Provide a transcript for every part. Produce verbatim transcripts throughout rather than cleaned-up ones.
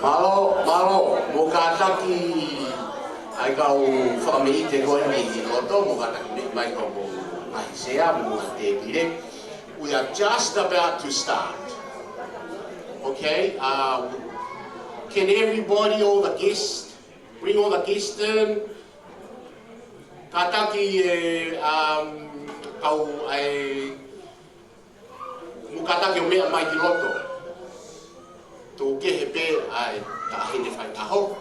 Mālō, mālō, mou kātaki ʻa e kau fakameʻite ko eni ʻi loto, mou kātaki meʻa mai ki homou ngaahi sea, mo e ngaahi tēpile. We are just about to start. Okay, uh, can everybody, all the guests, bring all the guests in. Kātaki e, um, kau ai, mou kātaki ʻo meʻa mai ki loto. Tuku kehe pē ʻa e taʻahine faitaho.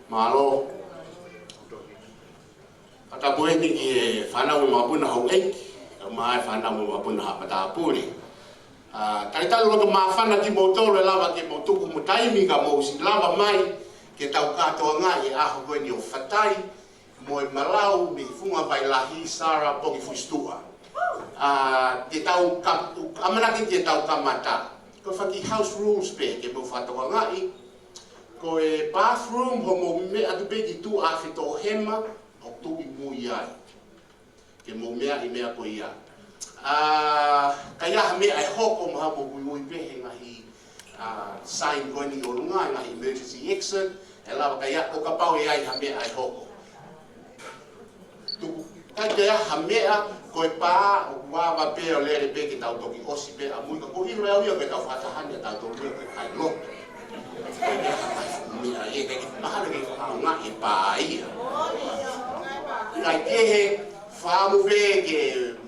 Mālō. Fakatapu eni ki he fānau mo e mokopuna houʻeiki, kae ʻumaʻā e fānau mo e mokopuna haʻa matāpule. ʻA, talitali loto māfana kimoutolu ʻe lava ke mou tuku mo taimi ka mou ʻosi lava mai ke tau kātoangaʻi e ʻaho ko eni ʻo Fatai mo e Malau mei Funga Vai Lahi, Sara Pongifusitua. ʻA, te tau ka-, ʻamanaki te tau kamata. Ko e faki house rules pē ke mou fakatokangaʻi. Ko e bathroom, hoʻomou meʻa atu pē ki tuʻa afe toʻohema, ʻo tuʻu ʻi mui ai. Ke mou meʻa ʻi he meʻa ko ia. ʻA, ka ʻi ai ha meʻa ʻe hoko, mahalo mou uiui pē he ngaahi, ʻa, sign ko eni ʻi ʻolunga, ngaahi emergency exit, ʻe lava ka ʻi ai, ʻo kapau ʻe ʻi ai ha meʻa ʻe hoko. Tuku, ka ʻi ai ha meʻa, ko e pā, ʻoku vave pē ʻo lele pē ke tau toki ʻosi pē ʻamui ka ko ʻilo ʻe au ia ke tau fakataha ni ʻa tautolu ia ke kai lotu. Meʻa ia ke mahalo ke fakaʻaongaʻi e pā ia. Kae kehe, fakaʻamu pē ke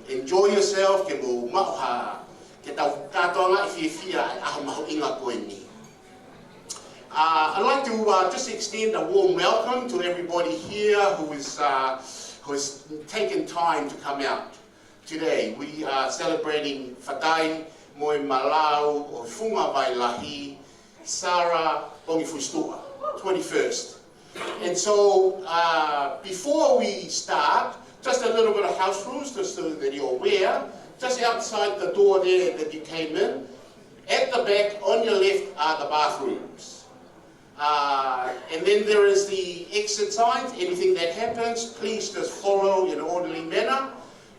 enjoy yourself, ke mou maʻu ha, ke tau kātoangaʻi fiefia e ʻaho mahuʻinga ko eni. Uh, I'd like to, uh, just extend a warm welcome to everybody here who is, uh, who has taken time to come out today. We are celebrating Fatai mo e Malau ʻo Funga Vai Lahi, Sara Pongifusitua, twenty-first. And so, uh, before we start, just a little bit of house rules, just so that you're aware. Just outside the door there that you came in, at the back, on your left, are the bathrooms. Uh, and then there is the exit signs. Anything that happens, please just follow in an orderly manner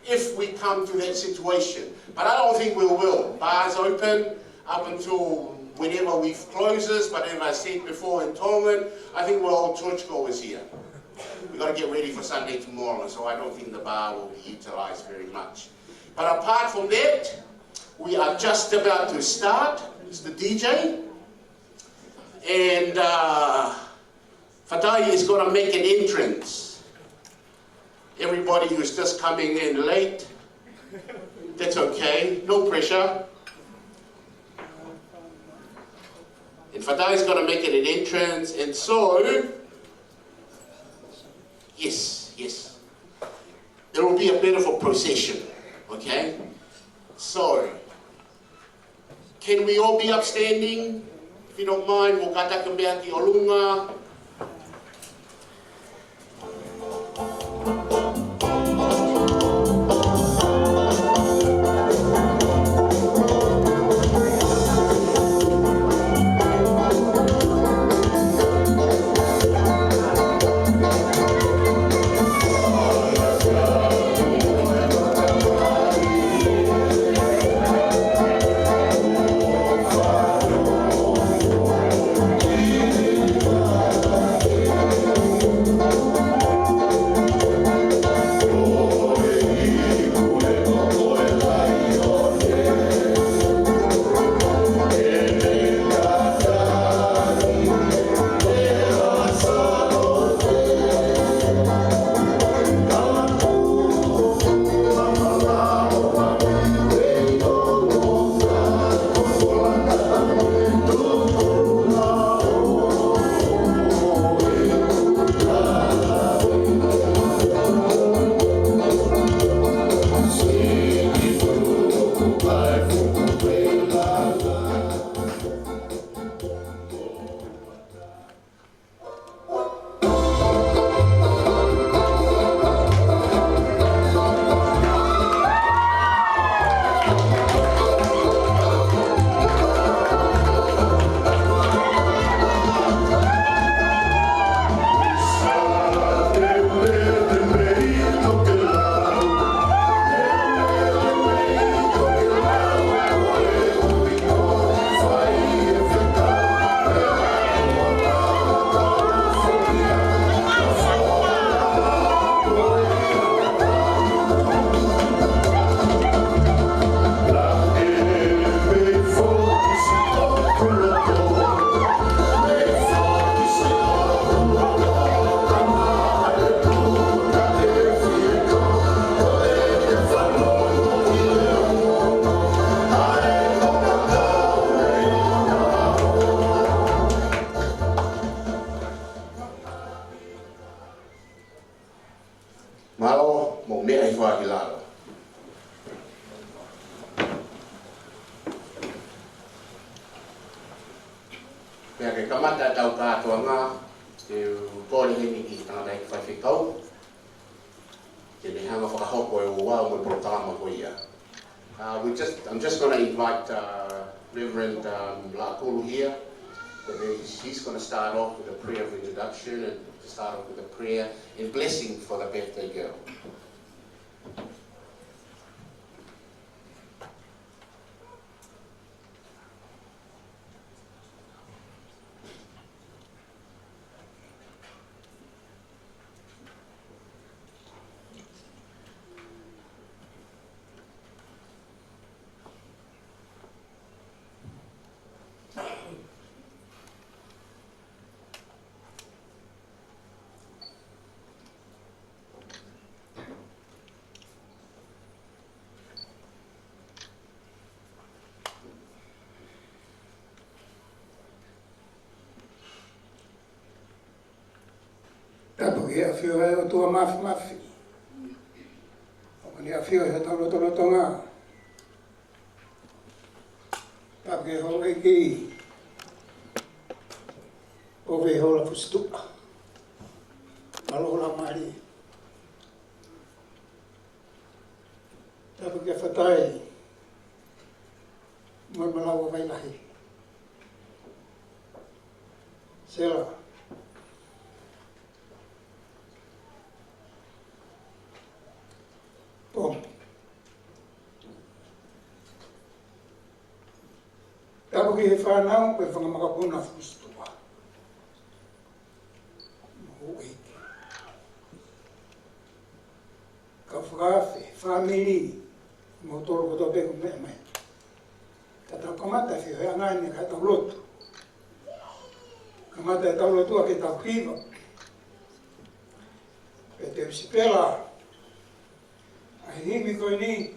if we come to that situation. But I don't think we will. Bar's open up until whenever we close this, but as I said before in Tongan, I think we're all churchgoers here. We've got to get ready for Sunday tomorrow, so I don't think the bar will be utilized very much. But apart from that, we are just about to start. It's the D J. And, uh, Fatai is gonna make an entrance. Everybody who's just coming in late, that's okay, no pressure. And Fatai is gonna make an entrance, and so, yes, yes. There will be a bit of a procession, okay? So, can we all be upstanding? If you don't mind, mou kātaki meʻa ki ʻolunga. Tau kātoanga, te u kole heni ki he tangataʻeiki faifekau, ke ne hanga ʻo fakahoko e ouau mo e polokalama ko ia. Uh, we just, I'm just gonna invite, uh, Reverend, um, Lakulu here. So they, she's gonna start off with a prayer of introduction and to start off with a prayer and blessing for the birthday girl. Tapu ki he ʻafio ʻa e ʻOtua Mafimafi. ʻOku ne ʻafio ʻi hotau lotolotonga. Tapu ki he houʻeiki ʻo Vehola Fusituʻa. Mālō hola mali. Tapu kia Fatai mo e Malau ʻa Vailahi. Sela. Pom. Tapu ki he fānau, ko e fanga makapuna Fusituʻa. Mo e houʻeiki. Kau fakaafe, fāmili, mo tolo kotoa pē ʻoku meʻa mai. Ka tau kamata ʻa e feohiʻanga ni ka tau lotu. Kamata ʻetau lotu ʻaki ʻetau hiva. Pea te u sipela ʻa e himi ko eni,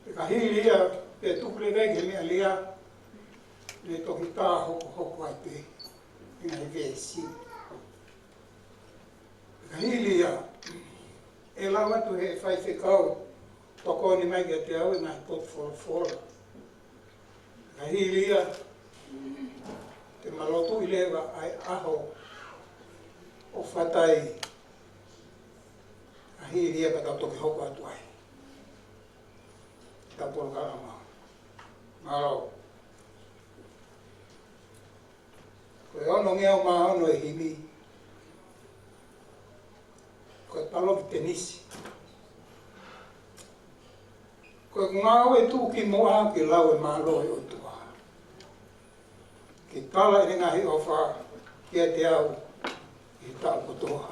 pea ka hili ia, pea tuku leva ki he meʻa lea, ne toki tā hokohoko ai pē, ʻi he ngaahi veesi. Ka hili ia, ʻe lau atu he faifekau, tokoni mai kiate au ʻi he ngaahi potu folofola. Ka hili ia, te ma lotu ʻi leva ʻa e ʻaho ʻo Fatai. Ka hili ia ka tau toki hoko atu ai. Tau polokalama. Mālō. Ko e ono ngeau mā ono e himi. Ko e paloki tenisi. Ko e ngāue tuʻukimuʻa ke lau e mālō ʻo e ʻOtua. Ke tala ʻene ngaahi ʻofa kiate au ʻi he taʻu kotoa.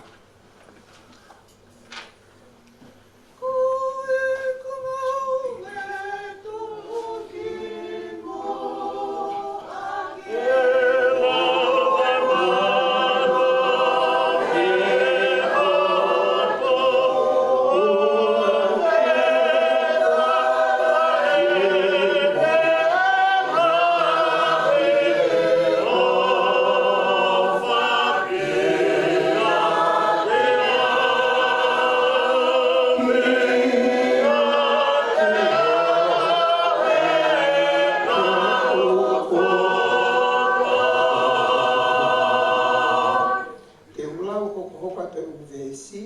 Te u lau hokohoko atu e ʻū veesi,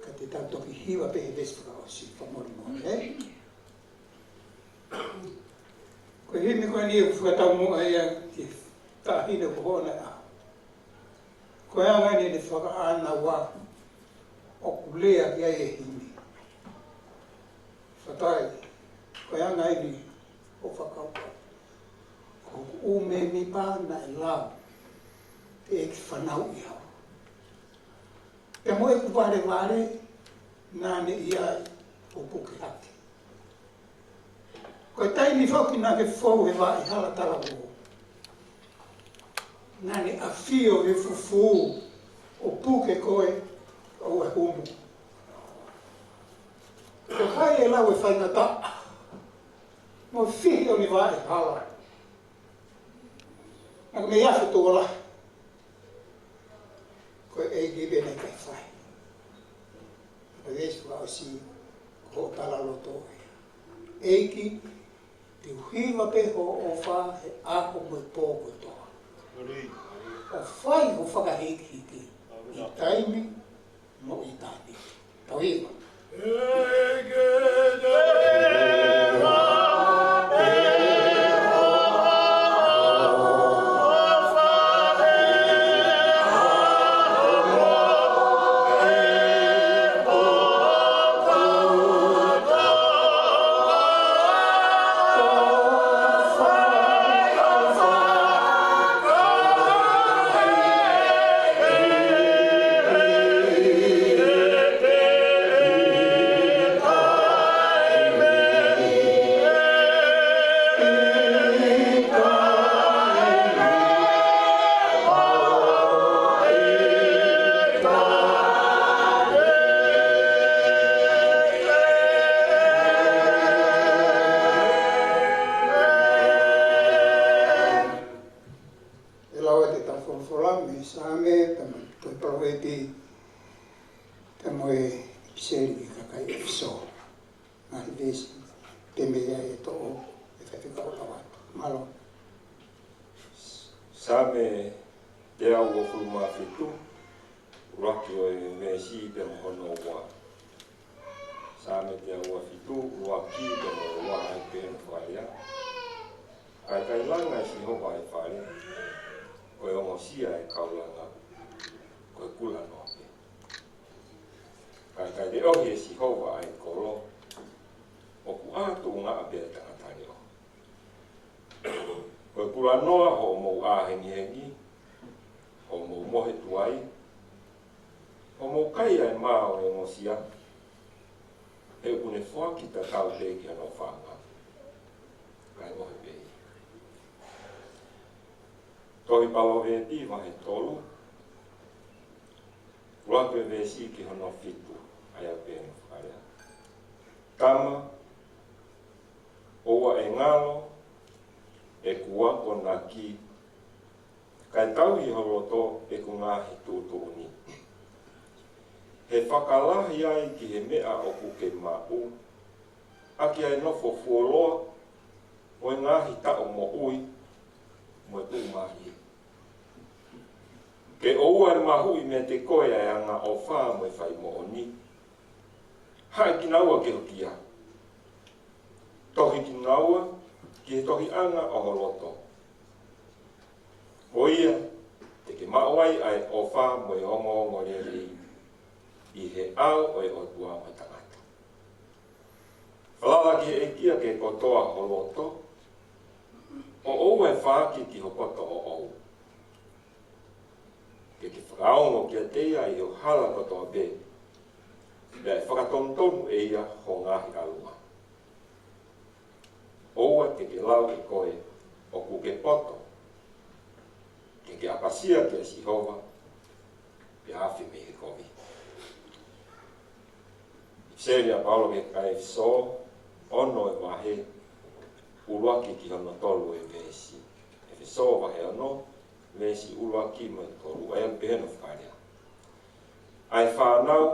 ka te tau toki hiva pē he veesi fakaʻosi, fakamolemole, ē? Ko e himi ko eni ʻoku fakataumuʻa ia ki he taʻahine ko hono ʻaho. Ko e anga eni ʻene fakaʻānaua ʻoku lea ki ai e himi. Fatai, ko e anga eni ʻo fakakaukau. Ko hoku ʻū mēmipa naʻe lau, pea ʻeku fanauʻi au. Pea mo ʻeku valevale, naʻa ne ʻi ai ʻo puke hake. Ko e taimi foki naʻa ke fou he vaʻa hala talavou, naʻa ne ʻafio he fufū ʻo puke koe ʻo e humu. Ko hai ʻe lau e faingataʻa mo e fihi ʻo e vaʻa hala? Naʻa ke mei afe tō lahi. Ko e ʻEiki pē naʻe ʻikai fai. Ko e veesi fakaʻosi, ko hoʻo talaloto ia. ʻEiki, te u hiva pē hoʻo ʻofa he ʻaho mo e pō kotoa. ʻo fai hoʻo fakahīkihiki ʻi taimi mo ʻitāniti. Tau hiva. ʻE lau atu ʻetau folofola mei he Saame, pea mo e tohi palōfita, pea mo e ʻipiseli ki he kakai ʻEfesō. Ngaahi veesi te mei ai e toʻo e faifekau ʻo lau atu. Mālō. Saame teau uofulu mā fitu, ʻuluaki ʻo e veesi pea mo hono ua. Saame teau uofulu mā fitu, ʻuluaki pea mo e ua, ʻa ia ʻoku pehē hono fakalea: Kae kailanga ʻe Sihova ʻa e fale, ko e ongosia ʻa e kaulanga, ko e kulanoa pē. Kae kaileʻohi ʻe Sihova ʻa e kolo, ʻoku ʻā tuʻungaʻa pē ʻa e tangata leʻo. Ko e kulanoa hoʻomou ʻā hengihengi, hoʻomou mohe tuai, hoʻomou kai ʻa e mā ʻo e ongosia, he ʻoku ne foaki tatau pē ki hono ʻofaʻanga, kae mohe pē ia. Tohi Palōveepi vahe tolu, ʻuluaki veesi ki hono fitu, ʻa ia ʻoku pehē hono fakalea: Tama, ʻoua ʻe ngalo ʻeku akonaki, kae tauhi ho loto ʻeku ngaahi tuʻutuʻuni. He fakalahi ai ki he meʻa ʻoku ke maʻu, ʻaki ʻa e nofo fuoloa, mo e ngaahi taʻu moʻui, mo e tuʻumālie. Ke ʻoua ʻe mahuʻi meiate koe ʻa e angaʻofa mo e faimoʻoni. Haʻi kinaua ki hoku kia. Tohi kinaua ki he tohiʻanga ʻo ho loto. Ko ia te ke maʻu ai ʻa e ʻofa mo e ongoongolelei ʻi he ʻao ʻo e ʻOtua mo e tangata. Falala ki he ʻEiki ʻaki e kotoa ho loto, ʻo ʻoua ʻe faaki ki ho poto ʻoʻou. Ke ke fakaongo kiate ia ʻi ho hala kotoa pē, pea ʻe fakatonutonu ʻe ia ho ngaahi ʻalunga. ʻOua te ke lau ʻe koe ʻoku ke poto, ke ke ʻapasia kia Sihova, pea afe mei he kovi. ʻIpiseli ʻa Paula ki he kakai ʻEfesō, ono ʻo e vahe, ʻuluaki ki hono tolu ʻo e veesi. ʻEfesō vahe ono, veesi ʻuluaki mo e tolu, ʻa ia ʻoku pehē hono fakalea: ʻA e fānau,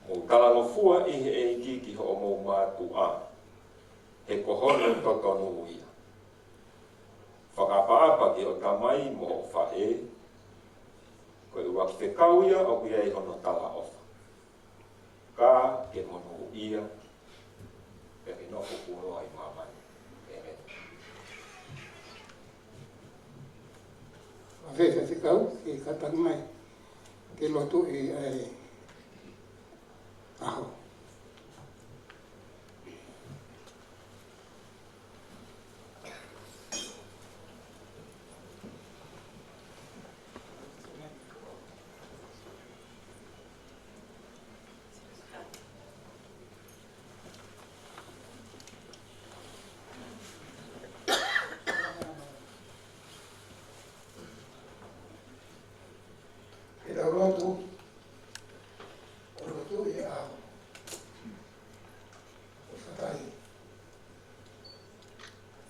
mou talangofua ʻi he ʻEiki ki hoʻomou mātuʻa, he ko hono totonu ia. Fakaʻapaʻapa ki hoʻo tamai mo hoʻo faʻē, ko e ʻuluaki fekau ia ʻoku ʻi ai hono talaʻofa. Ka ke monūʻia, pea ke nofo fuoloa ʻi māmani. ʻĒmeni. Faifekau, ke kātaki mai ke lotu ʻi he ʻaho. Ke tau lotu, ʻo lotu ʻi he ʻaho. ʻO fakaʻi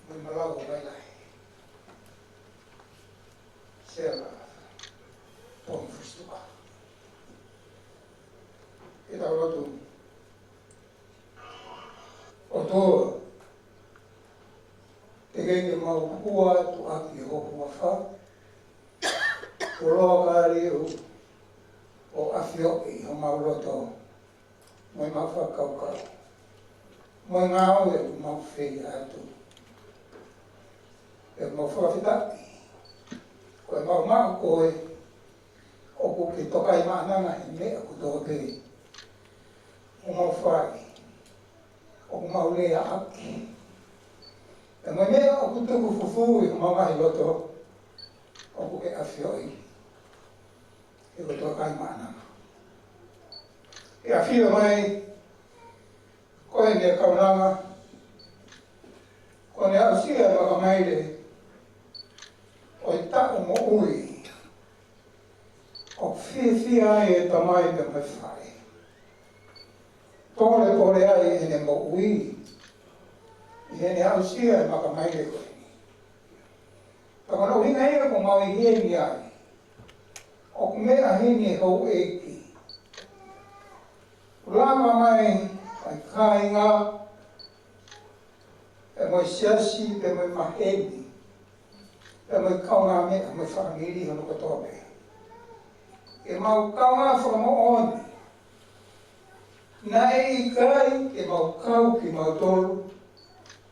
mai malau ʻo Laʻilaʻi. Sela. Pong fustuka. Ke tau lotu. ʻOtua, te ke Ke mau hū atu ʻaki ho huafa, ʻo loa ka liu ʻo ʻafioʻi homau loto, mo ʻemau fakakaukau, mo e ngāue ʻoku mau fai atu. ʻOku mau fakafetaʻi ko ʻemau maʻu koe, ʻoku ke tokaimaʻananga he meʻa kotoa pē ʻoku mau fai, ʻoku mau leaʻaki. Pea mo e meʻa ʻoku tuku fufū ʻi homau ngaahi loto, ʻoku ke ʻafioʻi. He ko e tokaimaʻananga. ʻE ʻafio mai ko ʻene kaunanga, ko ʻene aʻusia e makamaile ʻo e taʻu moʻui ʻoku fiefia ai e tamai pea mo e faʻē. Polepole ai ʻene moʻui ʻi heʻene aʻusia e makamaile ko eni. Pea ko hono ʻuhinga ia ʻoku mau ʻi heni ai, ʻoku meʻa heni e houʻeiki. Lava mai ʻa e kāinga, pea mo e siasi, pea mo e maheni, pea mo e kaungāmeʻa, mo e fāmili hono kotoa pē. Ke mau kaungā fakamoʻoni, naʻe ʻikai ke mau kau kimautolu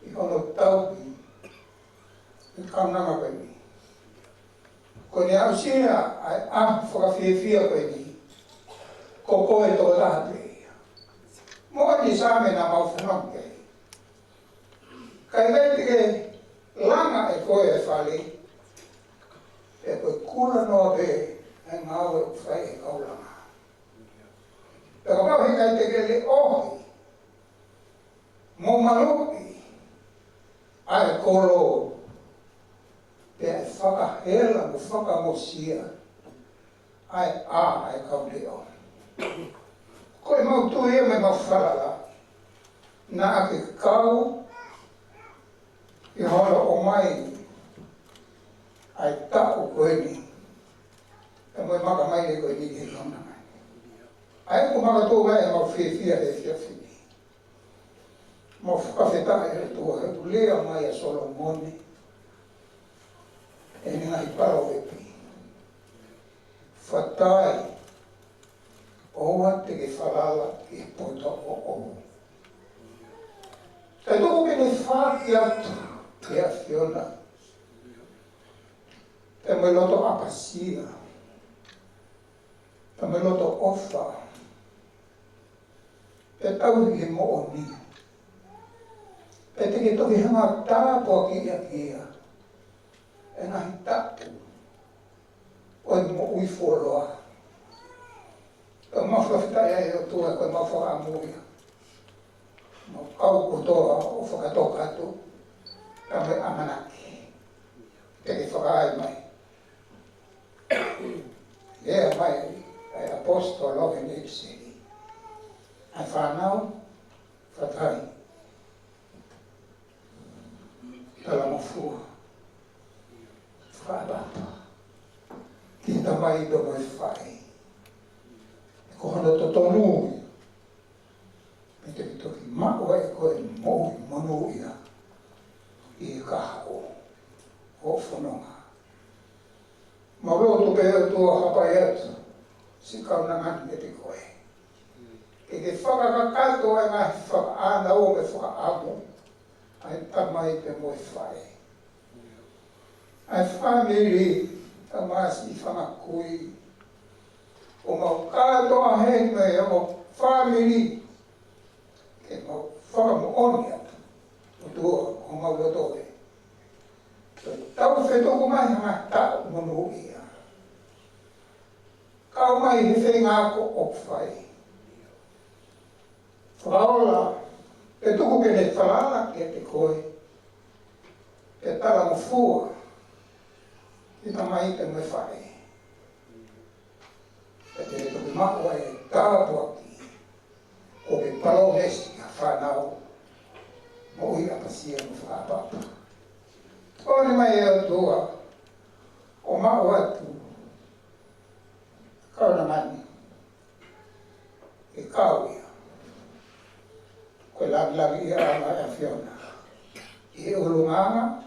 ʻi hono tauhi e kaunanga ko eni. Ko ʻene aʻusia ʻa e ʻaho fakafiefia ko eni, ko koe tokotaha pē ia. Mo ʻene Saame naʻa mau fanongo ki ai. Ka ʻikai te ke langa ʻe koe e fale, pea ko e kula noa pē ʻa e ngāue ʻoku fai ʻe he kau langa. Pea kapau he ʻikai te ke leʻohi mo maluʻi ʻa e kolo, pea ʻe fakahela mo fakamosia ʻa e ʻā ʻa e kau leʻo. Ko ʻemau tui ia mo ʻemau falala, naʻa ke kau ʻi hono ʻomai ʻa e taʻu ko eni, pea mo e makamaile ko eni ki he kaunanga. ʻA ia ʻoku makatuʻunga ai ʻemau fiefia he efiafi ni. Mau fakafetaʻi ʻe he ʻOtua he ʻoku lea mai ʻa Solomone ʻi heʻene ngaahi paloveape. Fatai, ʻoua te ke falala ki he poto ʻoʻou. Kae tuku ke ne fāki atu ki he ʻAfiona, pea mo e loto ʻapasia, pea mo e loto ʻofa, pea tauhi he moʻoni, pea te ke toki hanga ʻo tāpuakiʻi ʻaki ia ʻa e ngaahi taʻu ʻo e moʻui fuoloa. Pea mau fakafetaʻi ai ʻe ʻOtua ko ʻemau fakaʻamu ia. Mau kau kotoa ʻo fakatoka atu, pea mo e ʻamanaki te ke fakaai mai. Lea mai ʻa e ʻaposetolo ʻi he ʻipiseli, ʻa e fānau, fatai, talangofua, fakaʻapaʻapa ki he tamai pea mo e faʻē. Ko hono totonu ia, pea te ke toki maʻu ai ʻe koe e moʻui monūʻia ʻi he kahaʻu ʻo e fononga. Mau lotu pē ʻOtua ʻo hapai atu siʻi kaunanga ni kiate koe, ke ke fakakakato ʻa e ngaahi fakaʻānaua mo e fakaʻamu ʻa e tamai pea mo e faʻē, ʻa e fāmili, ʻa e ngaahi siʻi fanga kui, ʻo mau kātoa heni mo e ongo fāmili, ke mau fakamoʻoni atu, ʻOtua, ʻoku mau loto ē, ke tau fetuku mai ha ngaahi taʻu monūʻia, kau mai he feinga ako ʻoku fai. Fakaola, pea tuku ke ne falala kiate koe, pea talangofua ki he tamai pea mo e faʻē, pea te ke toki maʻu ai e tāpuaki ʻoku ke palōmesi ki ha fānau, moʻui ʻapasia mo fakaʻapaʻapa. Tokoni mai ʻe ʻOtua ʻo maʻu atu kaunanga ni, ke kau ia ko e langilangiʻia ʻa e ʻAfiona ʻi he ʻulungaanga,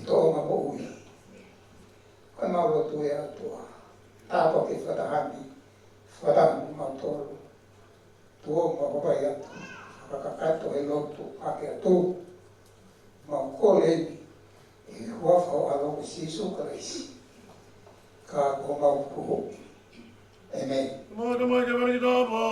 Tōʻonga moʻui. Ko ʻemau lotu ʻe ʻOtua, tāpuakiʻi fakataha ni, fakataha mo kimautolu. Tuʻu ʻo mau vakai atu, fakakakato e lotu ʻaki atu. Mau kole eni ʻi he huafa ho ʻAlo ko Sīsū Kalaisi, ka ko homau Fakamoʻui. ʻĒmeni. Mau te mai ke vana ki tapa.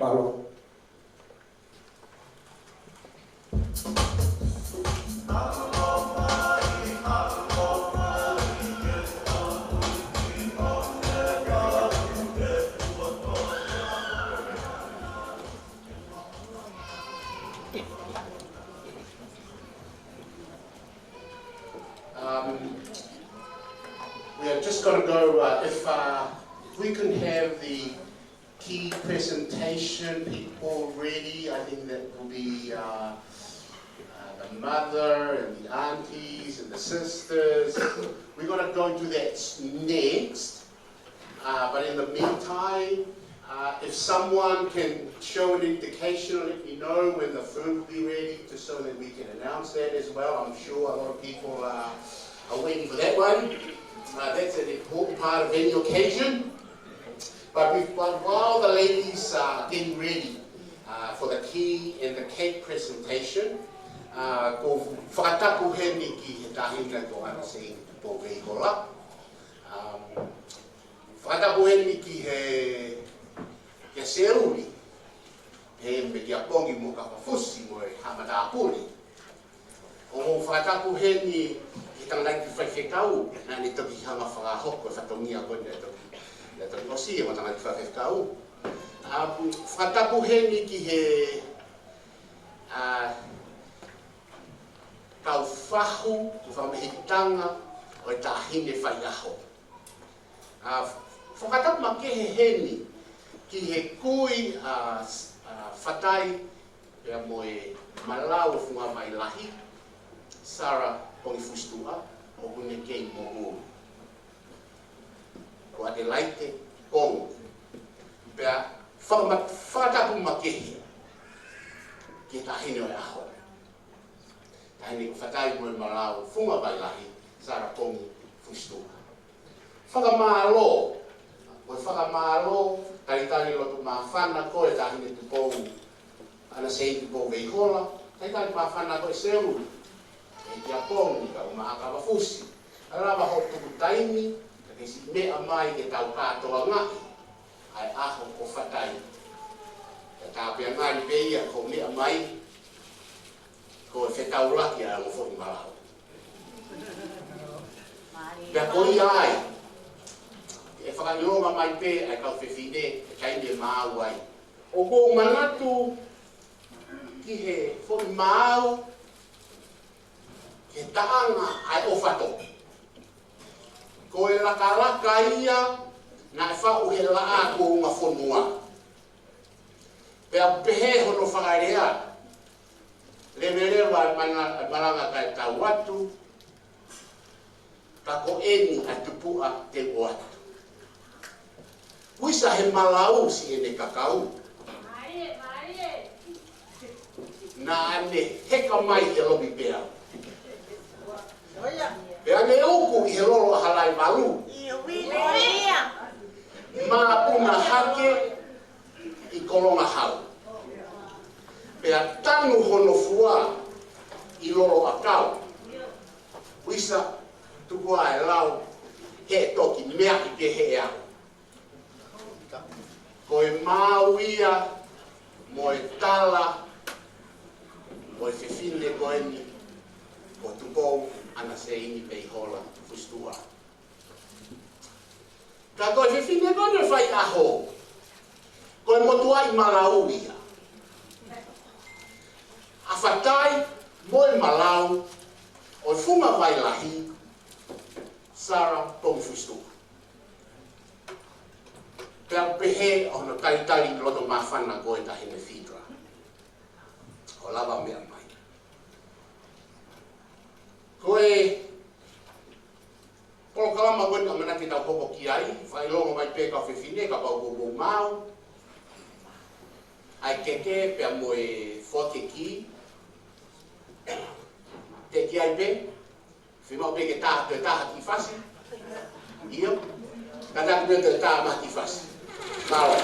Mālō. Um, we are just gonna go, uh, if, uh, if we can have the key presentation people ready, I think that will be, uh, uh, the mother and the aunties and the sisters. We're gonna go into that next. Uh, but in the meantime, uh, if someone can show an indication or let me know when the food will be ready, just so that we can announce that as well. I'm sure a lot of people are, are waiting for that one. Uh, that's an important part of any occasion. But, we, but while the ladies are getting ready, uh, for the key and the cake presentation, uh, ʻoku ou fakatapu heni ki he taʻahine ko ʻAna Seini Tupou Veihola. Um, fakatapu heni ki he, kia Seuli, he me kia Pongi mo Kapafusi mo e Haʻa Matāpule. ʻOku ou fakatapu heni ki he tangataʻeiki faifekau, naʻa ne toki hanga fakahoko e fatongia ko eni, naʻe toki, naʻe toki ʻosi e tangataʻeiki faifekau. ʻA, fakatapu heni ki he, ʻa, kau fahu, ko e fakamahikitanga ʻo e taʻahine faiʻaho. ʻA, fakatapu makehe heni ki he kui ʻa, ʻa Fatai, pea mo e Malau ʻo Fungavai Lahi, Sara Pongifusitua, ʻoku ne kei moʻui. Ko Adelaide Pongi. Pea fakama-, fakatapu makehe ki he taʻahine ʻo e ʻaho. Taʻahine ko Fatai mo e Malau ʻo Fungavai Lahi, Sara Pongifusitua. Fakamālō, ko e fakamālō, talitali loto māfana ko e taʻahine Tupou, ʻAna Seini Tupou Veihola, talitali māfana ko e Seuli, ʻe kia Pongi kae ʻumaʻā Kapafusi. Kae lava hoʻo tuku taimi, ka ke siʻi meʻa mai ke tau kātoangaʻi ʻa e ʻaho ko Fatai. Ka tāpea ngali pē ia ko e meʻa mai, ko e fetaulaki ʻa e ongo foʻi Malau. Pea ko ia ai, ke fakaʻilonga mai pē ʻa e kau fefine, ʻa e taimi ʻe maau ai. ʻOku ou manatu ki he foʻi maau, ki he taʻanga ʻa e ʻofa tō. Ko e lakalaka ia naʻe faʻu he laʻā kuonga fonua. Pea pehē hono fakalea, leveleva e mana-, e malanga kae tau atu, ka ko eni ʻa e tupuʻa te u ʻoatu. Uisa he malau siʻene kakau. Naʻa ne heka mai he lomi peau. Pea ne uku ʻi he lolo ʻa Halaivalu. Māpuna hake ʻi Kolongahau. Pea tanu hono fua ʻi Loloʻakau. Uisa tuku ā e lau, he toki meaʻi pē he ʻea. Ko e maau ia mo e tala ʻo e fefine ko eni, ko Tupou ʻAna Seini Peihola Fusitua. Ka ko e fefine ko eni ʻo e faiʻaho, ko e motuʻaʻi malau ia. ʻA Fatai mo e malau ʻo e Funga Vai Lahi, Sara Pongifusitua. Pea pehē ʻa hono talitali loto māfana ko e taʻahine fidra. ʻO lava meʻa mai. Ko e polokalama ko eni ʻamanaki ke tau hoko ki ai, fakaʻilonga mai pē kau fefine, kapau ʻoku mou maau. ʻA e keke pea mo e foaki e kī. Te ki ai pē, fiemaʻu pē ke tā, ke tā ha kiʻi fasi. ʻIo. Kātaki pē ke tā ha kiʻi fasi. Mālō.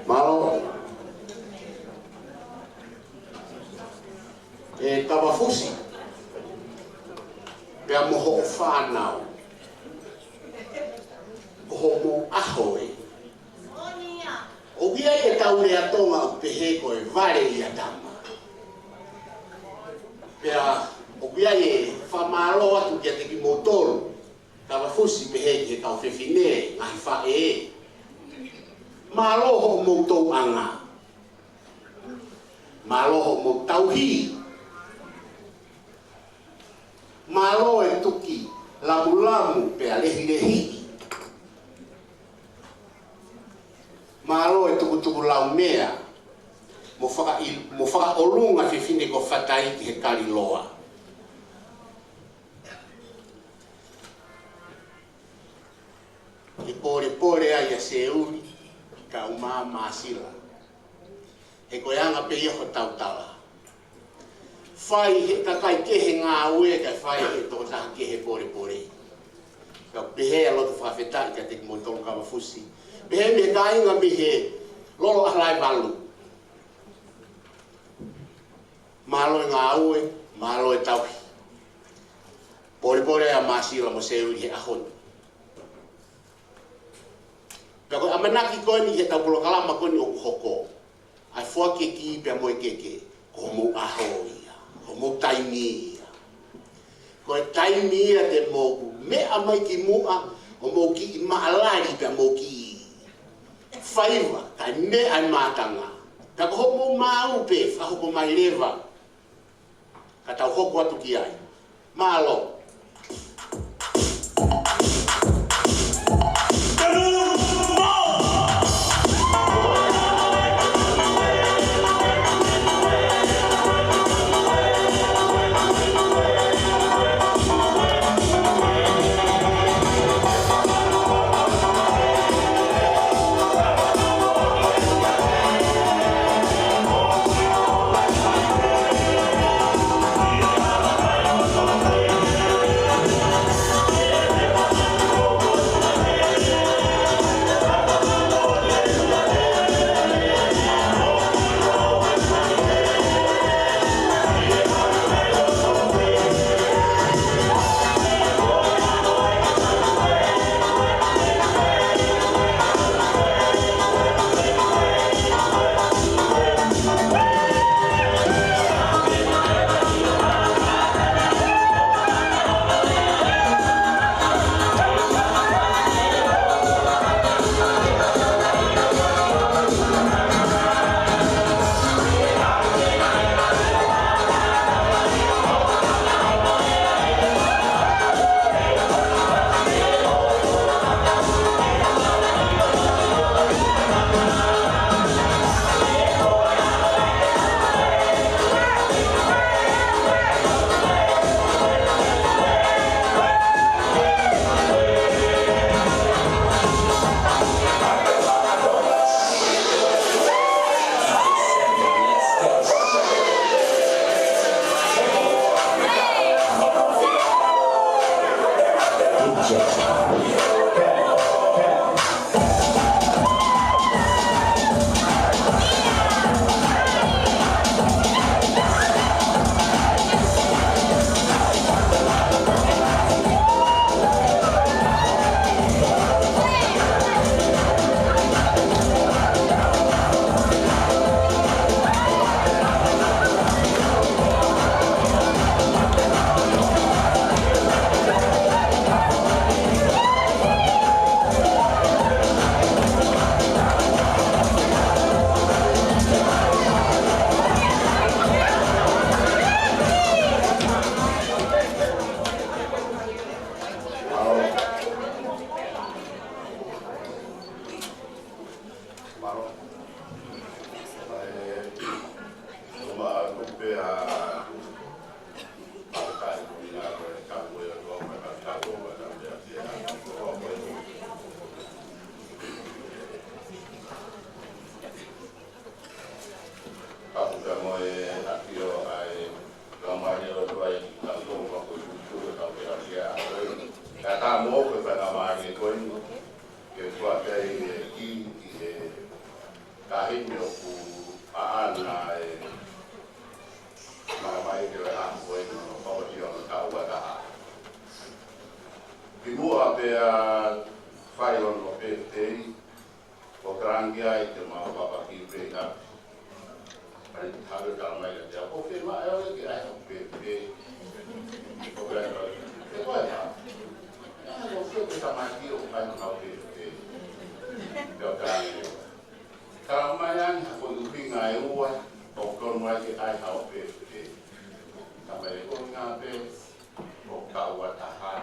Mālō. ʻE Kavafusi, pea mo hoʻo fānau, ko hoʻomou ʻaho ē. ʻOku ʻi ai ʻetau lea Tonga ʻoku pehē ko e vale ʻi ʻatama. Pea ʻoku ʻi ai e fakamālō atu kiate kimoutolu, Kavafusi pehē ki he kau fefine, ngaahi faʻē. Mālō hoʻomou tōʻonga. Mālō hoʻomou tauhi. Mālō e tuki lamulamu pea lehilehiʻi. Mālō e tukutuku laumea mo fakaʻi-, mo fakaʻolunga fefine ko Fatai ki he kaliloa. Ke pōlepole ai ʻa Seuli, kae ʻumaʻā Māsila. He ko e anga pē ia hotau tala. Fai he kakai kehe ngāue, kae fai he tokotaha kehe pōlepole. Ka pehē ʻa e loto fakafetaʻi kiate kimoutolu Kavafusi. Pehē mei he kāinga mei he lolo ʻa Halaivalu. Mālō e ngāue, mālō e tauhi. Pōlepole ʻa Māsila mo Seuli he ʻaho ni. Pea ko e ʻamanaki ko eni he ʻetau polokalama ko eni ʻoku hoko, ʻa e foaki e kī pea mo e keke, ko hoʻomou ʻaho ia. Ko hoʻomou taimi ia. Ko e taimi ia te mou meʻa mai ki muʻa, ʻo mou kiʻi maʻalali pea mou kiʻi faiva, kae meʻa e mātanga. Ka ko hoʻomou maau pē, fakahoko mai leva. Ka tau hoko atu ki ai. Mālō. Ka ko e ʻafio ʻa e Laumālie ʻo e ʻOtua ʻi he taʻu ʻe tolu mā fitu ʻe tau pehē ʻa e ʻa e. Ka tā mo ko e faingamālie ko eni ke fua pē ʻe he ʻEiki ki he taʻahine ʻoku ʻaʻana e maama ʻi he ʻaho ko eni ʻo Papatio ʻo e taʻu ua taha. Kimuʻa pea fai hono pēpē, ʻoku ou tala ange ai ke mau papa ki pē ʻi ʻapi. Pea ne hanga ʻo tala mai kiate au, ʻoku fiemaʻu ʻe au ke ʻai haʻaku pēpē. ʻOku ou tala, ʻe koe ha? ʻE hanga ʻo fie ke tamaki ʻo ʻai haʻaku pēpē. Pea u tala ange, tala mai ange ha ko e ʻuhinga ʻe ua ʻoku tonu ai ke ʻai haʻo pēpē. Tala mai ʻe koe ngā pē, ʻo taʻu ua taha.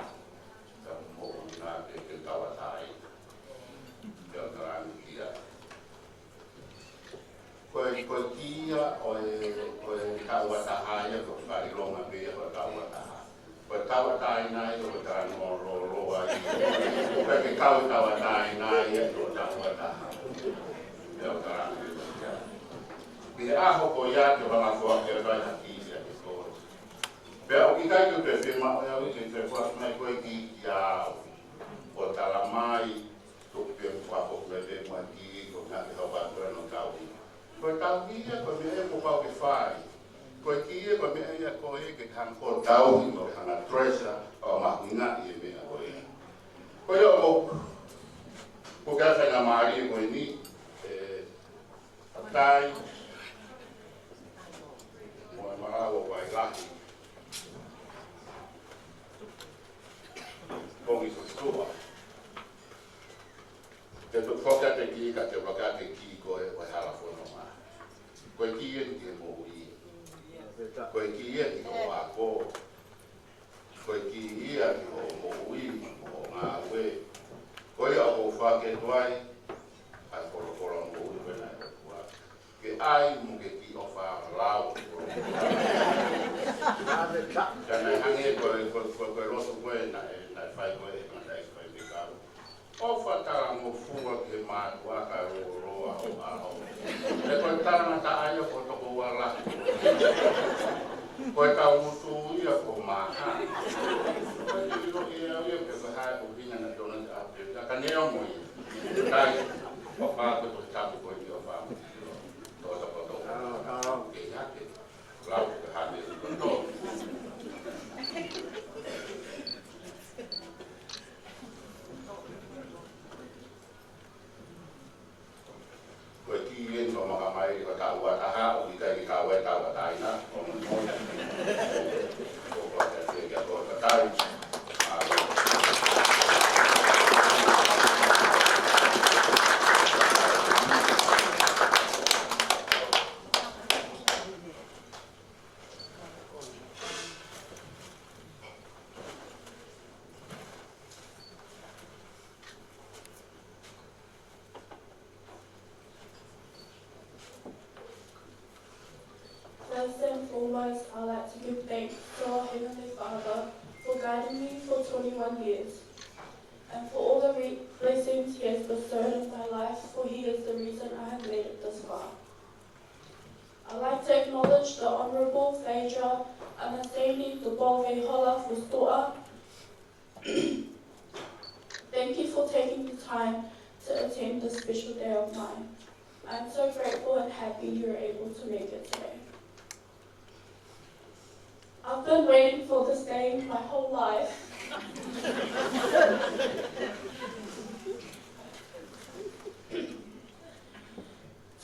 Ka moʻoni naʻe ke tauʻatāina. Pea u tala ange ki ai. Ko e, ko e kī ia ʻo e, ʻo e taʻu ua taha ia, ko e fakaʻilonga pē ia ko e taʻu ua taha. Ko e tauʻatāina ia, ko e talanoa lōloa ia. Ko e ke kau tauʻatāina ia, ko e taʻu ua taha. Pea u tala ange ki ai. ʻI he ʻaho ko ia te u hanga ʻo foaki atu ai ha kī ia ki koe. Pea ʻoku ʻikai ke u toe fiemaʻu ʻe au ia ke toe foaki mai koe kī kiate au. ʻO tala mai, tuku pē muʻa ko e meʻa te u maʻu ki, ko e ngaahi hau atu ʻa e no tauhi. Ko e tauhi ia, ko e meʻa ia kuo pau ke fai. Ko e kī ia, ko e meʻa ia ko ē ke hanga ʻo tauhi, mo ke hanga ʻo treasure, ʻo mahuʻingaʻi e meʻa ko ia. Ko ia ʻoku, ʻoku ou kei faingamālie ko eni, ē, tai, mo e malava ʻo Vailahi, Foki atu e kī, ka te u foki atu e kī ko e, ko e hala fononga. Ko e kī eni ki he moʻui. Ko e kī eni ki hoʻo ako. Ko e kī ia ki hoʻo moʻui, mo hoʻo ngāue. Ko ia ʻoku ou fakahoko ai ʻa e folofola moʻui ko ena ʻa e ʻOtua. Ke ʻai mo ke kiʻi ʻofa lau. Ka naʻe hangē ko e, ko e, ko e, ko e lotu ko ē naʻe, naʻe fai ko ē, naʻe fai mei kau. ʻOfa talangofua ki he mātuʻa kae lōloa hoʻo ʻaho. He ko e talangataʻa ia ko e toko ua lahi. Ko e taumutu ia ko Maha. Ko e ʻilo ia ia pe ko e hā e ʻuhinga naʻe tonu ke ʻapi ia. Ka neongo ia. Kai, ʻofa ko e Tohi Tapu ko e ʻofa. Tō toko toko. Ke hake. Lau ke hane. Tō. Ko e kī eni ʻo Makamai, ko e taʻu ua taha, ʻoku ʻikai ke kau ai e taʻu ua taha ʻi he, ʻo mo. Ko e kī eni ʻa e Tohi Tapu. First and foremost, I'd like to give thanks to our Heavenly Father for guiding me for twenty-one years and for all the re- blessings He has bestowed in my life, for He is the reason I have made it this far. I'd like to acknowledge the Honourable Phaedra Anastasia Tupou Veihola Fustoa. Thank you for taking the time to attend this special day of mine. I'm so grateful and happy you were able to make it today. I've been waiting for this day my whole life.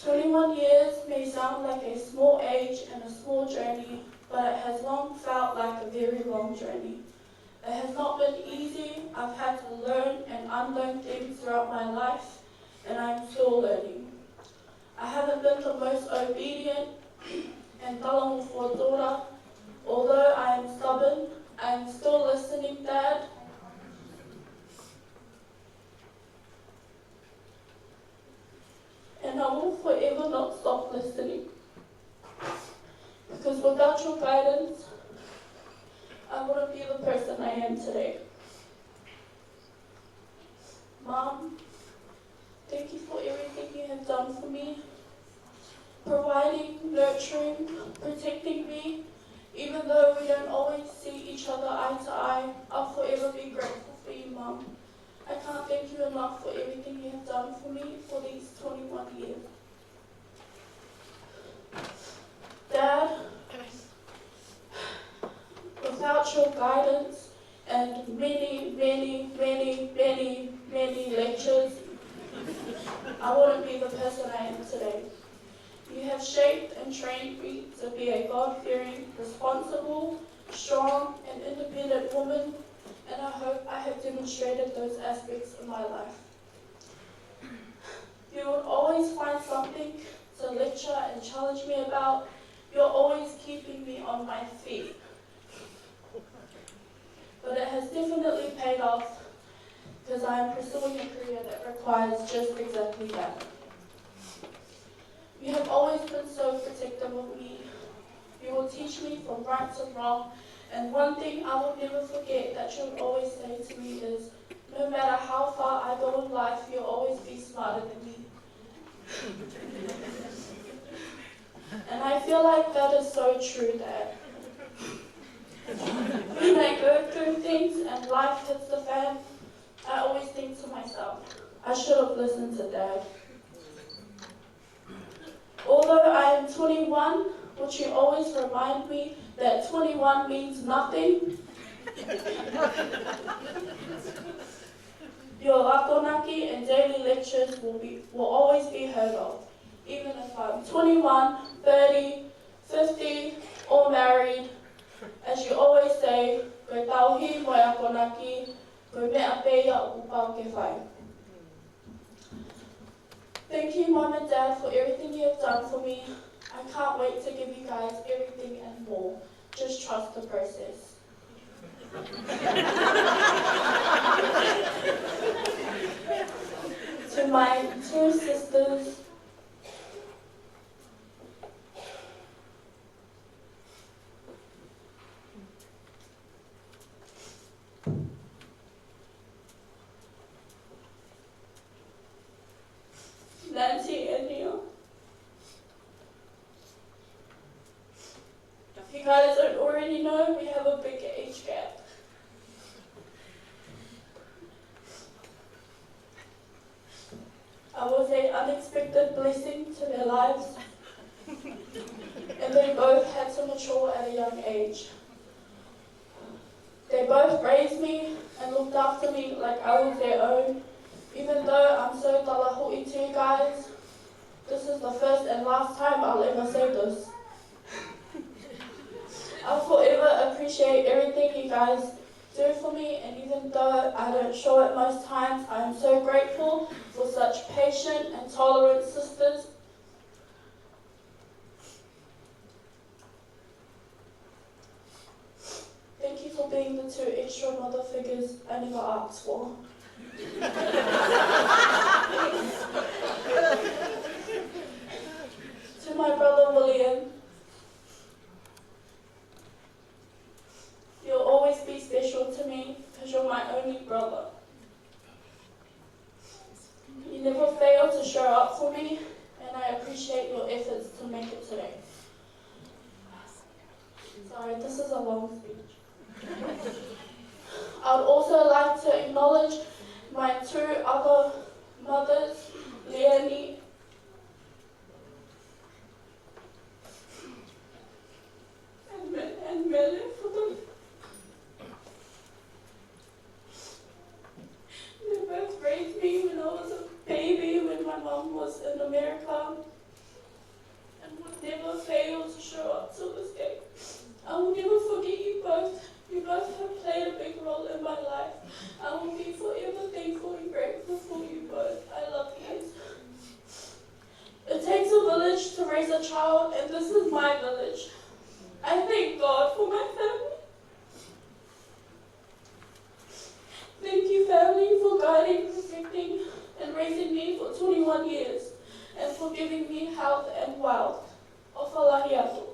Twenty-one years may sound like a small age and a small journey, but it has long felt like a very long journey. It has not been easy. I've had to learn and unlearn things throughout my life, and I am still learning. I haven't been the most obedient and talangofua daughter. Although I am stubborn, I am still listening, Dad. And I will forever not stop listening. Because without your guidance, I wouldn't be the person I am today. Mom, thank you for everything you have done for me. Providing, nurturing, protecting me. Even though we don't always see each other eye to eye, I'll forever be grateful for you, Mom. I can't thank you enough for everything you have done for me for these twenty-one years. Dad, without your guidance and many, many, many, many, many lectures, I wouldn't be the person I am today. You have shaped and trained me to be a God-fearing, responsible, strong, and independent woman, and I hope I have demonstrated those aspects in my life. You would always find something to lecture and challenge me about. You're always keeping me on my feet. But it has definitely paid off, 'cause I am pursuing a career that requires just exactly that. You have always been so protective of me. You will teach me from right to wrong, and one thing I will never forget that you would always say to me is, "No matter how far I go in life, you'll always be smarter than me." And I feel like that is so true, Dad. When I go through things and life hits the fan, I always think to myself, "I should have listened to Dad." Although I am twenty-one, would you always remind me that twenty-one means nothing? Your akonaki and daily lectures will be, will always be heard of, even if I'm twenty-one, thirty, fifty, or married. As you always say, ko e tauhi mo e akonaki, ko e meʻa pē ia ʻoku pau ke fai. Thank you, Mum and Dad, for everything you have done for me. I can't wait to give you guys everything and more. Just trust the process. To my two sisters, Nancy and Neil. If you guys don't already know, we have a big age gap. I was an unexpected blessing to their lives, and they both had to mature at a young age. They both raised me and looked after me like I was their own. Even though I'm so talahuʻi to you guys, this is the first and last time I'll ever say this. I'll forever appreciate everything you guys do for me, and even though I don't show it most times, I am so grateful for such patient and tolerant sisters. Thank you for being the two extra mother figures I never asked for. To my brother William, you'll always be special to me because you're my only brother. You never fail to show up for me, and I appreciate your efforts to make it today. Sorry, this is a long speech. I'd also like to acknowledge my two other mothers, Leonie and Me-, and Mele, for the They both raised me when I was a baby, when my mum was in America, and would never fail to show up till this day. I will never forget you both. You both have played a big role in my life. I will be forever thankful and grateful for you both. I love you. It takes a village to raise a child, and this is my village. I thank God for my family. Thank you, family, for guiding, protecting, and raising me for twenty-one years, and for giving me health and wealth. ʻOfa lahi atu.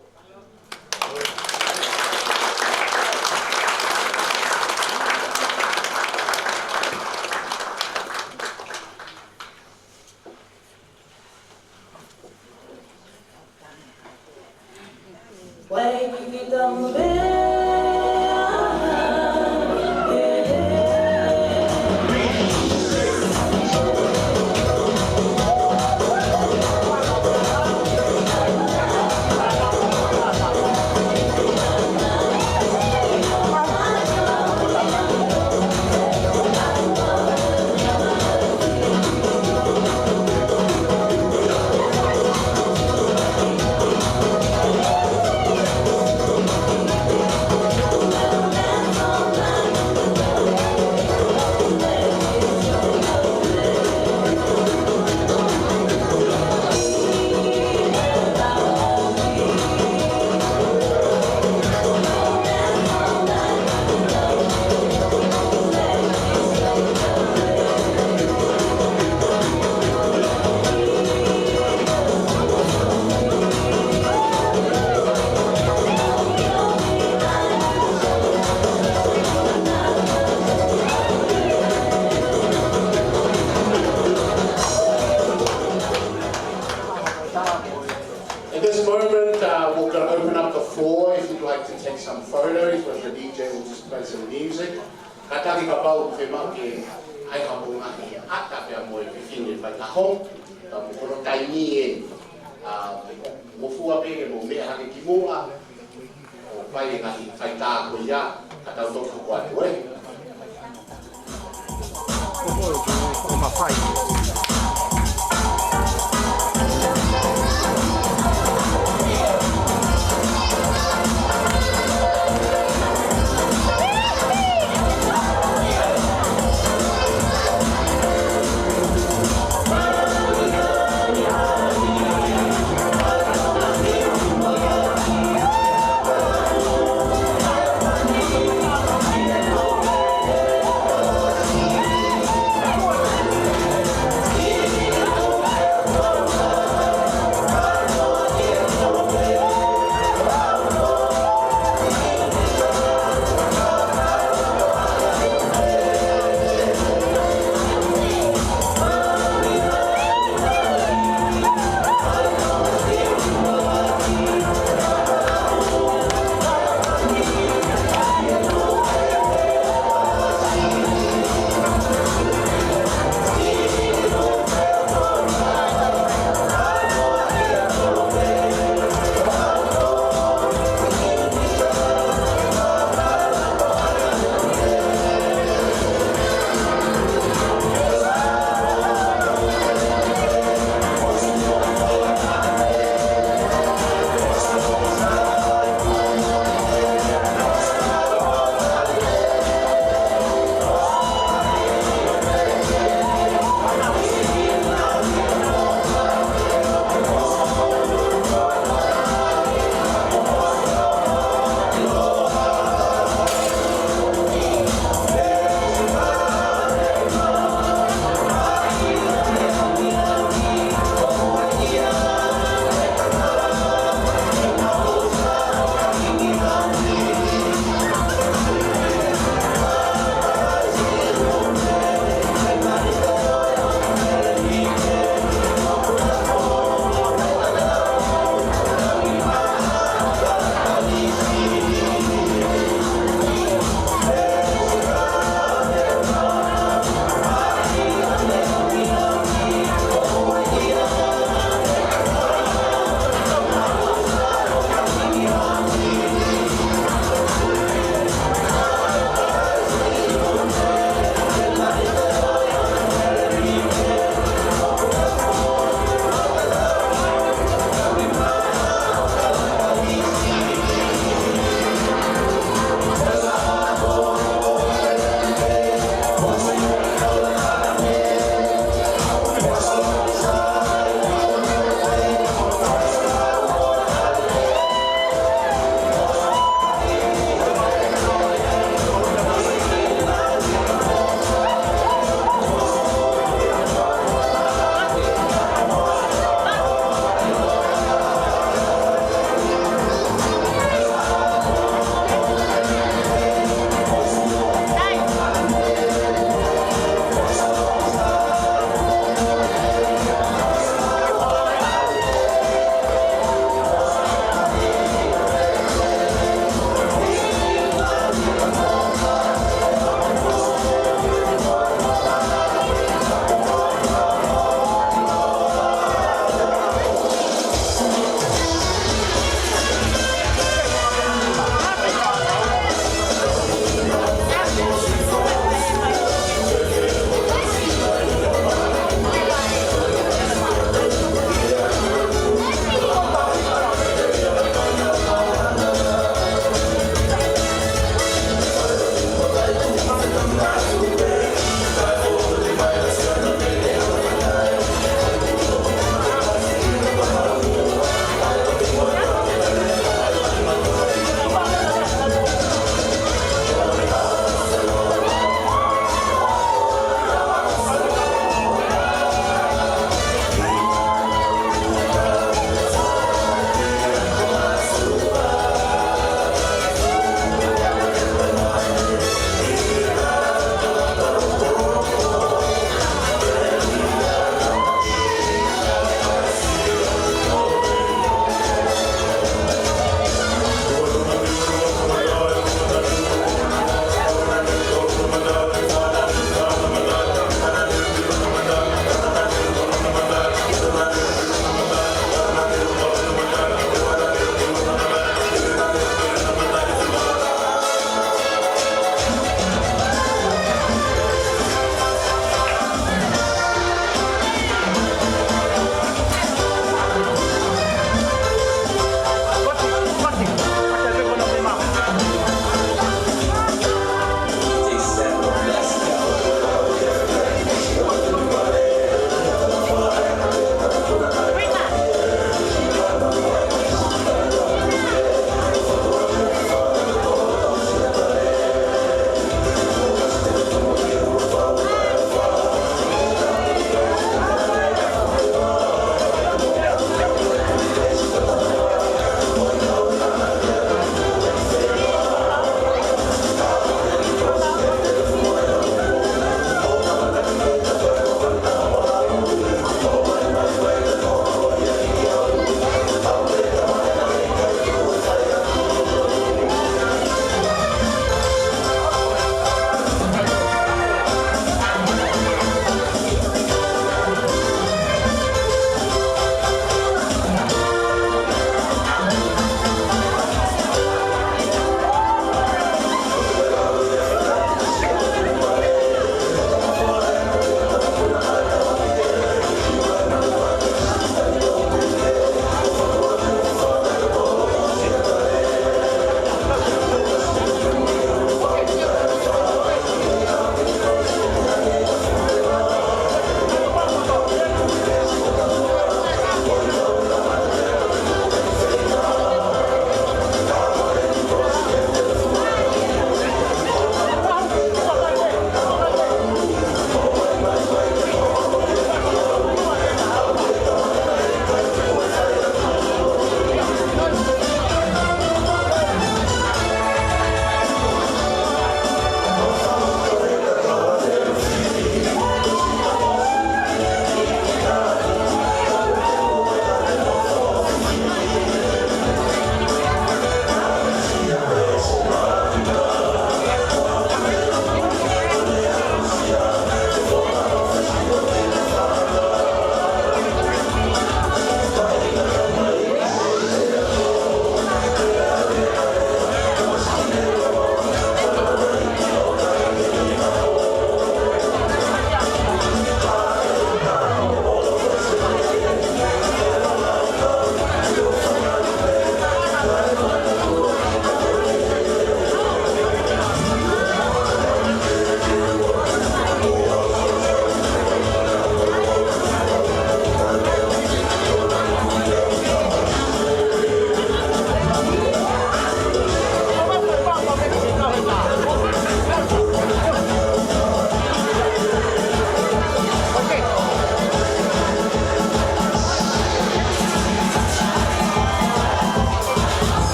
At this moment, uh, we're gonna open up the floor. If you'd like to take some photos with the D J, we'll just play some music. Kātaki kapau ʻoku ke maʻu ke ʻai ha ngaahi ʻata pea mo e fefine faikaho, ka mo hono taimi eni, ʻa, ngofua pē ke mou meʻa hake ki muʻa, ʻo fai e ngaahi faitā ko ia, ka tau toki hoko atu, ē.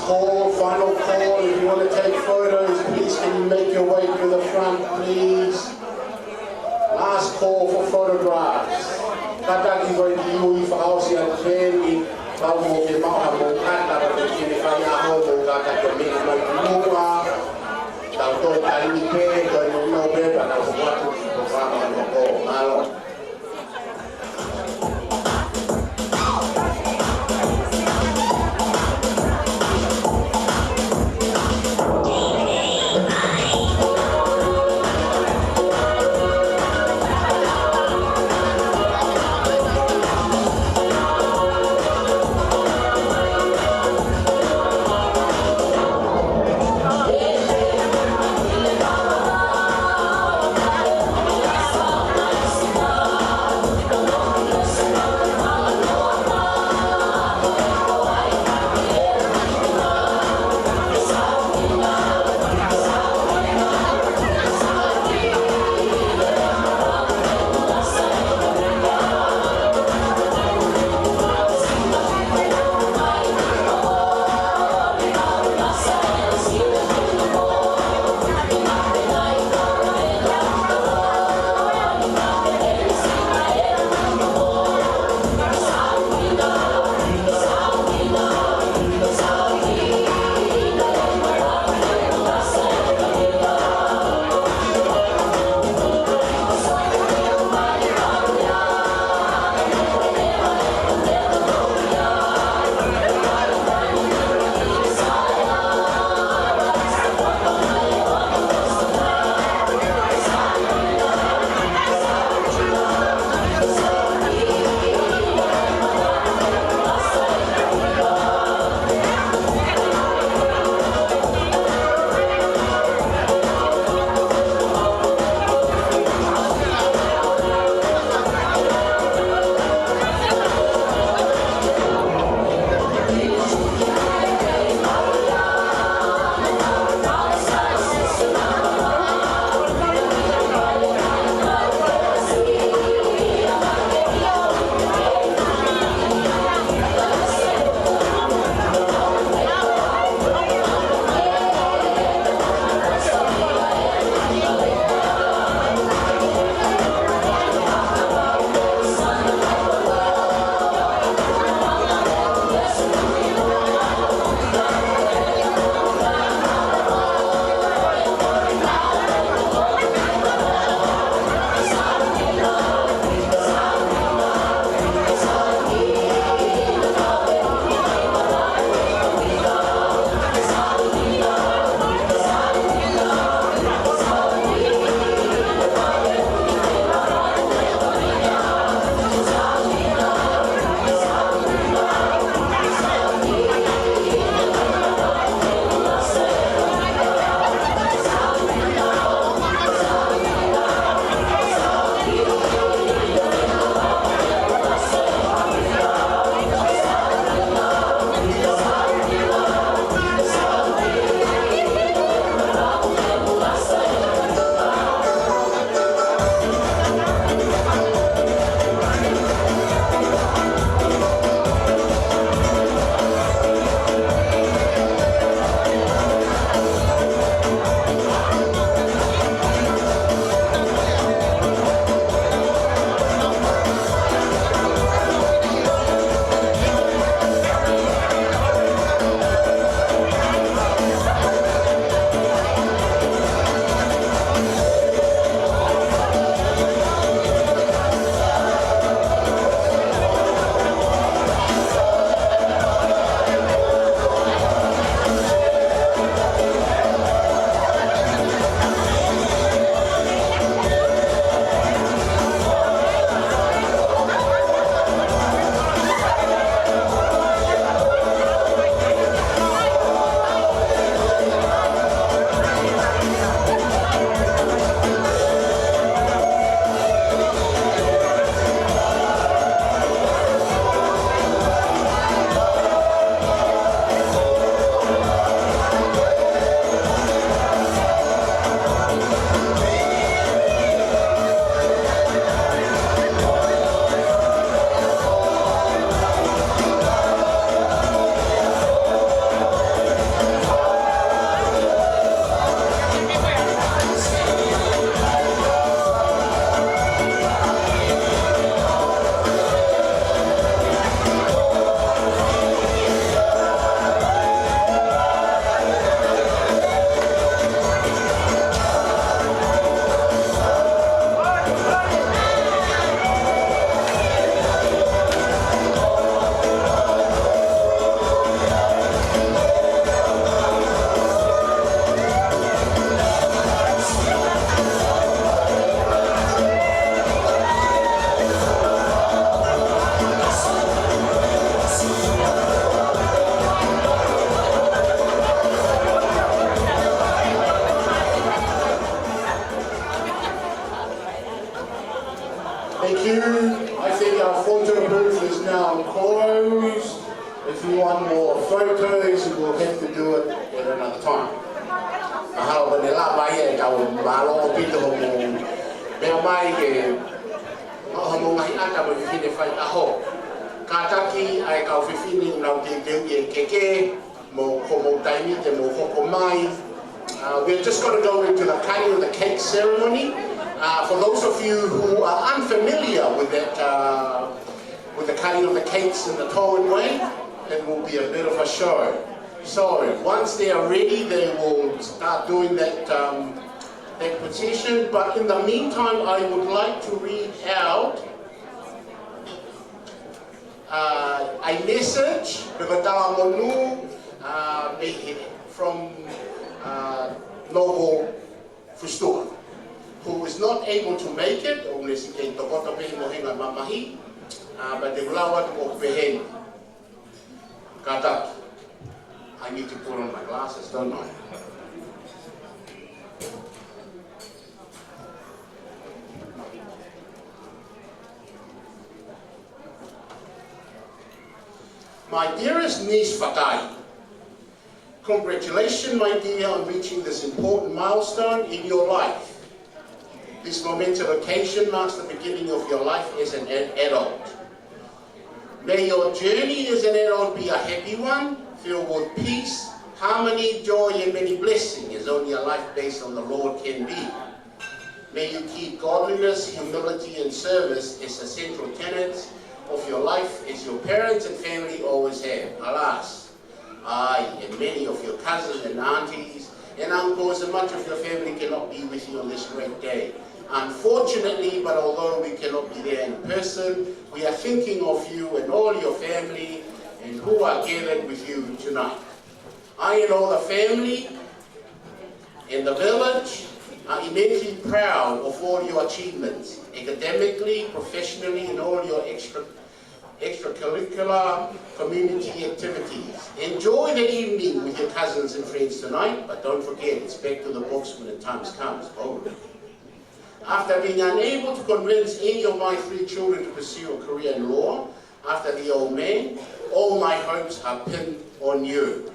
Call, final call. If you want to take photos, please can you make your way to the front, please? Last call for photographs. Kātaki ko e kiʻi ui fakaʻosi atu pē ni, pau mo ke maʻu ha mou kata, ka ke kine fai a ho mou kata ke mei mai ki muʻa. Tau toe taimi pē, toe nounou pē, pea tau fokotuʻu ki he polokalama ʻo e hoko. Mālō. If you want more photos, you will have to do it at another time. Mahalo ko e lava ia e kau mālō ʻaupito hoʻomou meʻa mai ke maʻu hoʻomou ngaahi ʻata mo e fefine faiʻaho. Kātaki ʻa e kau fefine ʻoku nau teuteuʻi e keke, mo ko hoʻomou taimi te mou hoko mai. Uh, we're just gonna go into the cutting of the cake ceremony. Uh, for those of you who are unfamiliar with that, uh, with the cutting of the cakes in the Tongan way, it will be a bit of a show. So once they are ready, they will start doing that, um, that procession. But in the meantime, I would like to read out, uh, a message, pe ko e talamonū, uh, mei he, from, uh, Noble Fusitua, who is not able to make it, ʻoku ne siʻi kei tokoto pē he mohenga mamahi, uh, but te u lau atu ʻo pehē ni. Kātaki. I need to put on my glasses, don't I? My dearest niece Fatai, congratulations, my dear, on reaching this important milestone in your life. This momentous occasion marks the beginning of your life as an ad-, adult. May your journey as an adult be a happy one, filled with peace, harmony, joy, and many blessings, as only a life based on the Lord can be. May you keep godliness, humility, and service as the central tenets of your life, as your parents and family always have. Alas, I and many of your cousins and aunties and uncles and much of your family cannot be with you on this great day, unfortunately, but although we cannot be there in person, we are thinking of you and all your family and who are gathered with you tonight. I and all the family and the village are immensely proud of all your achievements, academically, professionally, and all your extra, extracurricular community activities. Enjoy the evening with your cousins and friends tonight, but don't forget, it's back to the books when the times comes. Oh. After being unable to convince any of my three children to pursue a career in law, after the old man, all my hopes are pinned on you.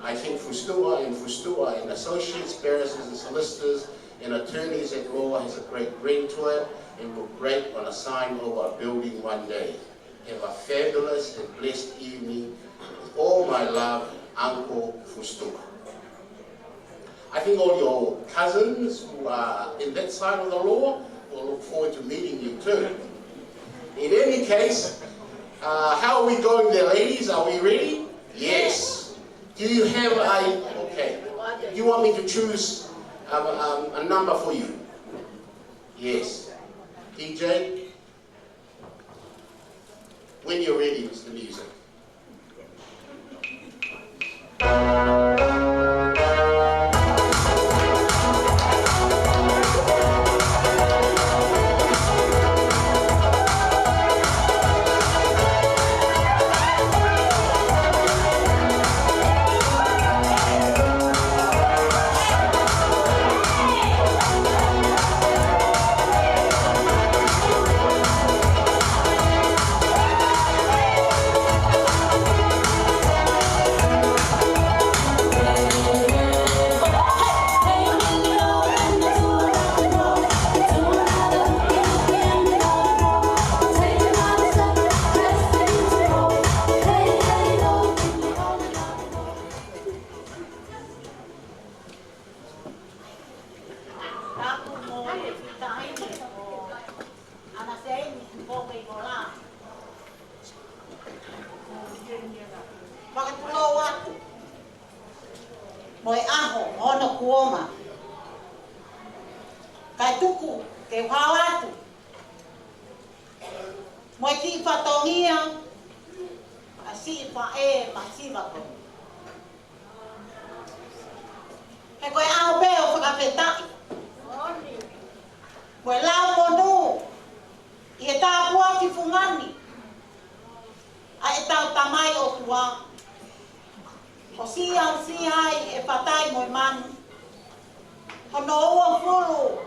I think Fusitua and Fusitua and Associates, barristers and solicitors and attorneys at law has a great ring to it and look great on a sign over a building one day. Have a fabulous and blessed evening. With all my love, Uncle Fusitua. I think all your cousins who are in that side of the law will look forward to meeting you too. In any case, uh, how are we going there, ladies? Are we ready? Yes. Do you have a, okay. Do you want me to choose, um, um, a number for you? Yes. D J? When you're ready, Mister Music. Fakatulou atu mo e ʻaho, mo hono kuonga. Kae tuku ke u hao atu mo e kiʻi fatongia ʻa siʻi faʻē masiva ko eni. He ko e ʻaho pē ʻo fakafetaʻi mo e lau monū ʻi he tāpuaki fungani ʻa ʻetau Tamai ʻOtua, ʻo siʻi aʻusia ai ʻe Fatai mo e Manu hono uofulu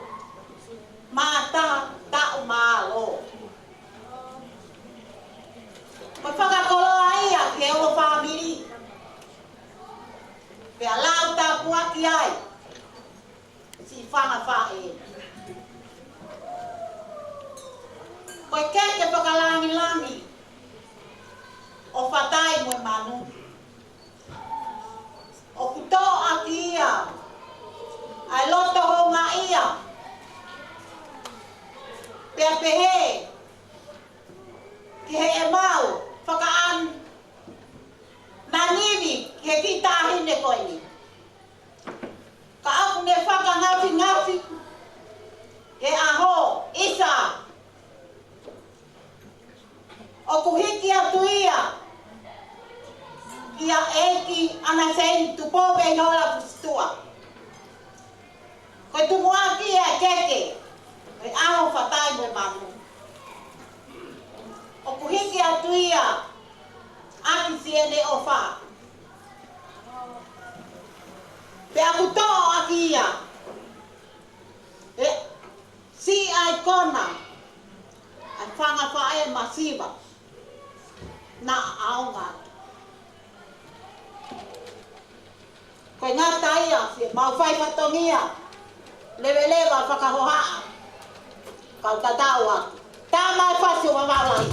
mā taha taʻu mālō. Ko e fakakoloa ia ki he ongo fāmili. Pea lau tāpuaki ai siʻi fanga faʻē. Ko e keke fakalangilangi ʻo Fatai mo e Manu, ʻoku toʻo ʻaki ia ʻa e loto houngaʻia, pea pehē ki heʻe mau fakaʻan nanivi ki he kiʻi taʻahine ko eni. Ka ʻoku ne fakangafingafi he ʻaho ʻisa. ʻOku hiki atu ia kia ʻEiki ʻAna Seini Tupou Veihola Fusituʻa. Ko e tumuʻaki ia e keke, ko e ʻaho Fatai mo e Manu. ʻOku hiki atu ia ʻaki siʻene ʻofa. Pea ʻoku toʻo ʻaki ia ʻe siʻi ʻaikona ʻa e fanga faʻē masiva naʻa ʻaonga atu. Ko e ngata ia, siʻemau fai fatongia, leveleva fakahohaʻa, kau tatau atu. Tama e fasi o Vavaʻu lahi.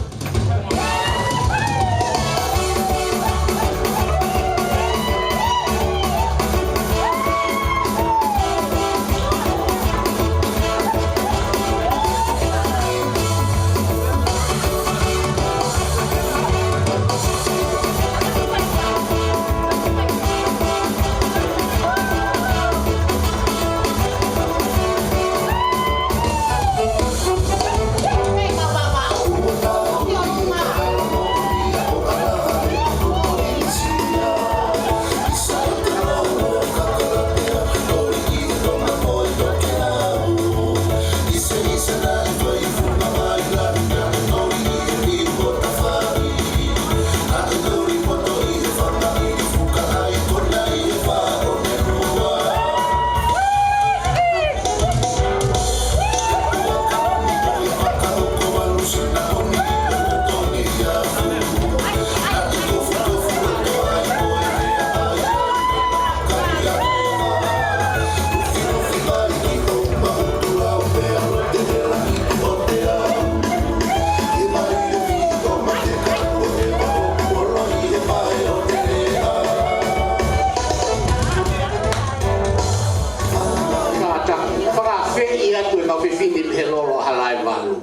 Kātaki, fakafeʻi atu e kau fefine mei he lolo ʻa Halaevalu.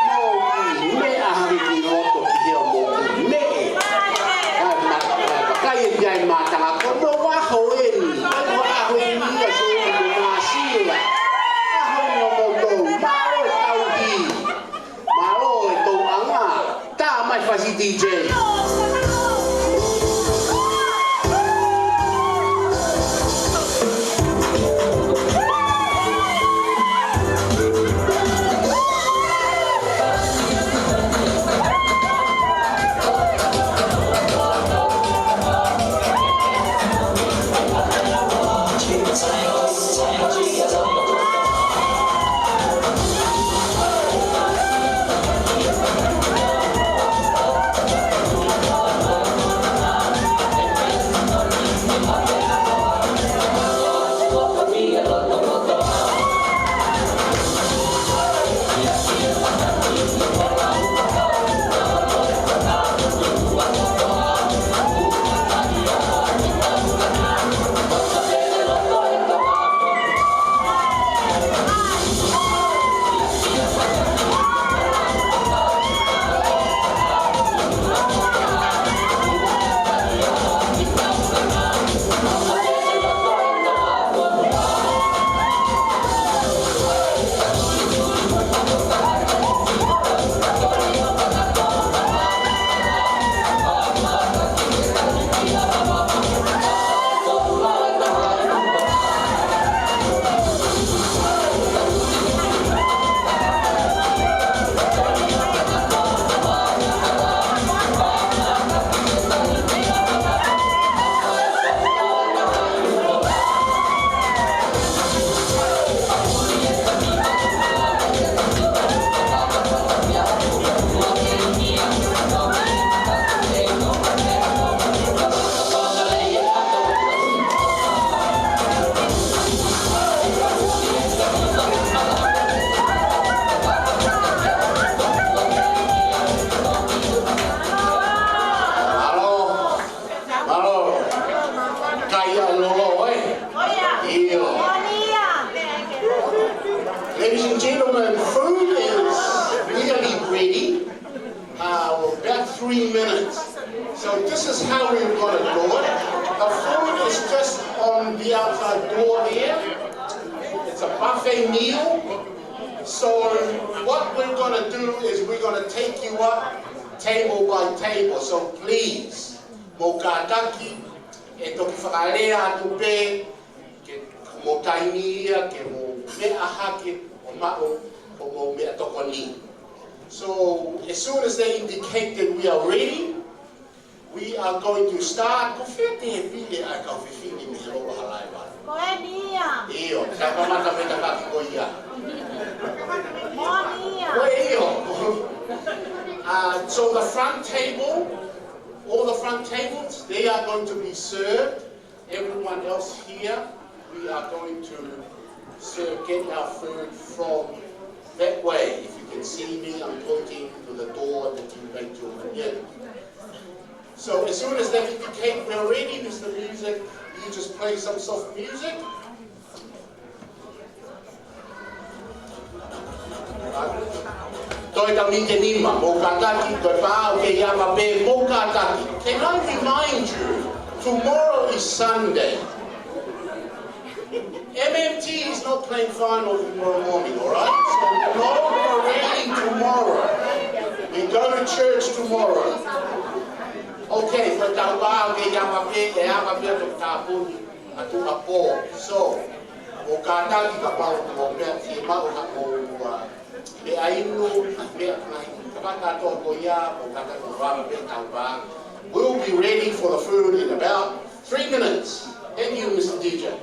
Mou kiʻi meʻa hake ki loto ki he ʻo mou kiʻi meʻa. Kae ma-, kae vakai e mea ʻi mātanga ko hono ʻaho eni. Ko hono ʻaho eni ia Soʻoni mo Māsila. ʻAho eni ʻo mou tau. Mālō e tauhi. Mālō e tauʻanga. Tā mai fasi D J. Kai a lolo, eh? ʻIo. Ladies and gentlemen, food is nearly ready. Uh, about three minutes. So this is how we're gonna do it. The food is just on the outside door there. It's a buffet meal. So what we're gonna do is we're gonna take you up table by table. So please, mou kātaki, ʻe toki fakalea atu pē, ke mou taimi ia, ke mou meʻa hake, ʻo maʻu, ʻo mou meʻa tokoni. So, as soon as they indicate that we are ready, we are going to start. Ko fē te pile ai kau fefine mei he lolo halaevalu? Ko eni ia. ʻIo, ka kamata pē ta kaki ko ia. Ko eni ia. Ko eni ia. Uh, so the front table, all the front tables, they are going to be served. Everyone else here, we are going to serve, get our food from that way. If you can see me, I'm pointing to the door that you make your food in. So as soon as they indicate we're ready, Mister Music, you just play some soft music. Toe tau mite nima, mou kātaki, ko e pā ʻoku kei ava pē, mou kātaki. Can I remind you, tomorrow is Sunday. M M T is not playing final tomorrow morning, all right? So no parade tomorrow. We go to church tomorrow. Okay, ko e tau pā ʻoku kei ava pē, ʻe ava pē ʻo tāpuni ʻa Tupou. So, mou kātaki kapau ʻoku mou meʻa fiemaʻu haʻamou, uh, meʻa inu, meʻa ngaahi, kapau kātoa ko ia, mou kātaki ʻo ava pē tau pā. We'll be ready for the food in about three minutes. Thank you, Mister D J.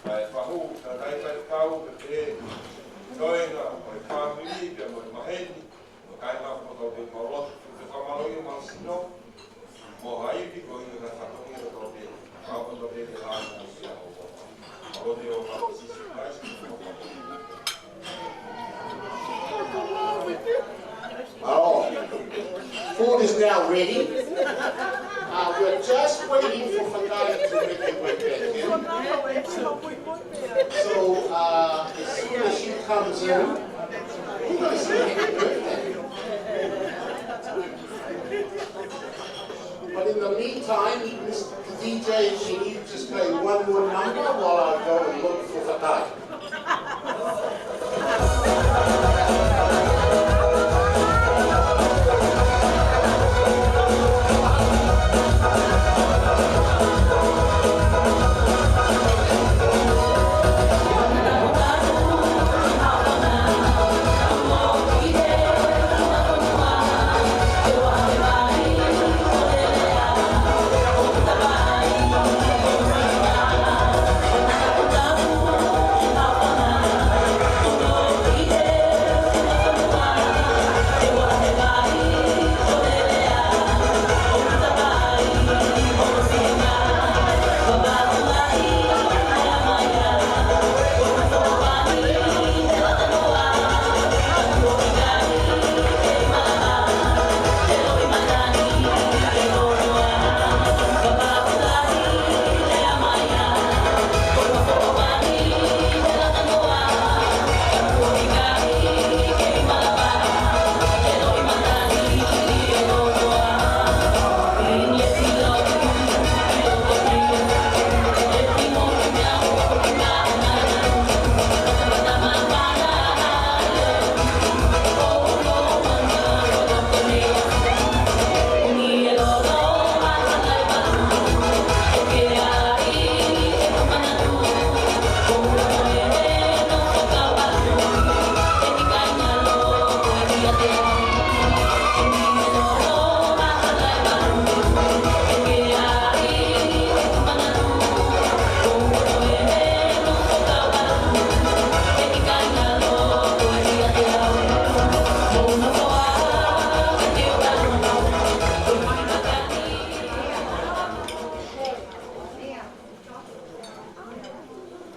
ʻA e fahu, ka kai kai kau, ka ke, toenga, ko e fāmili, pea mo e maheni, mo e kāinga kotoa pē, mau lotu, ke fakamālō ʻi he mau sino, mo hai pē ko ia ka fatongia kotoa pē, kau kotoa pē ke lā mo sia o. Mau lotu ʻi he huafa ʻo Sīsū Kalaisi, ko e huafa. Oh, food is now ready. Uh, we're just waiting for Fatai to make her way back in. So, uh, as soon as she comes in, we're gonna sing happy birthday. But in the meantime, Mister D J, can you just play one more number while I go and look for Fatai?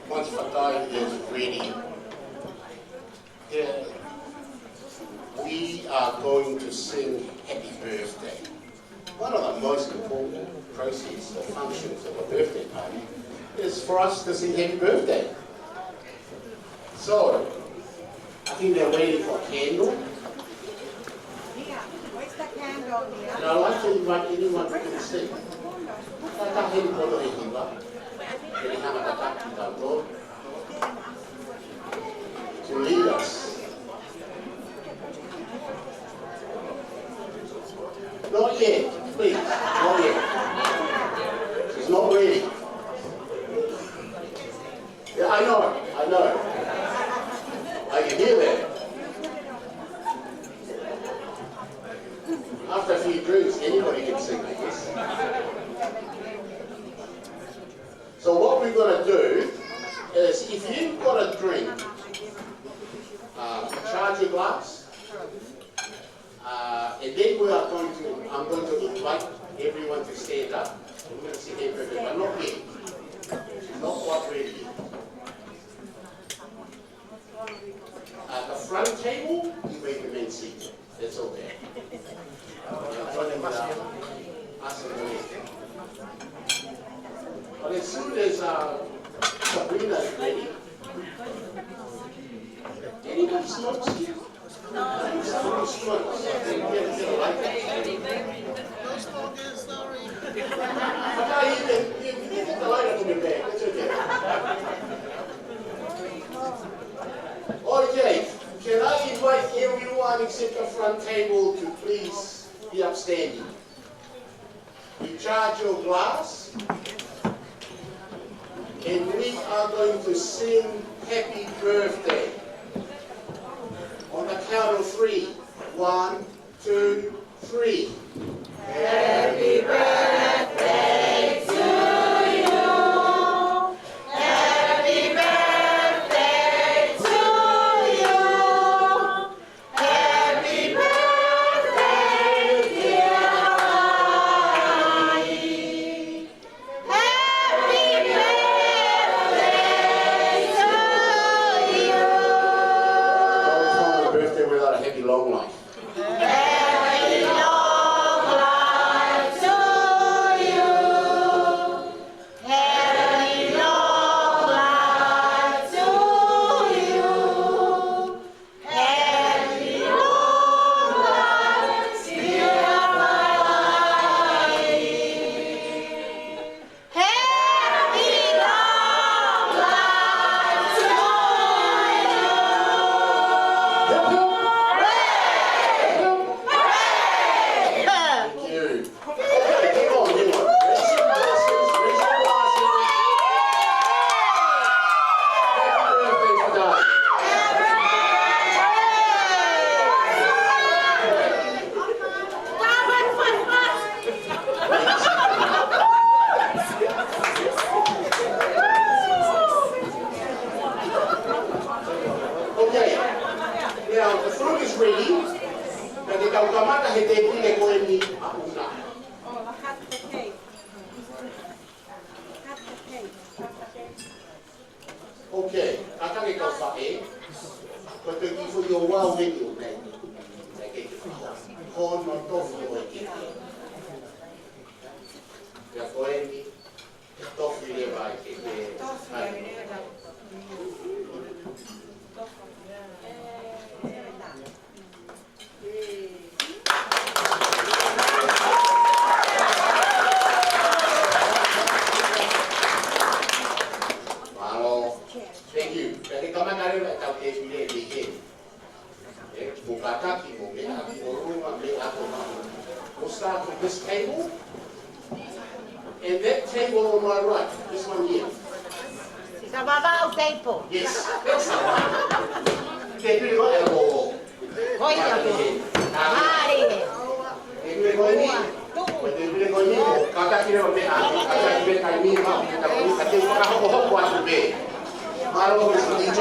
Once Fatai is ready, then we are going to sing Happy Birthday. One of the most important processes or functions of a birthday party is for us to sing Happy Birthday. So, I think they're waiting for a candle. Here, where's the candle here? And I'd like to invite anyone who can sing. Tata heni kono e hiva. Ke ne hanga tataki kitautolu. To lead us. Not yet, please. Not yet. She's not ready. Yeah, I know, I know. I can hear that. After a few drinks, anybody can sing, I guess. So what we're gonna do is, if you've got a drink, uh, charge your glass. Uh, and then we are going to, I'm going to invite everyone to stand up. We're gonna sit there for a bit, but not yet. Not quite ready yet. Uh, the front table, you may remain seated. That's okay. Uh, but, uh, us on the left. But as soon as, uh, Sabrina is ready, anybody smokes here? Okay, you can, you can get the lighter from your bag. It's okay. Okay, Table to please be upstanding. You charge your glass, and we are going to sing Happy Birthday. On the count of three. One, two, three. Happy birthday to you. Happy birthday to you. Happy birthday, dear Happy birthday to you. Don't find a birthday without a happy long life. Happy long life to you. Happy long life to you. Happy long life, dear Happy long life to you. Hip, hip. Hooray! Hooray! Thank you. Come on, come on. Raise your glasses, raise your glasses. Happy birthday, Fidel. Okay. Now, the food is ready. Ka te tau kamata he tēpile ko eni ʻaʻana. Okay, kātaki kau faʻē, ko e peki fo i o wau eni o nei. Nei ke te fua. Ko hono tofu ʻo e keke. Pea ko eni, tofu leva ʻa e keke. Mālō. Thank you. Pea te kamata leva ʻetau tēpile ʻi heni. ʻE, mo kātaki mo meʻa ʻaki ʻolunga, meʻa ʻaki ʻolunga. We'll start with this table. And that table on my right, this one here. It's a Vavau table. Yes, that's the one. Tēpile ko ē ʻo Ko ia ko. Mālie. Tēpile ko eni. Tēpile ko eni. Kātaki leva meʻa. Kātaki meʻa kai ni ma. Kātaki meʻa kai ni ma. Kātaki fakahokohoko atu pē. Mālō, Mister D J.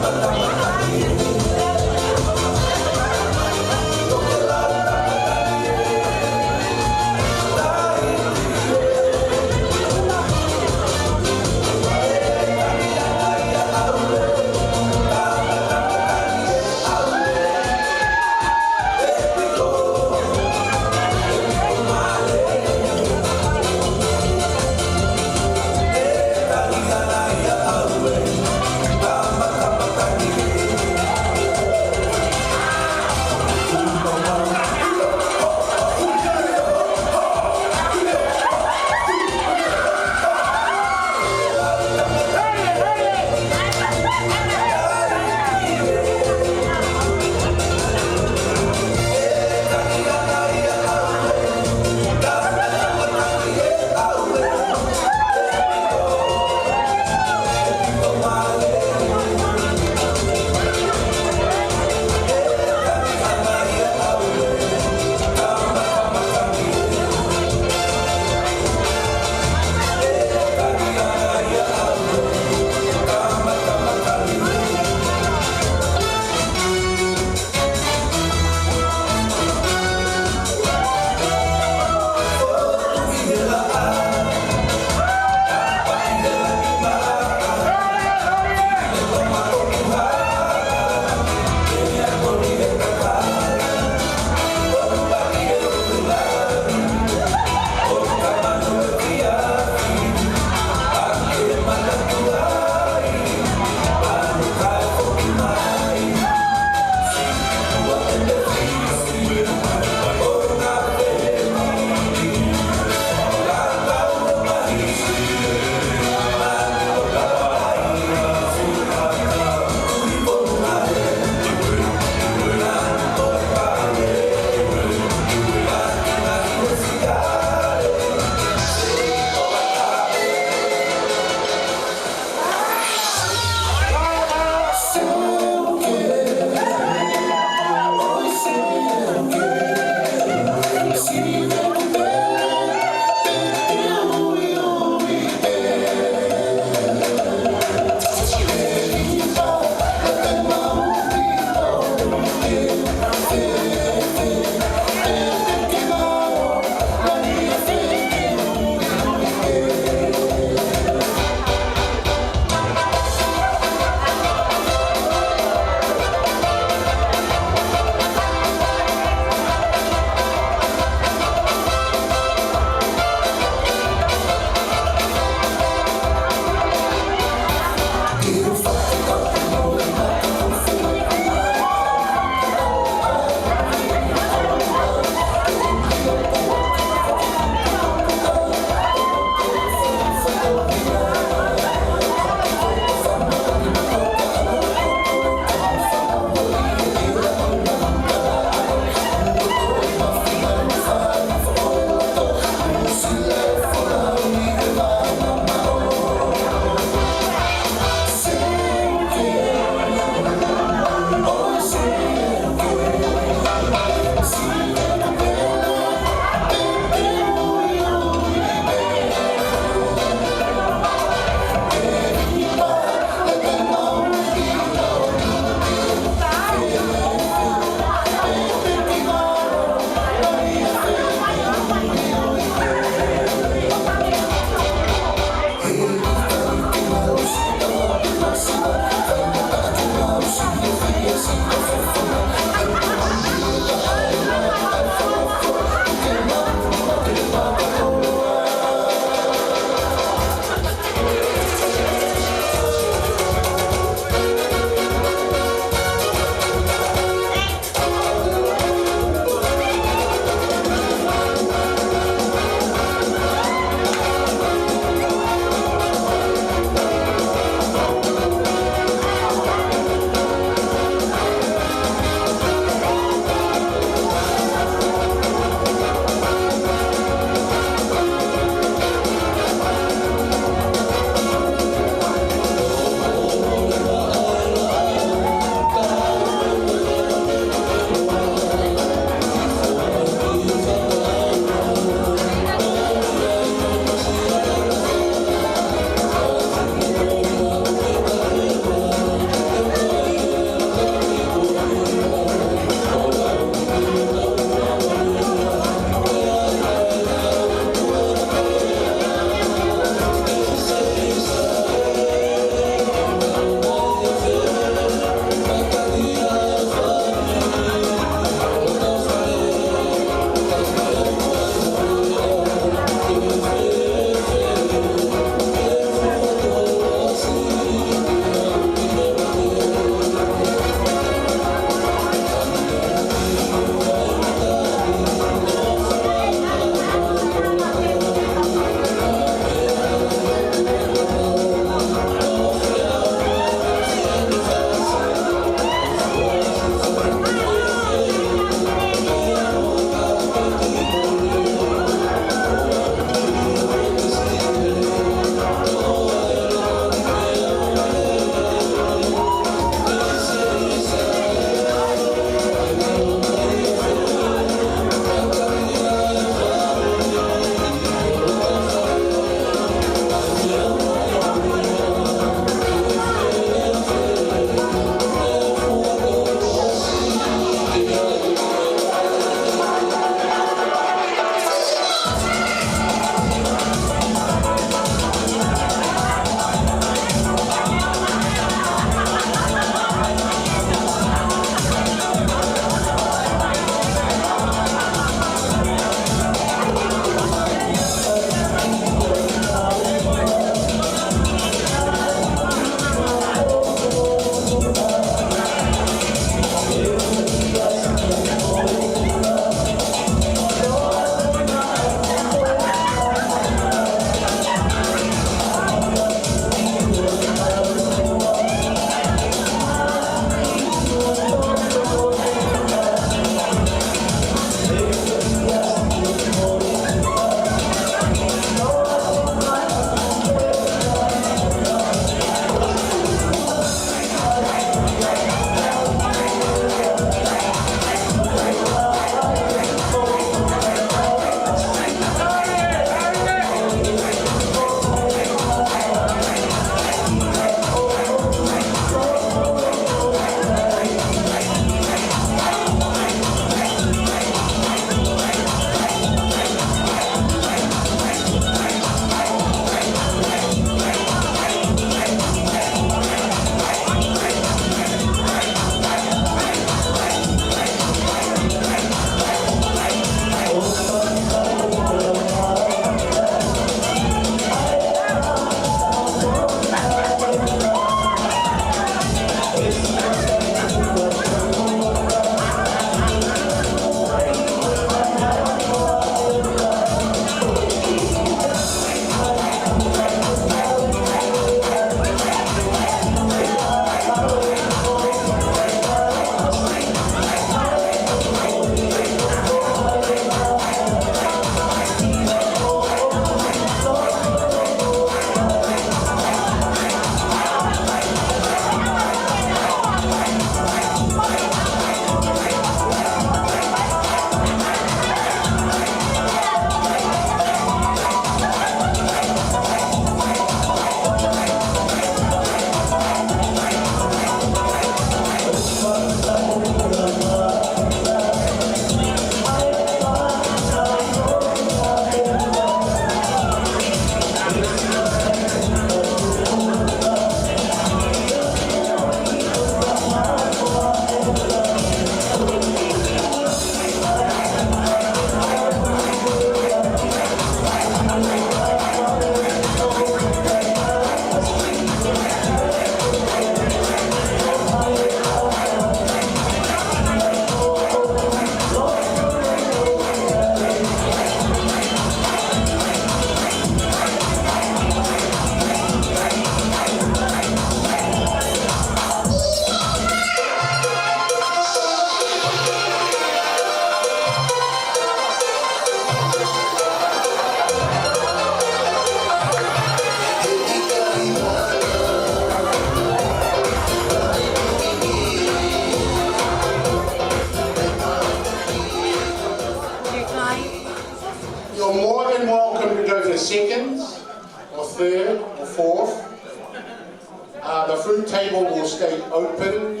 Food table will stay open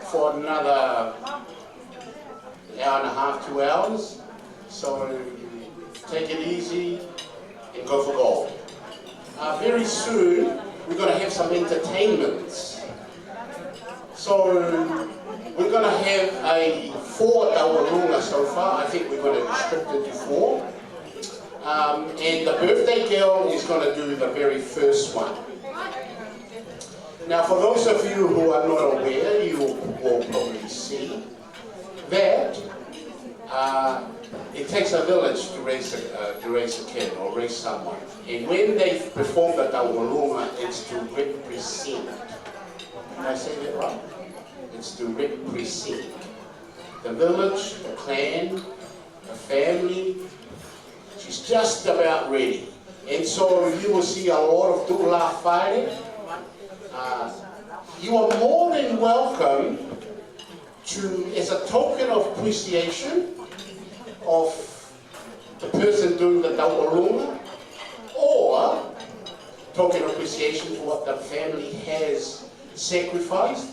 for another hour and a half, two hours. So take it easy and go for gold. Uh, very soon, we're gonna have some entertainments. So we're gonna have a four tauʻolunga so far. I think we're gonna restrict it to four. Um, and the birthday girl is gonna do the very first one. Now, for those of you who are not aware, you will probably see that, uh, it takes a village to raise a, uh, to raise a kid or raise someone. And when they perform the tauʻolunga, it's to represent. Did I say that right? It's to represent the village, the clan, the family. She's just about ready. And so you will see a lot of tula fare. Uh, you are more than welcome to, as a token of appreciation of the person doing the tauʻolunga, or token of appreciation for what the family has sacrificed,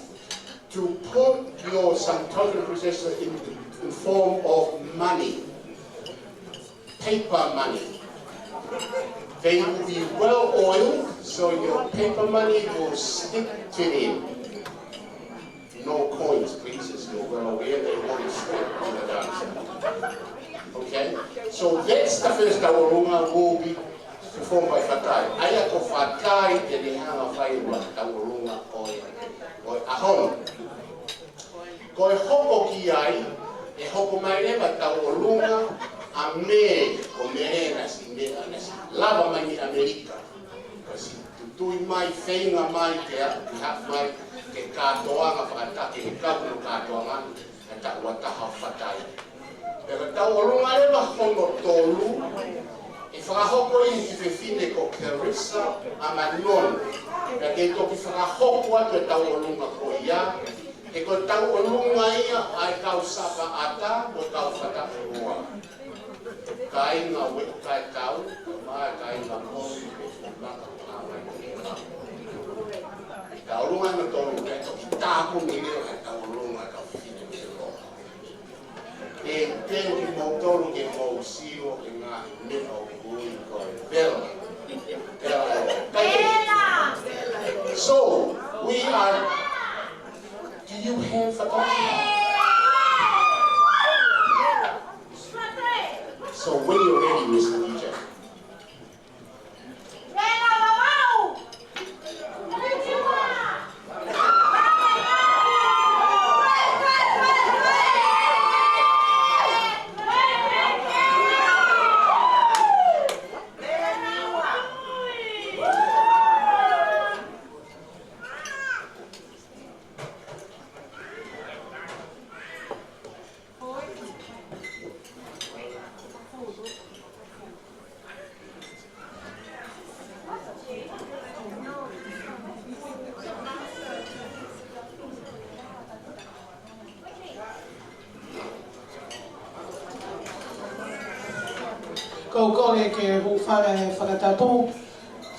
to put your, some token of appreciation in, in form of money, paper money. They will be well oiled, so your paper money will stick to them. No coins, please, as you're well aware, they won't stick on the dance. Okay? So that's the first tauʻolunga will be performed by Fatai. ʻA ia ko Fatai te ne hanga fai ua tauʻolunga ʻo e, ʻo e ʻaho ni. Ko e hoko ki ai, ʻe hoko mai leva tauʻolunga ʻa Mele, ko Mele naʻe siʻi meʻa, naʻe siʻi lava mai mei ʻAmelika. Ko e siʻi tutui mai, feinga mai ke aʻu ki haʻu mai, ke kātoanga fakatake, ke kau ki he kātoanga, ʻa e taʻu ua taha ʻo Fatai. Pea ko e tauʻolunga leva hono tolu, ʻe fakahoko ia ʻe he fefine ko Clarissa ʻa Manonu. Pea te toki fakahoko atu e tauʻolunga ko ia, he ko e tauʻolunga ia ʻa e kau Sakaʻata mo e kau Fataʻuloa. Kāinga Ueʻi Kae Kau, mo e kāinga Mosi, mo e kāinga Hawaii. Tauʻolunga hono tolu, pea toki tāpuni leva e tauʻolunga ʻa e kau fefine mo e loa. Te u teu kimoutolu ke mou sio ki he ngaahi meʻa ʻoku ui ko e vela. Vela. Vela. So, we are, do you have a photographer? So when you're ready, Mister D J. Ko e kole ke hūfanga he fakatapu,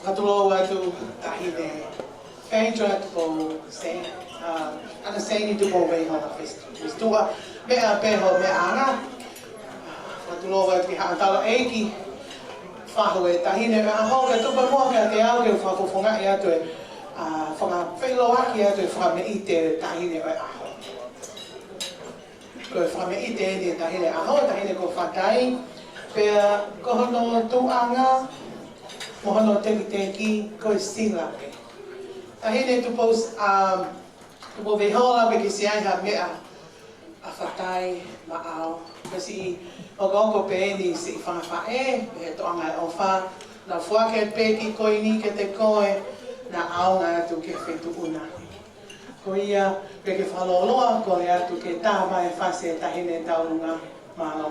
fakatulou atu Taʻahine Phaedra Tupou Seini, uh, Anaseini Tupou Veihola Festuʻa. Meʻa pē hoʻo meʻa anga. Fakatulou atu ki he Haʻa Taulaʻeiki Fahu e Taʻahine ʻo e ʻAho, kae tuku pē muʻa kiate au ke u fakafofongaʻi atu e, uh, fakafeʻiloaki atu e fakameʻite Taʻahine ʻo e ʻAho. Ko e fakameʻite eni e Taʻahine ʻAho, Taʻahine ko Fatai, pea ko hono tuʻunga mo hono tekiteki ko e sila pē. Taʻahine Tupou, um, Tupou Veihola, pe ke ʻi ai ha meʻa ʻa Fatai maʻau. Ko e siʻi ʻokoʻoko pē eni siʻi fanga faʻē, pea he toʻonga e ʻofa, naʻa ku foaki pē kiʻi koini kiate koe, naʻa ʻaonga atu ki he feituʻu na. Ko ia, pea ke fakalōloa, kole atu ke tā mai e fasi e Taʻahine Tauʻolunga. Mālō.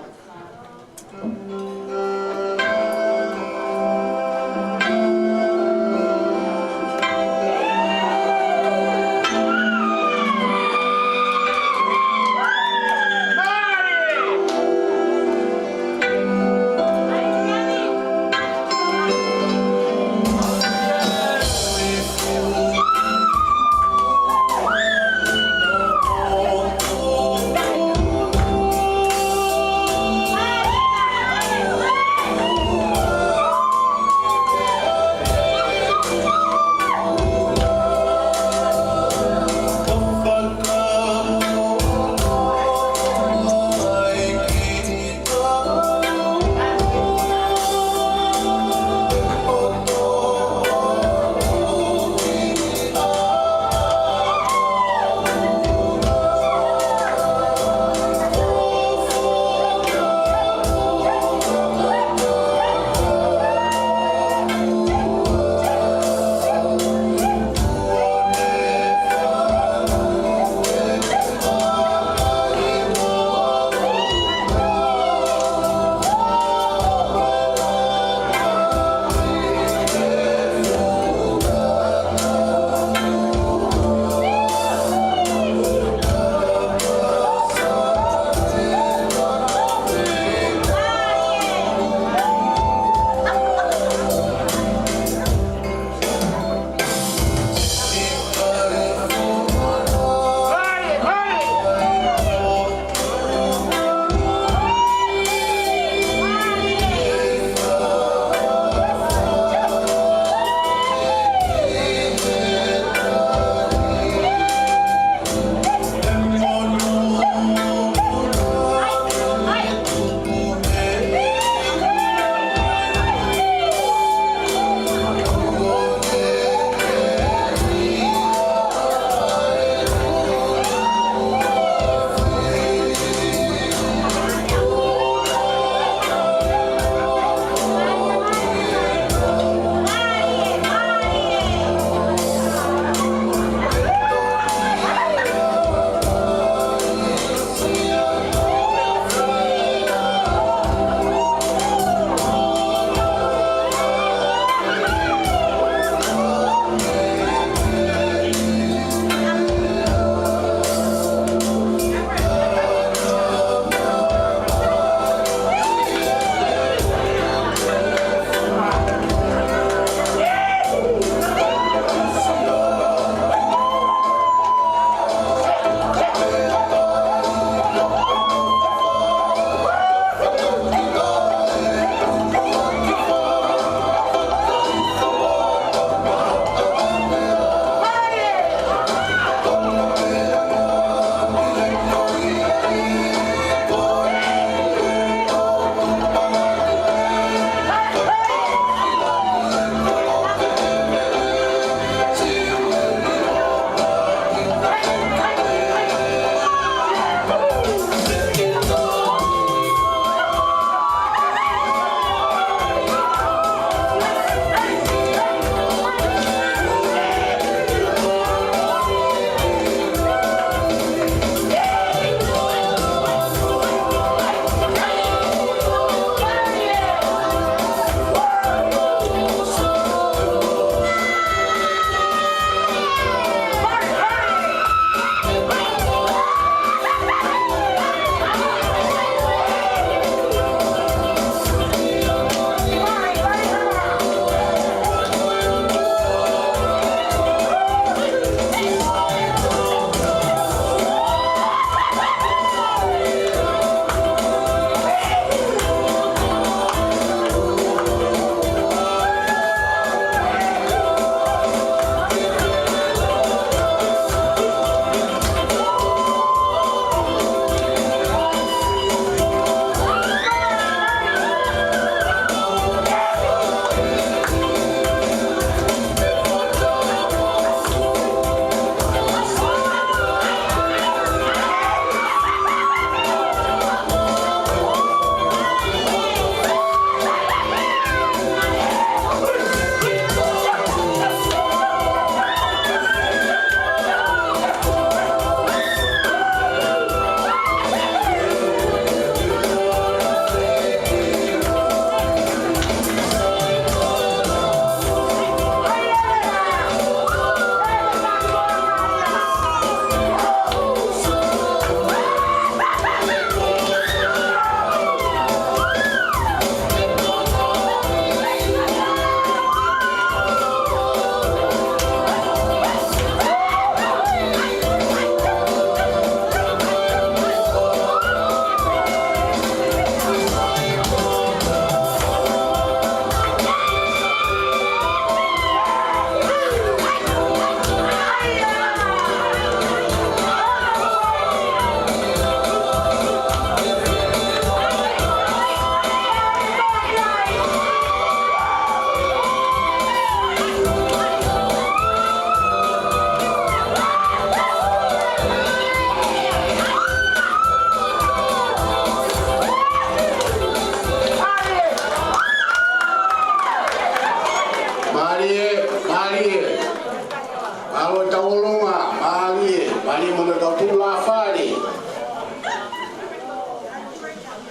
Mālō e tauʻolunga, mālie, mālie mo e kau tuʻulāfale.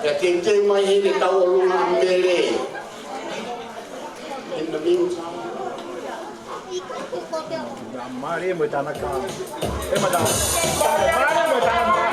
Pea teuteu mai heni e tauʻolunga mele. In the meantime. Mālie mo e tangata. E mata. Mālie mo e tangata.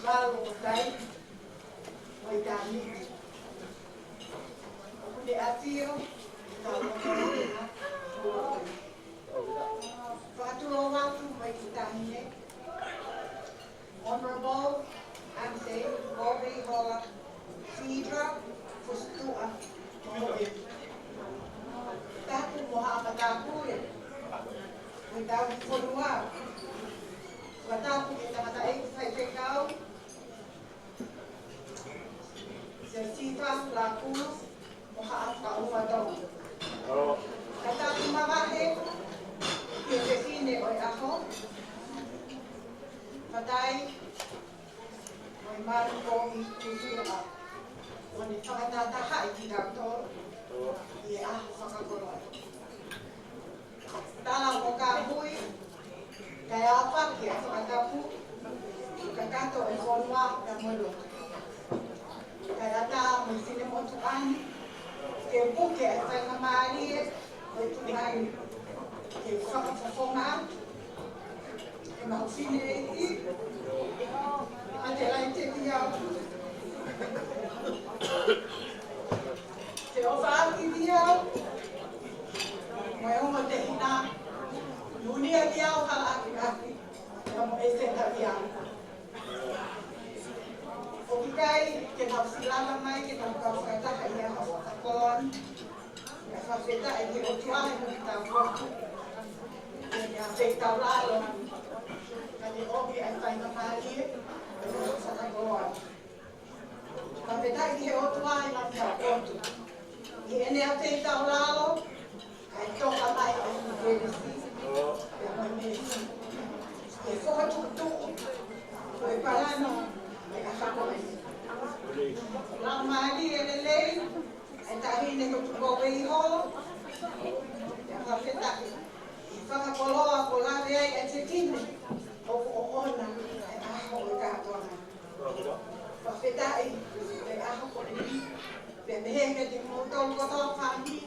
Valu o tai, mo e tani. ʻOku ne ʻafio, ʻi he tau o tau. Fakatulou atu mo e kiʻi taʻahine. Honorable Anse Kobe Hola Sidra Fusitua Momoʻe. Tapu mo haʻa matāpule. Mo e tau fonua. Fakatapu ki he tangataʻeiki faifekau. Siosifa Lakulu mo haʻa fakaʻofa Tonga. Fakatapu mavahe ki he fefine ʻo e ʻaho. Fatai mo e malu ko i kusia. ʻO ne fakatahatahaʻi kitautolu ʻi he ʻaho fakakoloa. Tala mo ka hui, kae ʻaofaki ʻa e fakatapu, kakato e fonua ka mo e lotu. Kae ʻatā mo e finemotuʻa ni, ke puke ʻa e faingamālie ʻo e tuʻunga ni, ke fakafofonga atu ʻemau fineʻeiki, ʻa te lai te piau. Te o faʻaki piau. Mo e ongo tehina. Nunia piau hala aki aki. Ka mo e se ta piau. ʻOku ʻikai ke nau silama mai ke nau kau fakataha ʻi he ʻaho fakakoloa ni. Ka fakafetaʻi ki he ʻOtua he mo kitautolu. Ke ne afeitaulalo. Ka ne ʻomi ʻa e faingamālie. Ke nau fakakoloa. Fakafetaʻi ki he ʻOtua ʻi he lami ʻa e potu. ʻI heʻene afeitaulalo, kae toka mai ʻa e kelesi. Pea mo e meesi. ʻI he fakatuʻutuʻu, ko e palani, ʻa e ʻaho ko eni. Laumālie lelei, ʻa e taʻahine ko Tukou Veiho. Pea fakafetaʻi, ʻi he fakakoloa ko lave ai ʻa e fefine, ʻoku ʻoʻona, ʻa e ʻaho ʻo e kātoanga. Fakafetaʻi, ʻi he ʻaho ko eni, pea pehē kiate kimoutolu kotoa fāmili,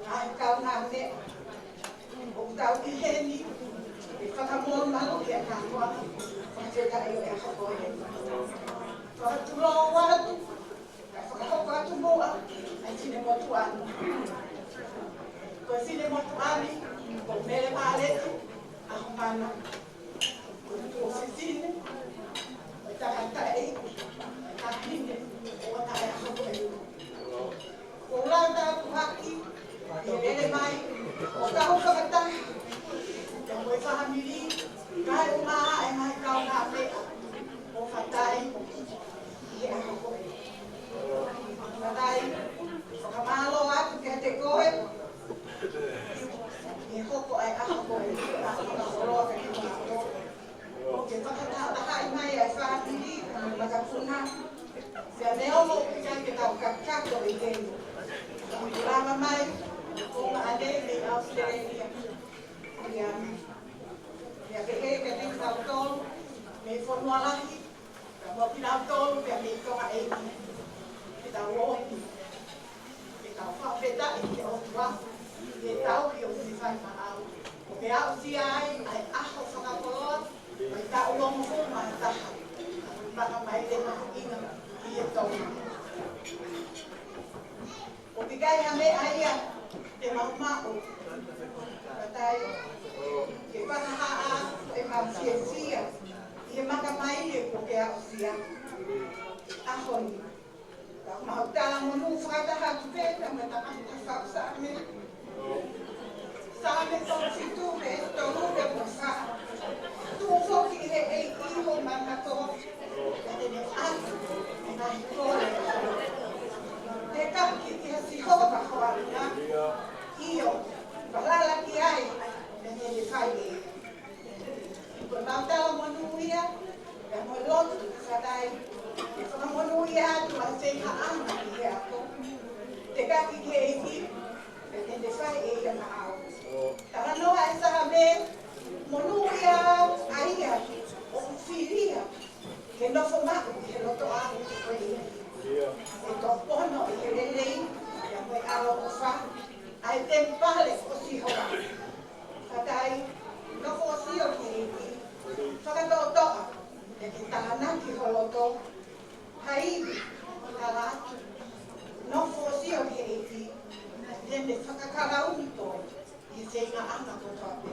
ʻa e kaungāmeʻa, ʻoku tau ʻi heni, ke fakamālō ʻi he kātoanga, fakafetaʻi ʻi he ʻaho ko eni. Fakatulou atu, kae fakahoko atu muʻa, ʻa e finemotuʻa ni. Ko e finemotuʻa ni, ko Mele Pāleti, ʻa Homana. Ko e tuofefine, ko e tangataʻeiki, ko e taʻahine, ʻo e taʻahine ko eni. Ko e lata atu hake, ʻi he lele mai, ʻo kau fakataha, ʻa e ko e fāmili, kae ʻumaʻā ʻa e ngaahi kaungāmeʻa, ʻo Fatai, ʻi he ʻaho ko eni. Fatai, fakamālō atu kiate koe, ʻi he hoko ʻa e ʻaho ko eni, ʻaho fakakoloa kiate kimoutolu. Ke fakatahatahaʻi mai ʻa e fāmili, mo e makapuna. Pea neongo ʻoku ʻikai ke tau kakato ʻi heni. Ka ʻoku lava mai, ko e ngaahi ʻaneafi mei ʻAositelēlia. ʻIa, pea pehē kiate kitautolu, mei he fonua lahi, pea mo kitautolu, pea mei Tonga ʻEiki. Ke tau ō ni. Ke tau fakafetaʻi ki he ʻOtua, ʻi he tauhi ʻoku ne fai maʻau. ʻOku ke aʻusia ai, ʻa e ʻaho fakakoloa, ʻo e taʻu hongofulu mā taha. Paka mai te mahuʻinga, ʻi he Tonga. ʻOku ʻikai ha meʻa ia, te mau maʻu. Fatai, ke fakahā ʻa e mau fiefia, ʻi he makamaile kuo ke aʻusia. ʻAho ni. Ka mau talamonū fakataha atu pē, ka mau tangata fakasaame. Saame tolu fitu, veesi tolu pea mo e fā. Tuʻu foki ʻi he ʻEiki ho manako, ka te ne ʻatu, ʻa e ngaahi kole. Te kaki ki ha Sihova ho ʻAfio. ʻIo, falala ki ai, ka te ne fai ʻe ia. Ko e mau talamonū ia, pea mo e lotu, Fatai. Ke fakamonūʻia atu ʻa e feihaʻanga ʻi he ako. Te kaki ki he ʻEiki, pea te ne fai ʻe ia maʻau. Talanoa ʻa e Saame, monūʻia ʻa ia ʻoku fili ia ke nofo maʻu ʻi he lotoʻā ʻo e ʻEiki. ʻE toʻo pono ʻi he lelei, pea mo e ʻaloʻofa, ʻa e temipale ʻo Sihova. Fatai, nofo ʻo sio ki he ʻEiki. Fakatoʻotoʻa, ʻe ke tānaki ho Seinga ana kotoa pē.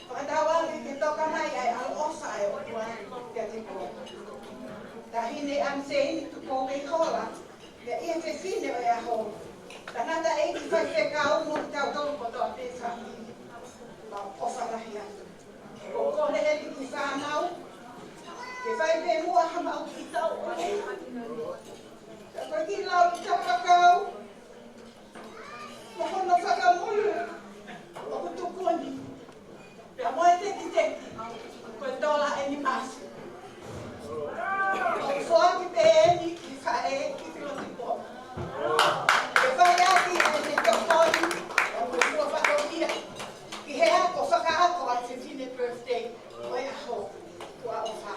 Fakatauange ke toka mai ʻa e ʻaloʻofa ʻa e ʻOtua kiate koe. Taʻahine Anseini Tupou Keihola, pea ʻi he fefine ʻo e ʻaho, tangataʻeiki faifekau mo kitautolu kotoa pē fāmili. Mau ʻofa lahi atu. Ko e kole eni ki he fānau, ke fai pē muʻa haʻamau kiʻi tauʻolunga. Ka ko e kiʻi lauʻi kapakau, mo hono fakamole ʻoku tuku ni. Pea mo e tekiteki, ko e tola eni masi. ʻOku foaki pē eni ki he faʻē ki Filotipo. Ke fai ʻaki ʻene tokoni, ʻoku fua fatongia ki he ako fakaako ʻa e fefine birthday ʻo e ʻaho. Kuo ʻofa.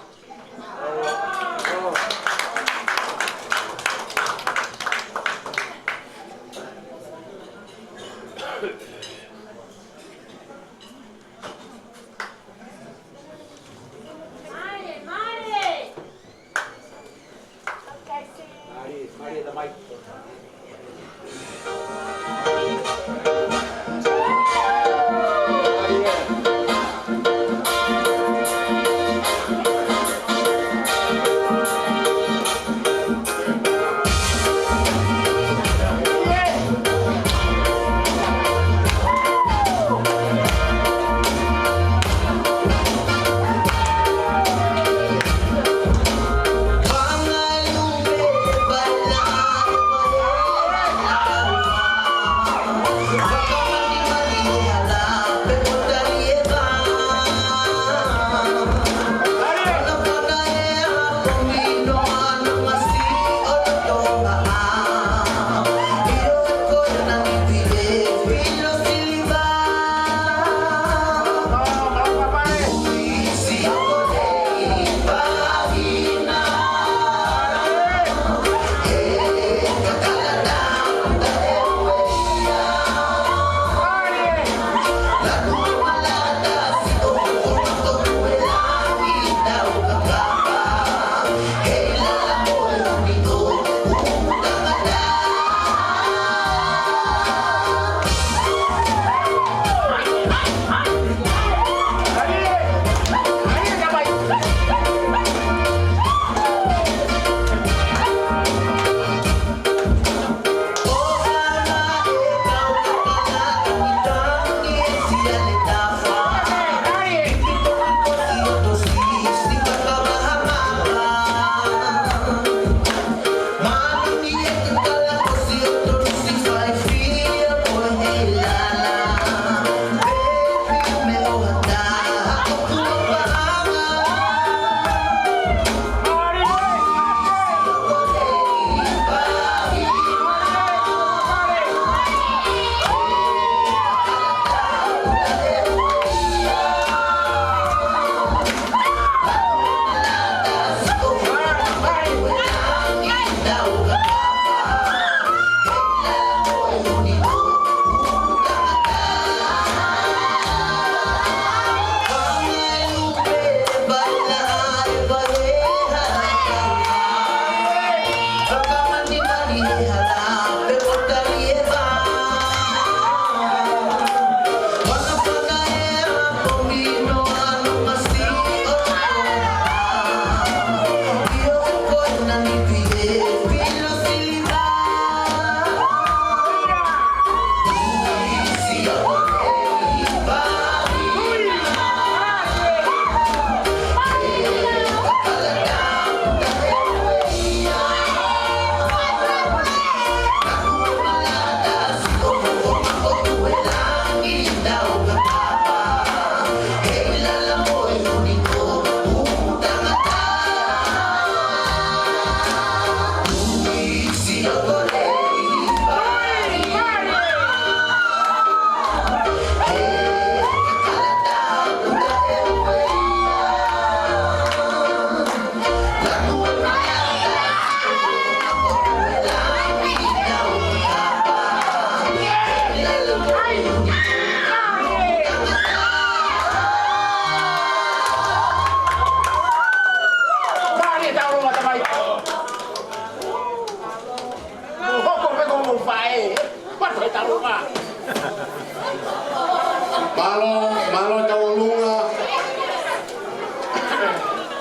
Mālō, mālō tauʻolunga.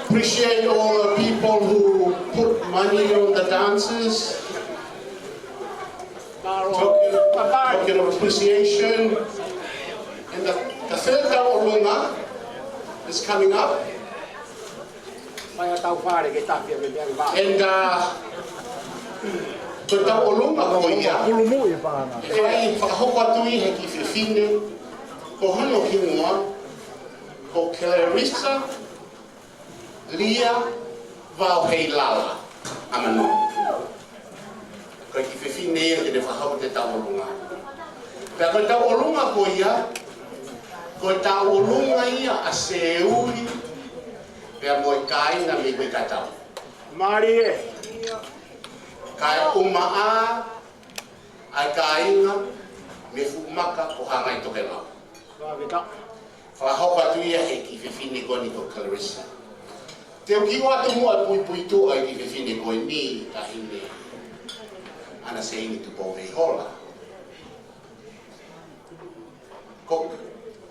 Appreciate all the people who put money on the dancers. Mālō. Token, token of appreciation. And the, the third tauʻolunga is coming up. Mai a tau fale ke tafi a me meʻa vā. And, uh, ko e tauʻolunga ko ia, ʻe fai fakahoko atu ia he kiʻi fefine, ko hono hingoa ko Clarissa Lia Vaoheilala ʻAmanoa. Ko e kiʻi fefine ia te ne fakahoko ʻete tauʻolunga. Pea ko e tauʻolunga ko ia, ko e tauʻolunga ia ʻa Seuli, pea mo e kāinga mei Kuikatau. Mālie. Kae ʻumaʻā ʻa e kāinga mei Fuʻu Maka ko Hangai Tokelau. Fakahoko atu ia he kiʻi fefine ko eni ko Clarissa. Te u kiʻi ʻoatu muʻa e puipuituʻa e kiʻi fefine ko eni, taʻahine ʻAna Seini Tupou Veihola. Ko,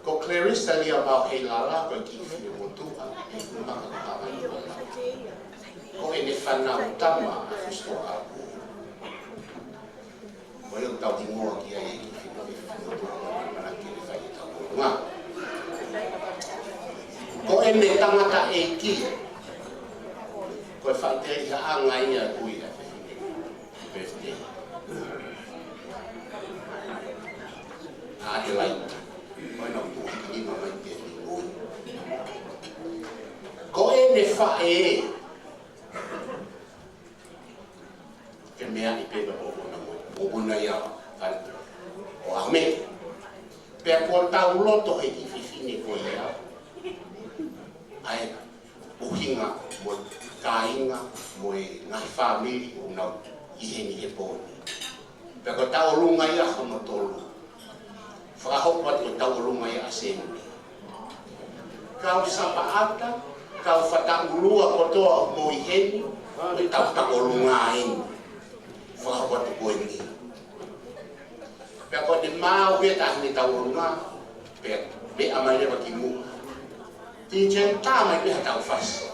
ko Clarissa Lia Vaoheilala ko e kiʻi fefine motuʻa ʻi Fuʻu Maka ko Hangai Tokelau. Ko ʻene fānau tama ʻa Fusitoa Kapu. Ko ia ʻoku tau hingoa ki ai e kiʻi fefine motuʻa ko eni, mana ke ne fai e tauʻolunga. Ko ʻene tangataʻeiki, ko e faʻitelihaʻanga ia ʻo e kui ʻa e fefine. Birthday. ʻA Adelaide. Ko ena ʻoku tuʻu hiki nima mai pē ni ngoi. Ko ʻene faʻē, ke meaʻi pē ka ʻoʻona mo, ʻoʻona ia, ʻo ʻAhomeke. Pea kuo tau loto he kiʻi fefine ko ia, ʻa e ʻuhinga mo e kāinga mo e ngaahi fāmili ʻoku nau ʻi heni he pō ni. Pea ko e tauʻolunga ia hono tolu. Fakahoko atu ko e tauʻolunga ia ʻa Seni. Kau Sapaʻata, kau Fataʻulua kotoa ʻoku mou ʻi heni, ko e tau tauʻolunga eni. Fakahoko atu ko eni. Pea ko ʻene maau pē taʻahine tauʻolunga, pea meʻa mai leva ki muʻa. DJ, tā mai pē ha tau fasi.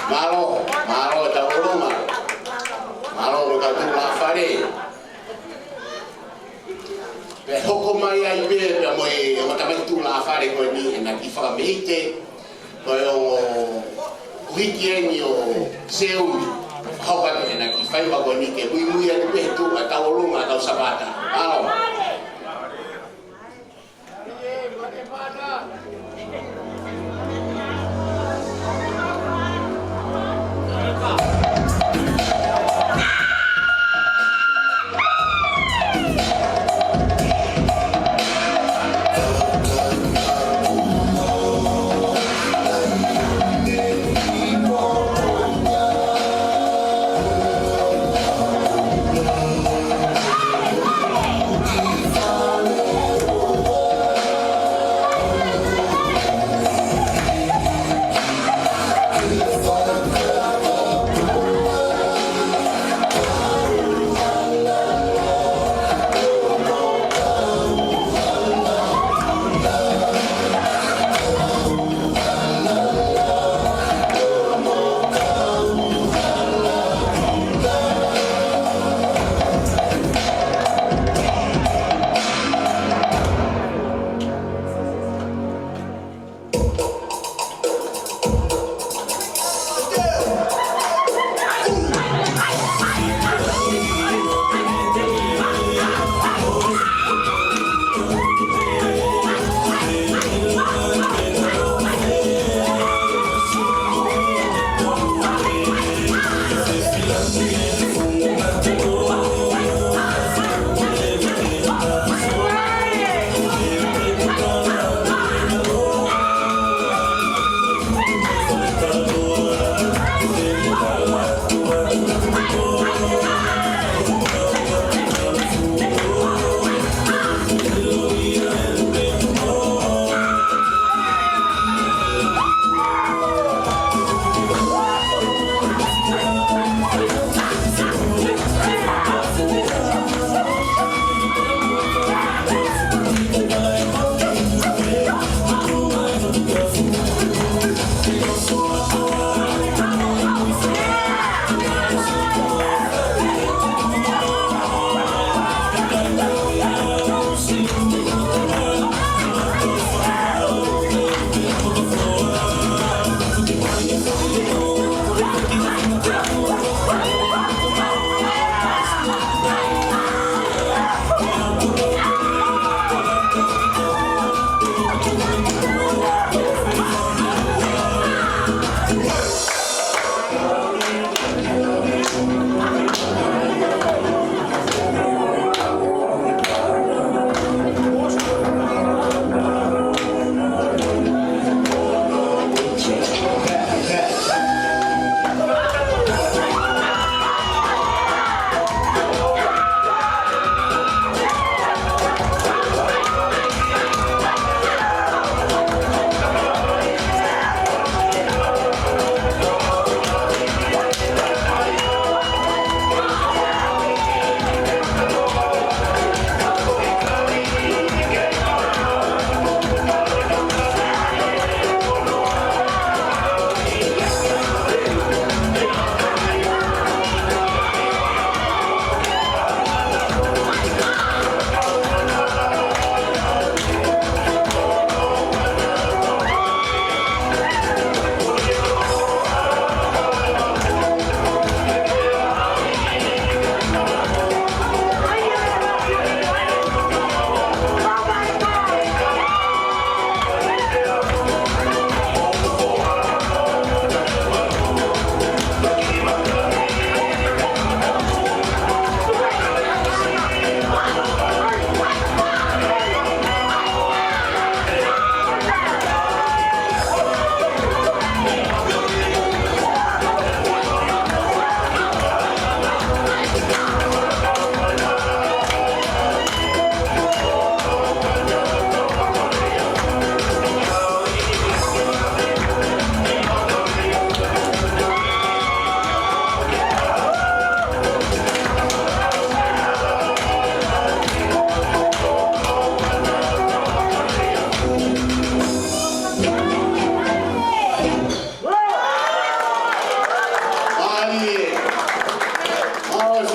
Mālō, mālō e tauʻolunga. Mālō mo e kau tuʻulāfale. Pea hoko mai ai pē, pea mo e, mo e tamaiki tuʻulāfale ko eni ʻena kiʻi fakameite, ko e ongo kuhiki eni ʻo Seuli. Hoko atu ʻena kiʻi faiva ko eni ke muimui atu pē tuʻa tauʻolunga kau Sāpate. Mālō.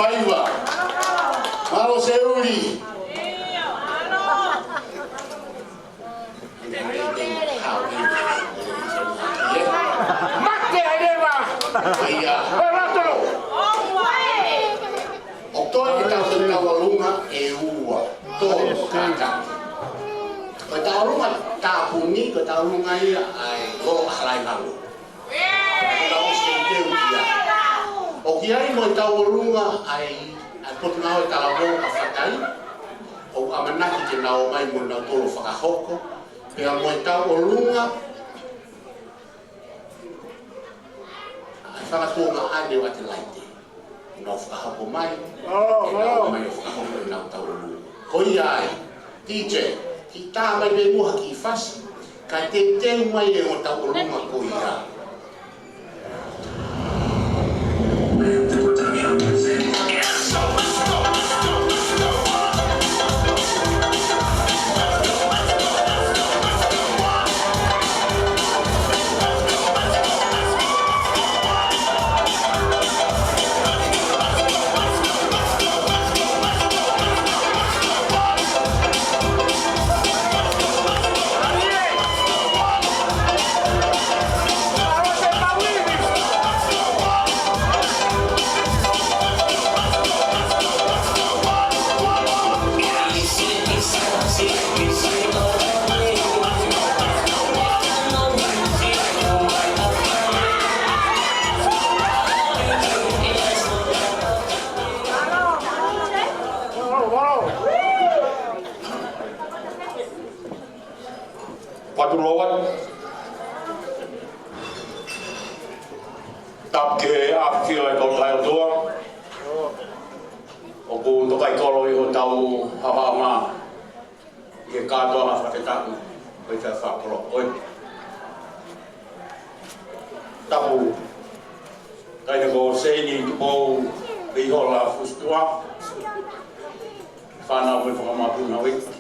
Faiva. Mālō Seuli. Mate ai leva. Ia. Oi, Latolo. ʻOku toe ʻetau tauʻolunga ʻe ua, tolu, kātaki. Ko e tauʻolunga tāpuni, ko e tauʻolunga ia ʻa e Loʻo ʻAhalainalo. Tau ʻosi teuteu ia. ʻOku ʻi ai mo e tauʻolunga ʻa e, ʻa e Potungāue Talavou ʻa Fatai. ʻOku ʻamanaki ke nau ō mai mo nautolu ʻo fakahoko. Pea mo e tauʻolunga ʻa e Fakatuongaʻane ʻo ʻAtelaite. Nau fakahoko mai. Oh, ke nau ō mai ʻo fakahoko ʻenau tauʻolunga. Ko ia ai, DJ, kiʻi tā mai pē muʻa ha kiʻi fasi, kae teuteu mai e ongo tauʻolunga ko ia. Patu Loa. Tapu ki he ʻAfio ʻa e Tolu Tahaʻi ʻOtua. ʻOku tokaikolo ʻi hotau havaʻanga ʻi he kātoanga fakafetaʻi ʻo e fai fakakolo. ʻOi. Tapu. Taʻahine ko Seini Tupou Veihola Fusitua. Fānau mo e Fakamāpuna Wiki.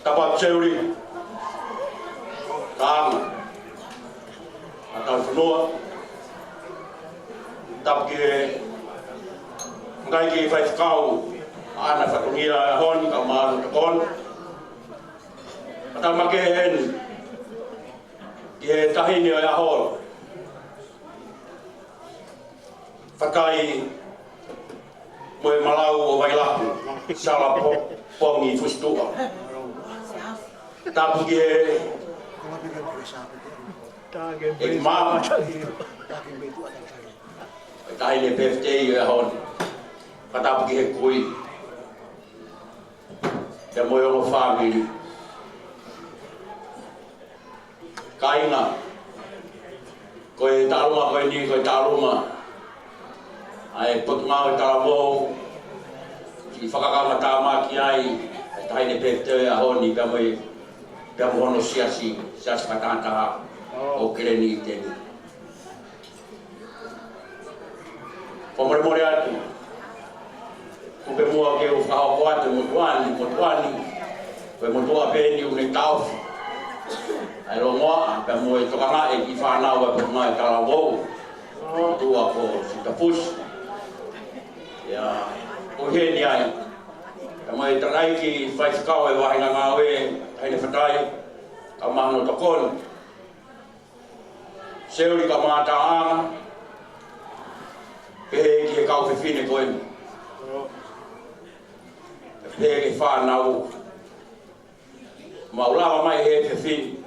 Tapu atu Seuli. Kāinga. ʻA Taufunua. Tapu ki he ngaahi kiʻi faifekau ʻa ʻAna Fatongia ʻo e ʻaho ni, kae ʻumaʻā hono tokoni. Pea tapu makehe heni ki he taʻahine ʻo e ʻaho, Fakai mo e Malau ʻo Vailaku, Sala Po-, Pongi Fusitua. Tapu ki he ʻEiki Māʻa, e taʻahine birthday ʻo e ʻaho ni. Pea tapu ki he kui, pea mo e ongo fāmili. Kāinga, ko e taʻaluma ko eni, ko e taʻaluma ʻa e Potungāue Talavou, ʻi he fakakaumatāmaki ai e taʻahine birthday ʻo e ʻaho ni pea mo e, pea mo hono siasi, Siasi Fakatahataha ʻo Keleniteni. Fakamolemole atu. Kuo pau muʻa ke u fakahoko atu e motuʻa ni, motuʻa ni. Ko e motuʻa pē eni ʻoku ne taʻofi ʻa e longoaʻa, pea mo e tokangaʻi e kiʻi fānau ʻa e Potungāue Talavou. Motuʻa ko Sitafusi. Ia, ko heni ai. Pea mo e tangataʻeiki faifekau e vahenga ngāue, Taʻahine Fatai, kae ʻumaʻā hono tokoni. Seuli kae ʻumaʻā Taʻanga, pehē ki he kau fefine ko eni. Pehē ki he fānau. Mau lava mai he fefine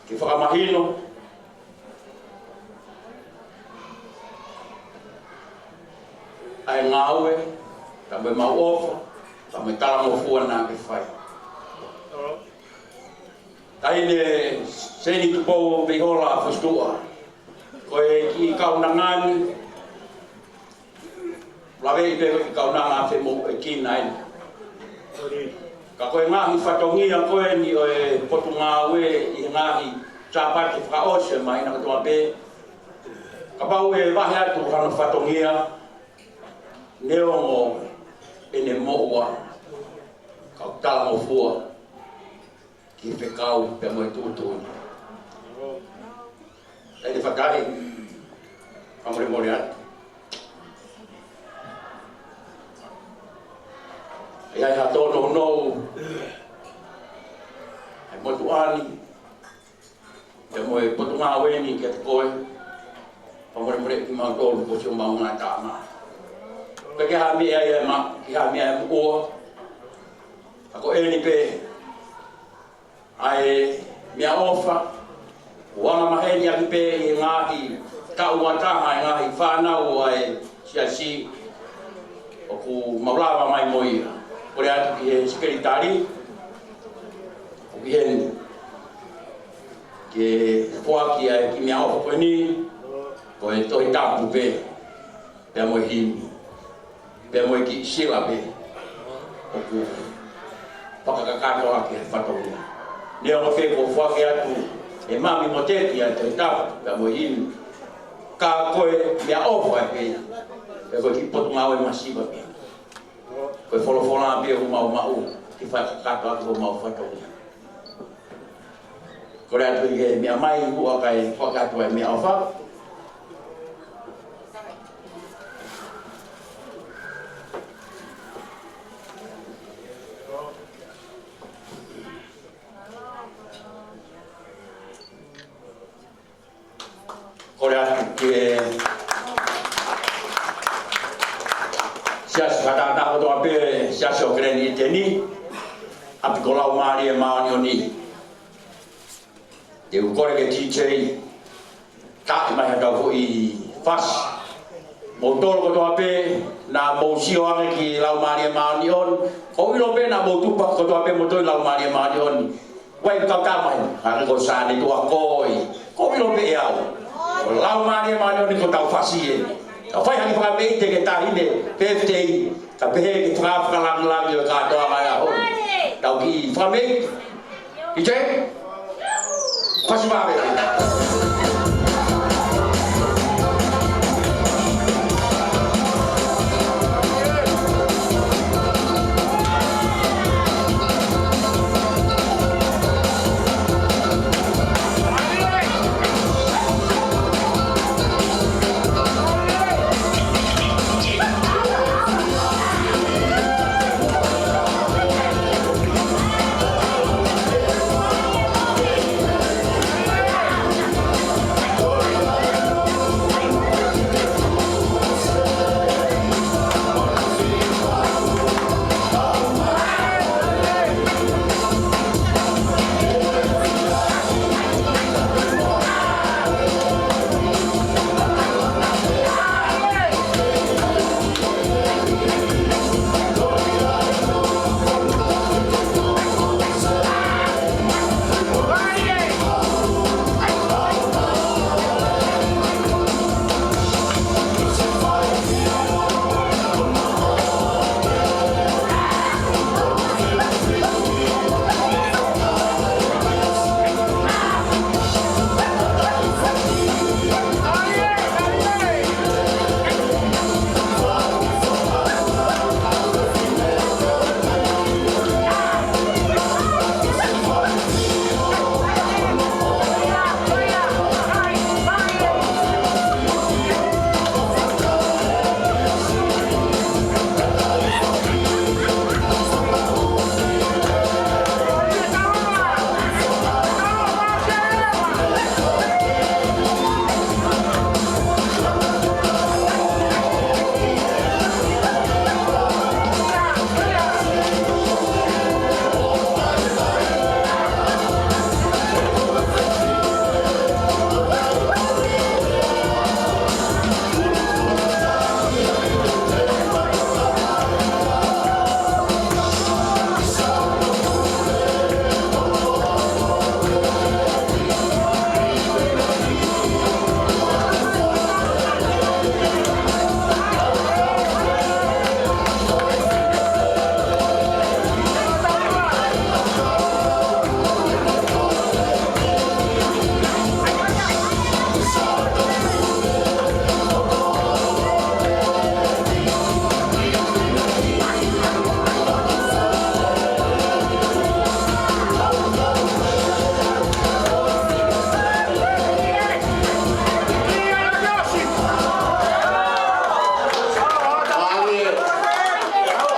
ke fakamahino ʻa e ngāue, pea mo e mau ʻofa, pea mo e talangofua naʻa ke fai. Taʻahine Seini Tupou Veihola Fusitua. Ko e kiʻi kaunanga ni, laveʻi pē ko e kiʻi kaunanga femoʻuekina eni. Ka ko e ngaahi fatongia ko eni ʻo e Potungāue ʻi he ngaahi Sāpate fakaʻosi ʻo e māhina kotoa pē. Kapau ʻe vahe atu hano fatongia, neongo ʻene moʻua, kau talangofua ki he fekau pea mo e tuʻutuʻuni. Taʻahine Fakai, fakamolemole atu. Fakamolemole kimautolu ko siʻomau ngaahi tama. Pea ke hā meʻa ia ma, ke hā meʻa ia mo ua. Ka ko eni pē ʻa e meʻaʻofa, ʻoku angamaheni ʻaki pē ʻi he ngaahi taʻu ʻa taha ʻa e ngaahi fānau ʻa e siasi. ʻOku mau lava mai mo ia. Kole atu ki he sekelitali, ʻoku ʻi heni, ke foaki ʻa e kiʻi meʻaʻofa ko eni, ko e Tohi Tapu pē, pea mo e himi, pea mo e kiʻi sila pē ʻoku fakakakato ʻaki e fatongia. Neongo pē kuo foaki atu ʻe Mami mo Teti ʻa e Tohi Tapu pea mo e himi, ka ko e meʻaʻofa pē ia, pea ko e kiʻi potungāue masiva pē. Ko e folofola pē ʻoku mau maʻu ke fakakakato ʻaki homau fatongia. Kole atu ke meʻa mai, ʻoua kae fakakakato e meʻaʻofa. Kole atu ki he siasi fakatātā kotoa pē, siasi ʻo Kelen ʻIteni, ʻapi ko Laumālie Māʻoniʻoni. Te u kole ke T J, taaʻi mai ha tau foʻi fasi. Moutolu kotoa pē naʻa mou sio ange ki Laumālie Māʻoniʻoni, ʻoku ou ʻilo pē naʻa mou tupu kotoa pē moutolu ʻi Laumālie Māʻoniʻoni. Vai kau tā mai, hangē ko Sane Tuakoi. ʻOku ou ʻilo pē ʻe au, ko Laumālie Māʻoniʻoni ko ʻetau fasi ē. Ka fai ha kiʻi fakameʻite ki he taʻahine, birthday, ka pehē ki he fakafakalangilangi ʻo e kātoanga ʻo e ʻaho ni. Tau kiʻi fakameʻite. Ije? Fasi vave.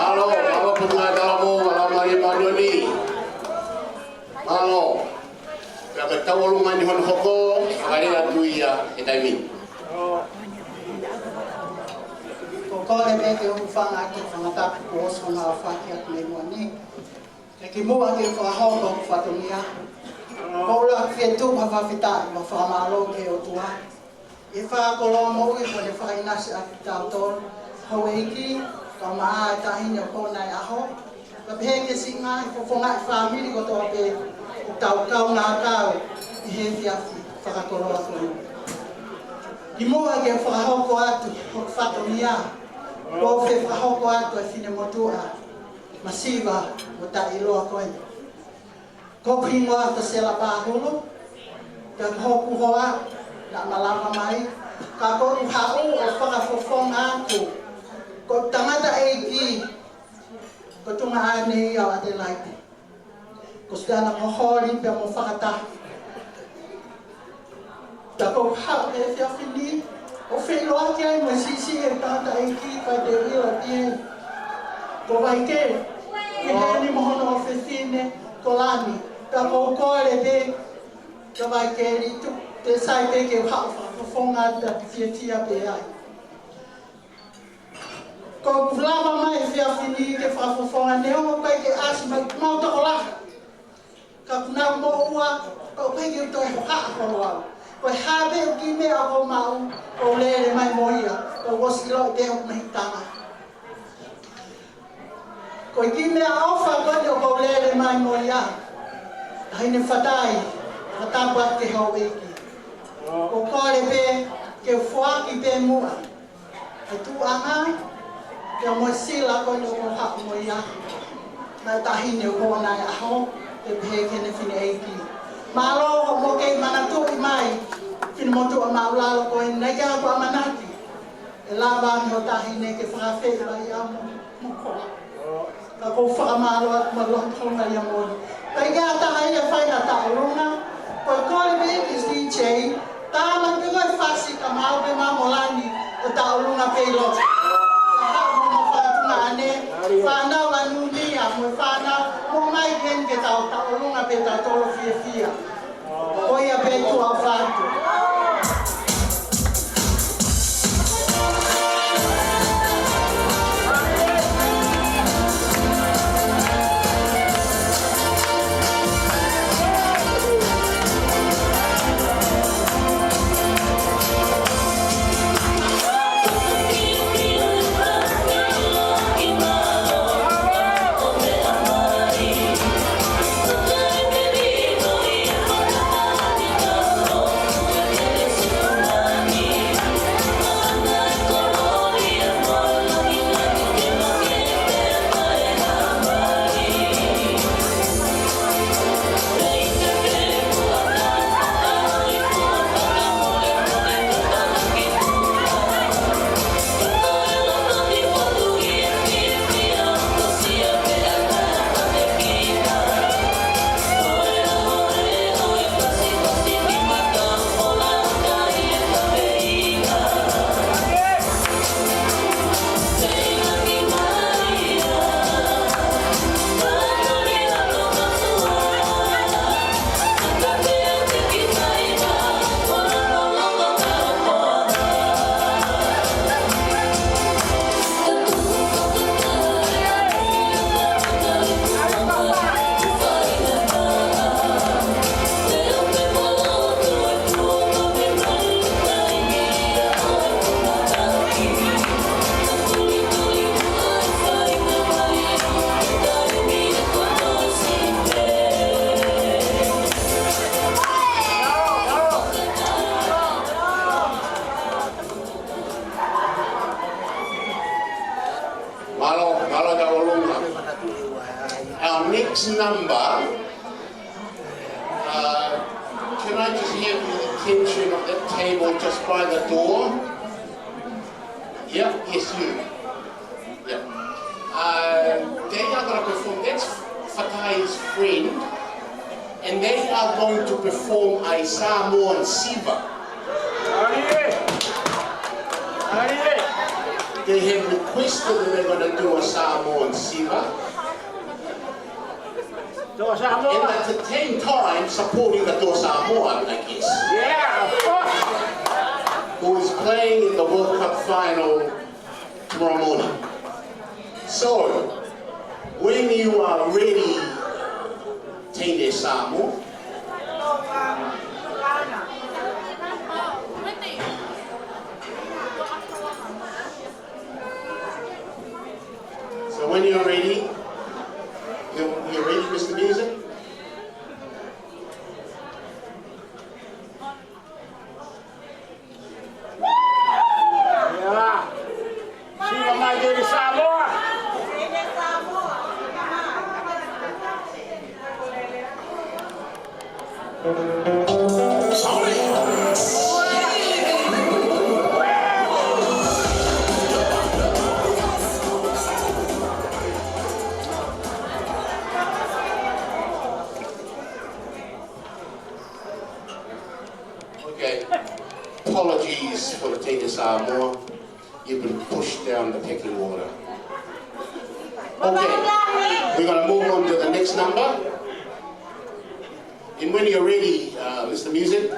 Mālō, mālō Potungāue Talavou, mālō Laumālie Māʻoniʻoni. Mālō. Pea ka tau ʻalu mai ni hono hoko, ʻa e lea atu ia he taimi ni. Ko e kole pē ke u hūfanga ʻaki e fanga tapu kuo ʻosi hono aofaki atu mei muʻa ni. Kae kimuʻa ke u fakahoko hoku fatongia, ʻoku ou ʻoatu ʻeku fakafetaʻi mo e fakamālō ki he ʻOtua ʻi he fakakoloa moʻui kuo ne fakaʻinasi ʻaki kitautolu, houʻeiki, kaeʻumaʻā e taʻahine ʻo e ʻaho, kae pehē ki he siʻi ngaahi fofonga ʻo e fāmili kotoa pē ʻoku tau kaungā kau ʻi he efiafi fakakoloa ko eni. Kimuʻa ke u fakahoko atu hoku fatongia, ʻoku ou fie fakahoko atu e finemotuʻa masiva mo taʻeʻiloa ko eni. Ko hoku hingoa ko Sela Pahulu, pea ko hoku hoa naʻa malava mai, ka ʻoku ou haʻu ʻo fakafofonga atu. Ko e tangataʻeiki, ko e tuongaʻane ia ʻo ʻAtelaite. Ko Suzana Koholi pea mo Fakataha. Pea ʻoku ou haʻu he efiafi ni ʻo feʻiloaki ai mo e siʻisiʻi ʻo e tangataʻeiki, Faiteuila Pieni. Ko Vaike, ʻi heni mo hono ʻofefine ko Lani. Pea ʻoku ou kole pē kia Vaike Litu, te sai pē ke u haʻu ʻo fakafofonga atu pea fiefia pē ai. ʻOku ou lava mai he efiafi ni ke fakafofonga, neongo ʻoku ʻikai ke ʻasi mai ʻemau tokolahi, ka ʻoku nau moʻua, ka ʻoku ʻikai ke u toe hohaʻa holo au. Ko e hā pē ʻeku kiʻi meʻa ʻoku ou maʻu, ʻoku ou lele mai mo ia, ka ʻoku ʻosi ʻilo ʻe hoku mehikitanga. Ko e kiʻi meʻaʻofa ko eni ʻoku ou lele mai mo ia, taʻahine fatai, fakatapu atu ki he houʻeiki. ʻOku ou kole pē ke u foaki pē muʻa e tuʻuʻanga, pea mo e sila ko eni ʻoku ou haʻu mo ia, maʻa e taʻahine ʻo e ʻaho, pea pehē ki heʻene fineʻeiki. Mālō hoʻomo kei manatuʻi mai e finemotuʻa māʻulalo ko eni, naʻe ʻikai ke u ʻamanaki ʻe lava ange hoʻo taʻahine ke fakaafeʻi mai au mo, mo koe. Ka ʻoku ou fakamālō atu mo e loto houngaʻia moʻoni. Ka ʻi ai ha taha ia ʻe fai ha tauʻolunga, ko e kole pē ki he D J, tala pē ko e fasi ka mau pē mau mo Lani ʻo tauʻolunga pē ʻi loto. Ka haʻu mo e fakatungaʻane, fānau ʻa Nunia mo e fānau, mou mai ki heni ke tau tauʻolunga pē tautolu ʻo fiefia. Ko ia pē, tuʻa ʻofa atu. Mālō, mālō e tauʻolunga. Our next number, uh, can I just have the attention of that table just by the door? Yep, yes, you. Yep. Uh, they are gonna perform, that's Fatai's friend, and they are going to perform a Samoan siva. They have requested that they're gonna do a Samoan siva. Tō Samoa. And at the same time, supporting the Tō Samoa, I guess. Yeah, of course. who is playing in the World Cup final tomorrow morning. So, when you are ready, Teine Samoa. So when you're ready, you're, you're ready, Mister Music? Ia. Sio mai Teine Samoa. Okay. Apologies for the Teine Samoa. You've been pushed down the pecking order. Okay. We're gonna move on to the next number. And when you're ready, uh, Mister Music.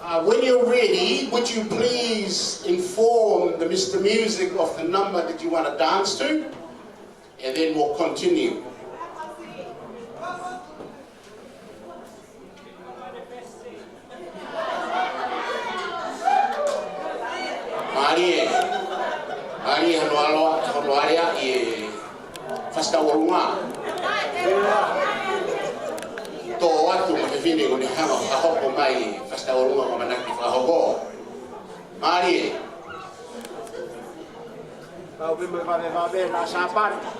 Uh, when you're ready, would you please inform the Mister Music of the number that you want to dance to? And then we'll continue. Mālie, mālie hono ʻalu, hono ʻalu ʻi he Fasi Tauʻolunga. Tō atu mo e fefine ko eni hanga fakahoko mai Fasi Tauʻolunga, ʻamanaki fakahoko. Mālie. Kau pē mo e vavevave naʻa Sāpate.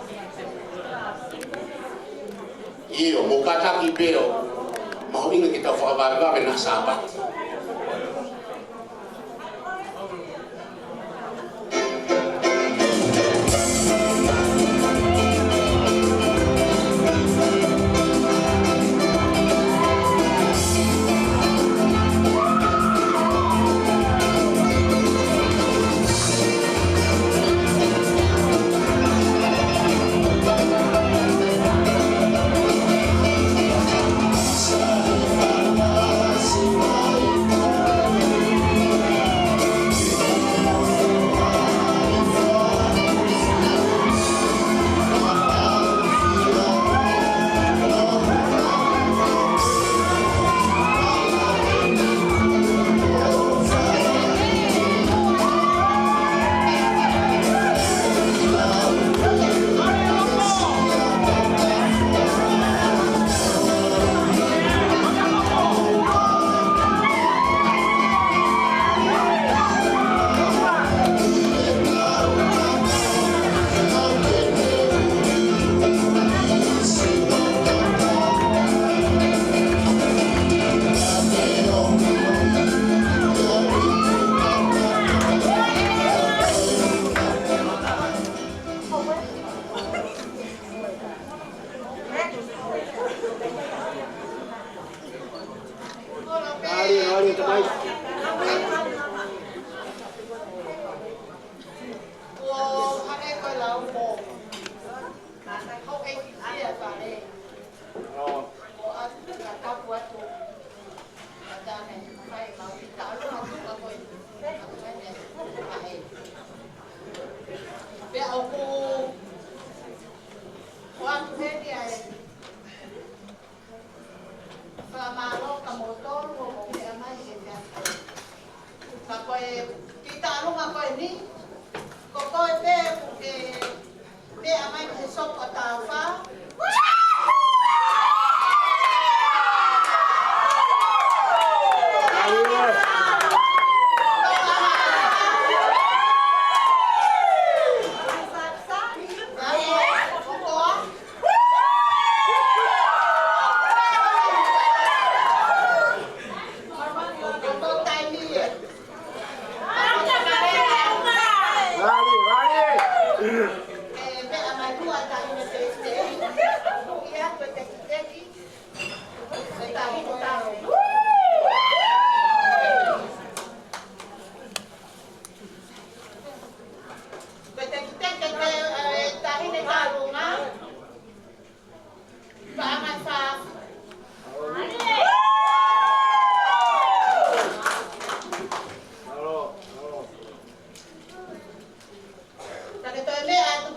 ʻIo, mou kātaki pē ʻo mahuʻinga ke tau fakavavevave naʻa Sāpate. Pea ʻoku, ʻoku ʻoatu heni ʻa e fakamālō kia moutolu ʻoku mou meʻa mai he meʻa. Ka ko e kiʻi taʻaloga ko eni, ko koe pē ʻoku ke meʻa mai he sopu ʻa Tāufa.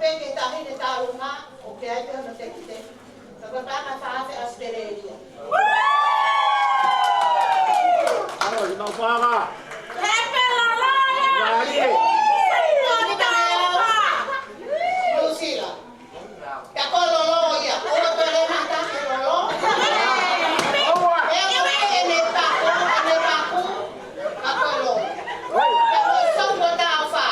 Pē ke taʻahine Taluma, ʻoku ʻi ai pē hono tekiteki. Ka ko e paʻanga fā afe ʻAositelēlia. Alo, i mau paʻanga. Pepe lolo ia. Mālie. Niu Sila. Ka ko e lolo ia, ko e pele mata ke lolo. ʻOua. ʻE, ʻe, ʻene paku, ʻene paku. Ka ko e lolo. Ka ko e song ko e tau fā.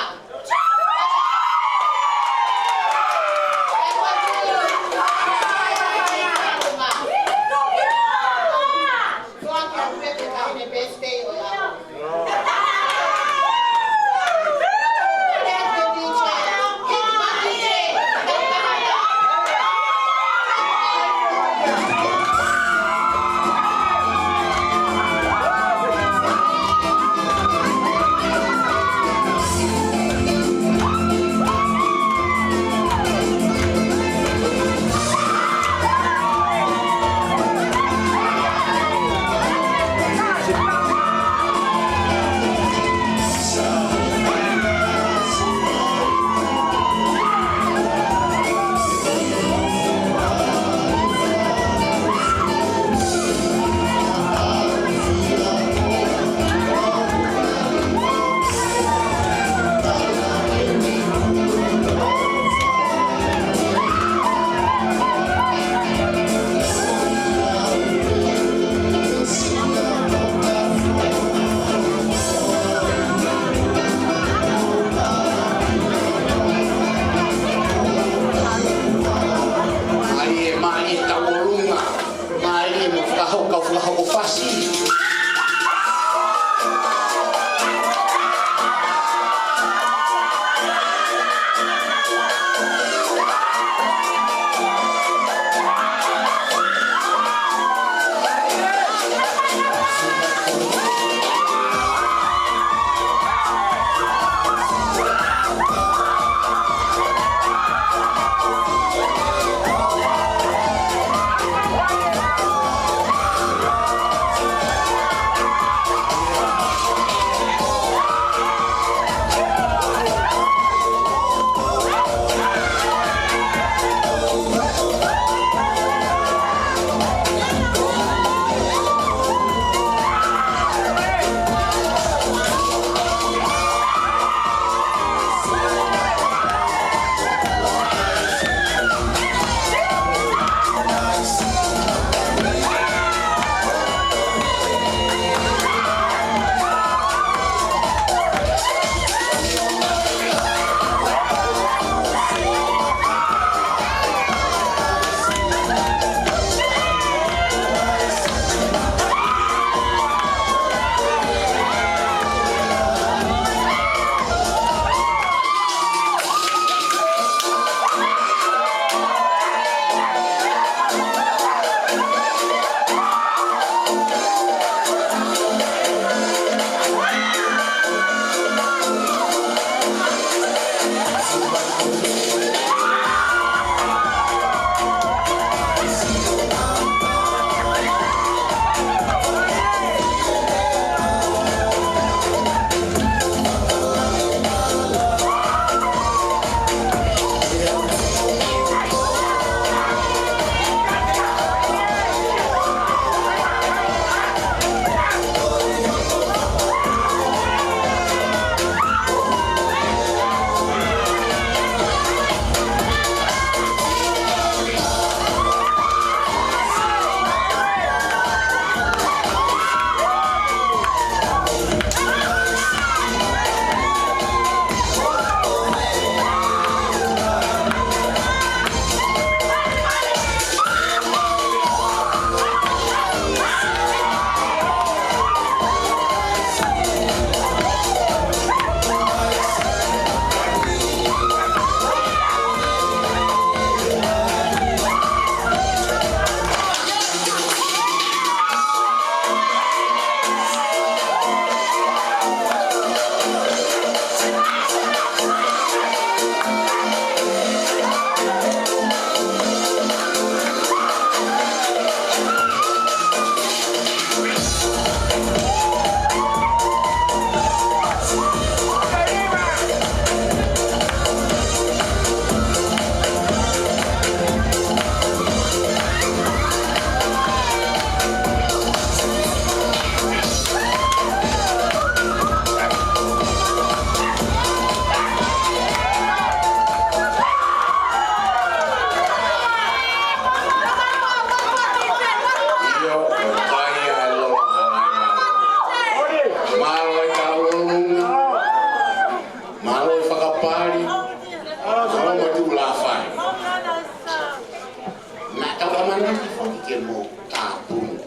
Anaki foki ke mou tāpuni.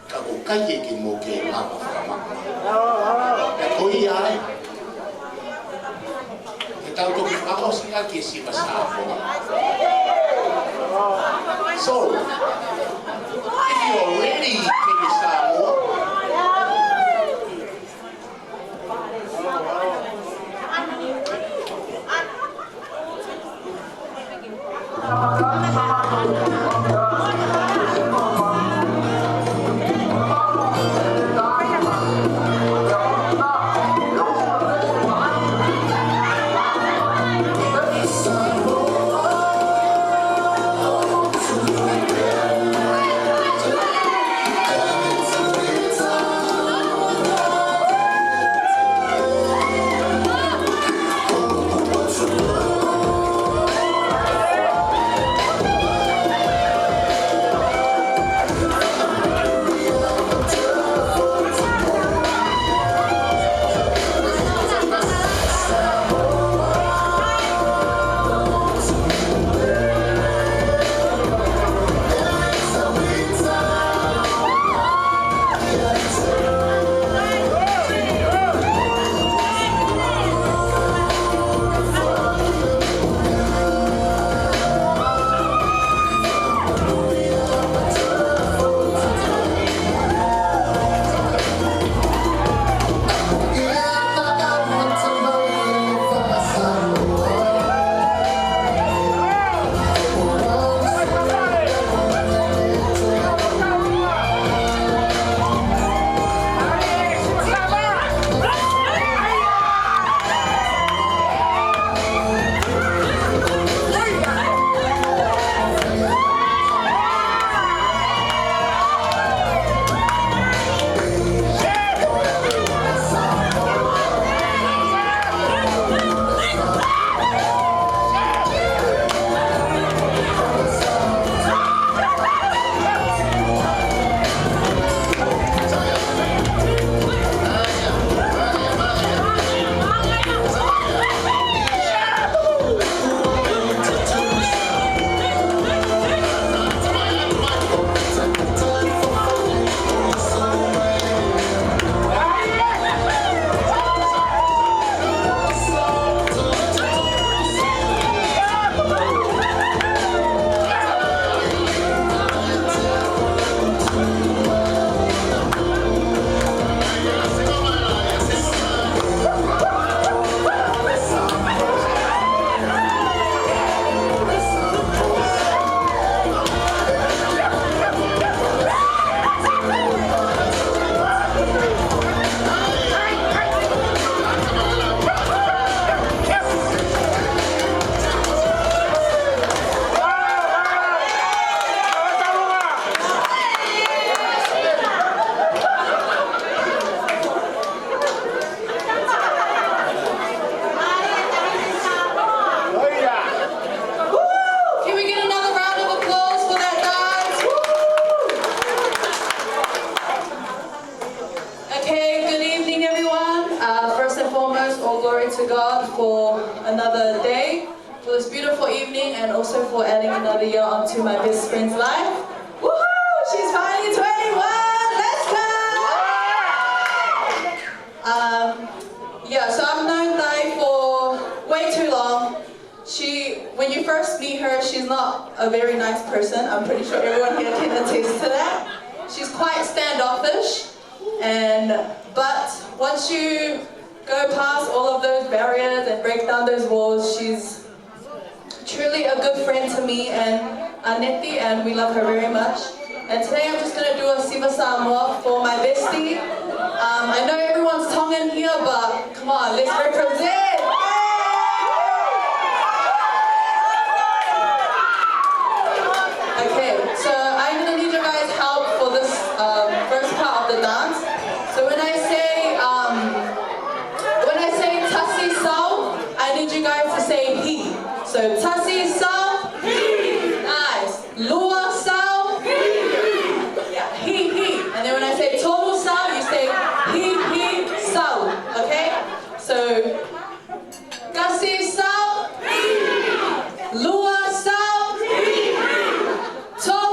Ka ʻoku ʻikai ke mou ke lava fakamaka. Ko ia ai. Ke tau toki fakaʻosi ʻaki e Siva Samoa. So, if you're ready, Team Samoa, Can we get another round of applause for that dance? Woo! Okay, good evening, everyone. Uh, first and foremost, all glory to God for another day, for this beautiful evening, and also for adding another year onto my best friend's life. Woohoo! She's finally twenty-one! Let's go! Um, yeah, so I've known Dai for way too long. She, when you first meet her, she's not a very nice person. I'm pretty sure everyone here can attest to that. She's quite standoffish, and, but once you go past all of those barriers and break down those walls, she's truly a good friend to me and Aneti, and we love her very much. And today I'm just gonna do a Siva Samoa for my bestie. Um, I know everyone's Tongan here, but come on, let's represent. Okay, so I'm gonna need your guys' help for this, um, first part of the dance. So when I say, um, when I say tasi sau, I need you guys to say hī. So tasi sau. Hī. Nice. Lua sau. Hī. Yeah, hī, hī. And then when I say tolu sau, you say hī, hī, sau. Okay? So, kasi sau. Hī. Lua sau. Hī. Tolu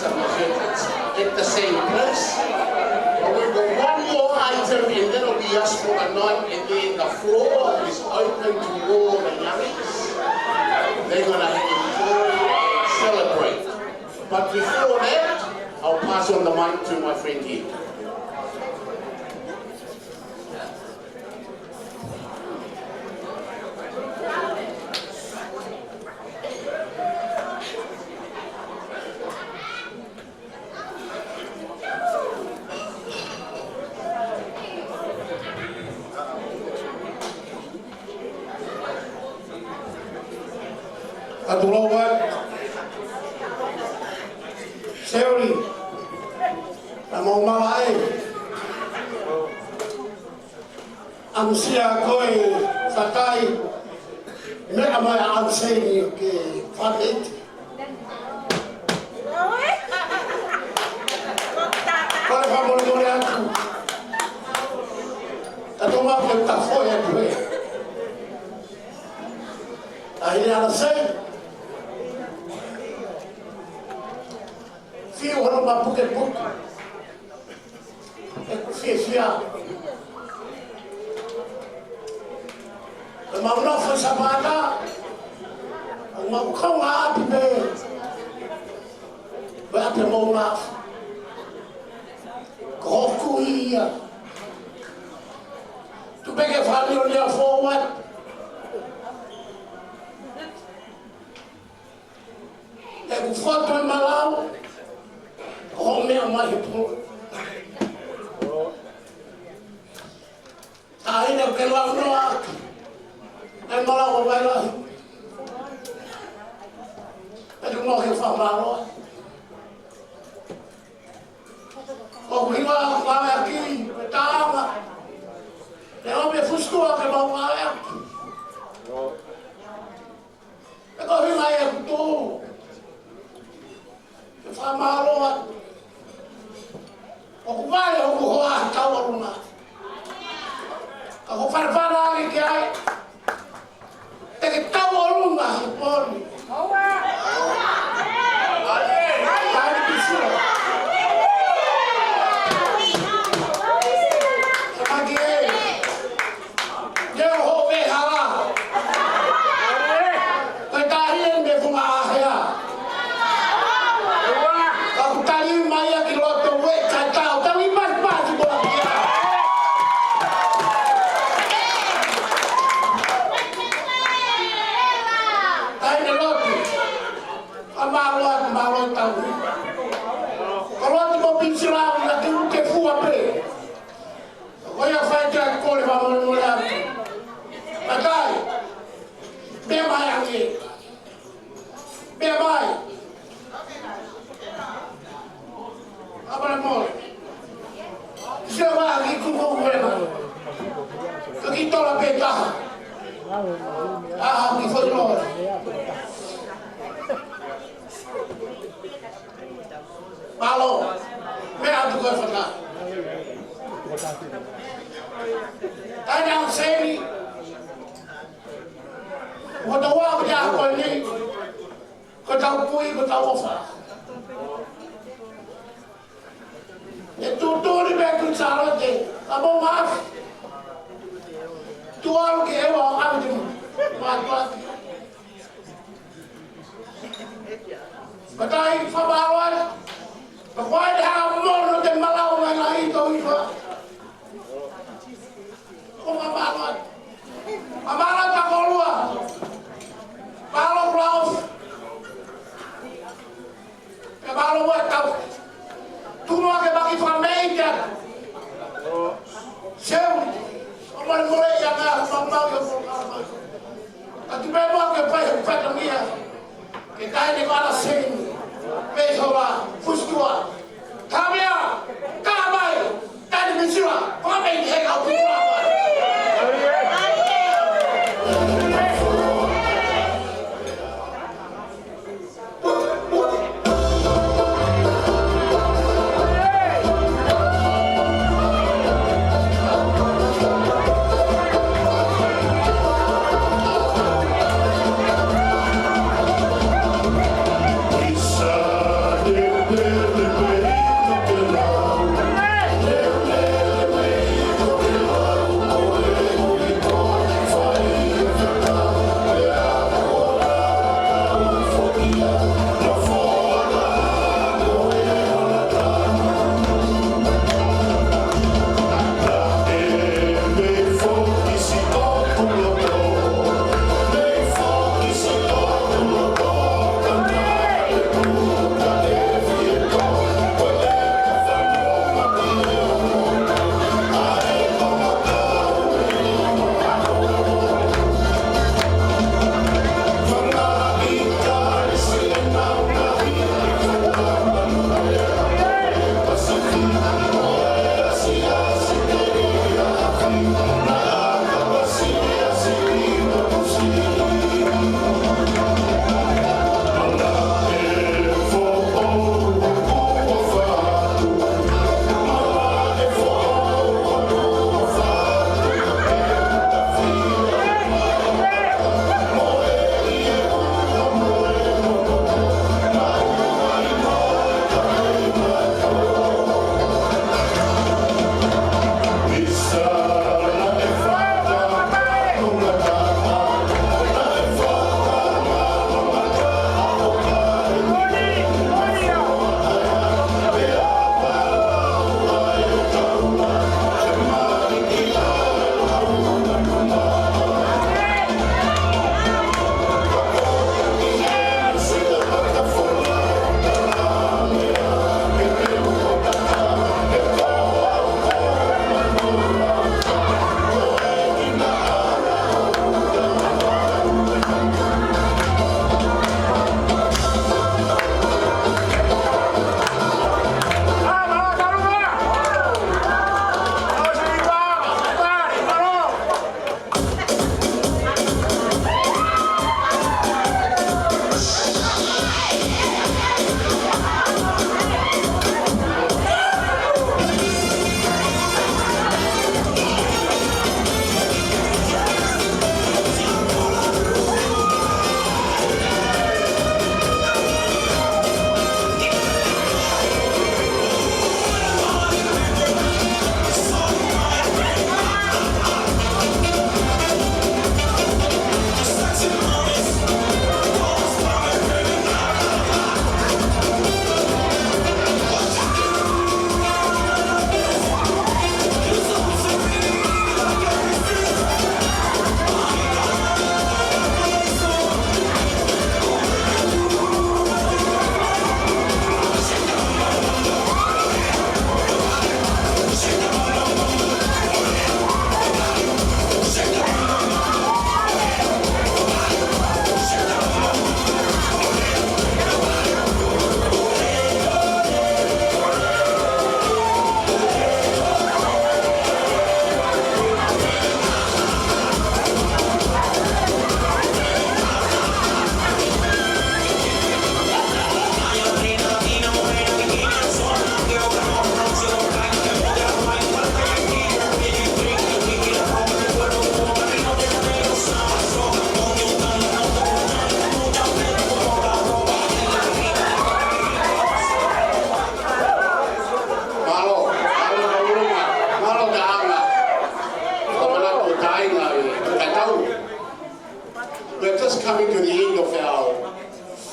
At the same place. But we've got one more item, and that'll be us for the night, and then the floor is open to all the youngies. They're gonna enjoy and celebrate. But before that, I'll pass on the mic to my friend here. Ka tulou ai. Seuli. Ka mau mala ai. ʻAmusia ko e fakai. Meʻa mai ʻa ʻAmusia ni ke fakahiti. Ko e fakamolemole atu. Ka toma ko e tafo atu e. ʻA ia ʻAmusia. Fiu hono mapukepuke. ʻOku fiefia. ʻOku mau nofo ʻi Sapata. ʻOku mau kaungā ʻapi pē. Ko e ʻapi mo mafu. Ko hoku ia. Tuku pē ke fāmili ʻo Lea Forward. ʻOku fotu e malau, ko hoʻo meʻa mai he pō. Ka ʻi ai ke lau noa ʻaki e malau ʻo Vailahi. ʻOku mau ke fakamālō. ʻOku hiva ʻa e ʻapiako, ko e taʻanga. ʻE ʻomi e fusi tuʻa ke mau ʻapiako. ʻE ko e ʻuhinga ia ʻeku tō. Ke fakamālō atu. ʻOku vale hoku hoa he tauʻolunga. Ka ko e fale fale ake ki ai. Te ke tauʻolunga he pō ni. Tani Pisila. Ka ke Leo ho vehala. Ko e tahi eni mei Funga Ahea. Ka ʻoku tali mai ia ki loto ue ka tau tau i mai pasi bola kia. Tahi ne lotu. A mālō, mālō tau. Ko lotu mo Pisila, na te u te fua pē. Ko ia fai kia kole fakamolemole atu. Matai. Pea mai ange. Pea mai. Fakamolemole. Sio vā ki kuko kuema. Ka ki tola pē taha. Aha, ki foʻi loa. Mālō, meʻa atu ko e faka. Taina ʻAmuseni, ko tau ako te ako ni, ko tau kui, ko tau ʻofa. ʻE tūtū ni me ku Sālote, ka mou mafi. Tualu ke ewa ʻo ʻalu te mou. Mātuaki. Matai, fakamālō atu. Ka ko e hā mono te malau mai la i tō i fa. Ko fakamālō atu. Fakamālō atu ko lua. Mālō Klaus. Ke mālō ua tau. Tumo ke maki fakamei te atu. Seu. ʻOmai mole ia ngā mau mau ia mau mau. Ka tu pē mau ke fai he fakamia. Ke kai ne vala seni. Pē sola. Fustua. Kamea. Kamai. Tani Pisila. Fakamei he kau Pisila.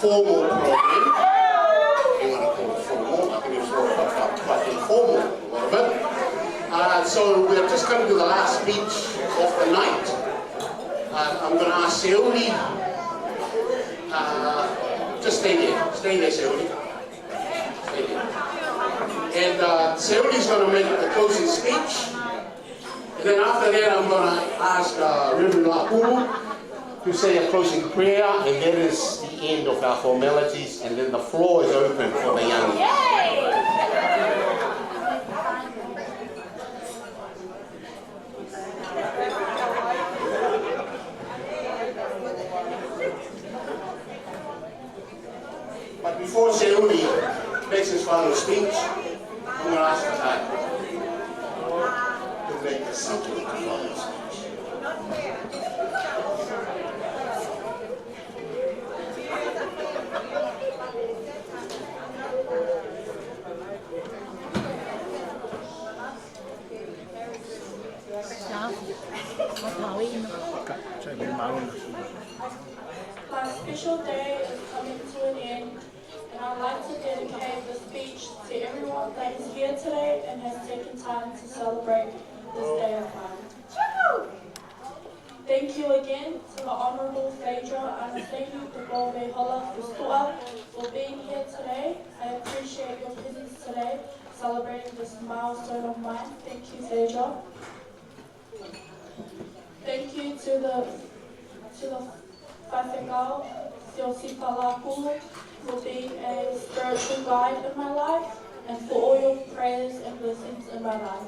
formal program. Hang on, I call it formal. I think it's more of a, quite informal, a lot of it. Uh, so we are just coming to the last speech of the night. Uh, I'm gonna ask Seuli, uh, just stay there. Stay there, Seuli. Stay there. And, uh, Seuli's gonna make the closing speech. And then after that, I'm gonna ask, uh, Reverend Lakulu to say a closing prayer, and that is the end of our formalities, and then the floor is open for the young. But before Seuli makes his final speech, I'm gonna ask Fatai to make a simple final speech. My special day is coming to an end, and I'd like to dedicate the speech to everyone that is here today and has taken time to celebrate this day of mine. Thank you again to the Honourable Phaedra Anastasia Hola Fustua for being here today. I appreciate your presence today, celebrating this milestone of mine. Thank you, Phaedra. Thank you to the, to the Faifekau, Siosifa Lakulu, for being a spiritual guide in my life and for all your prayers and blessings in my life.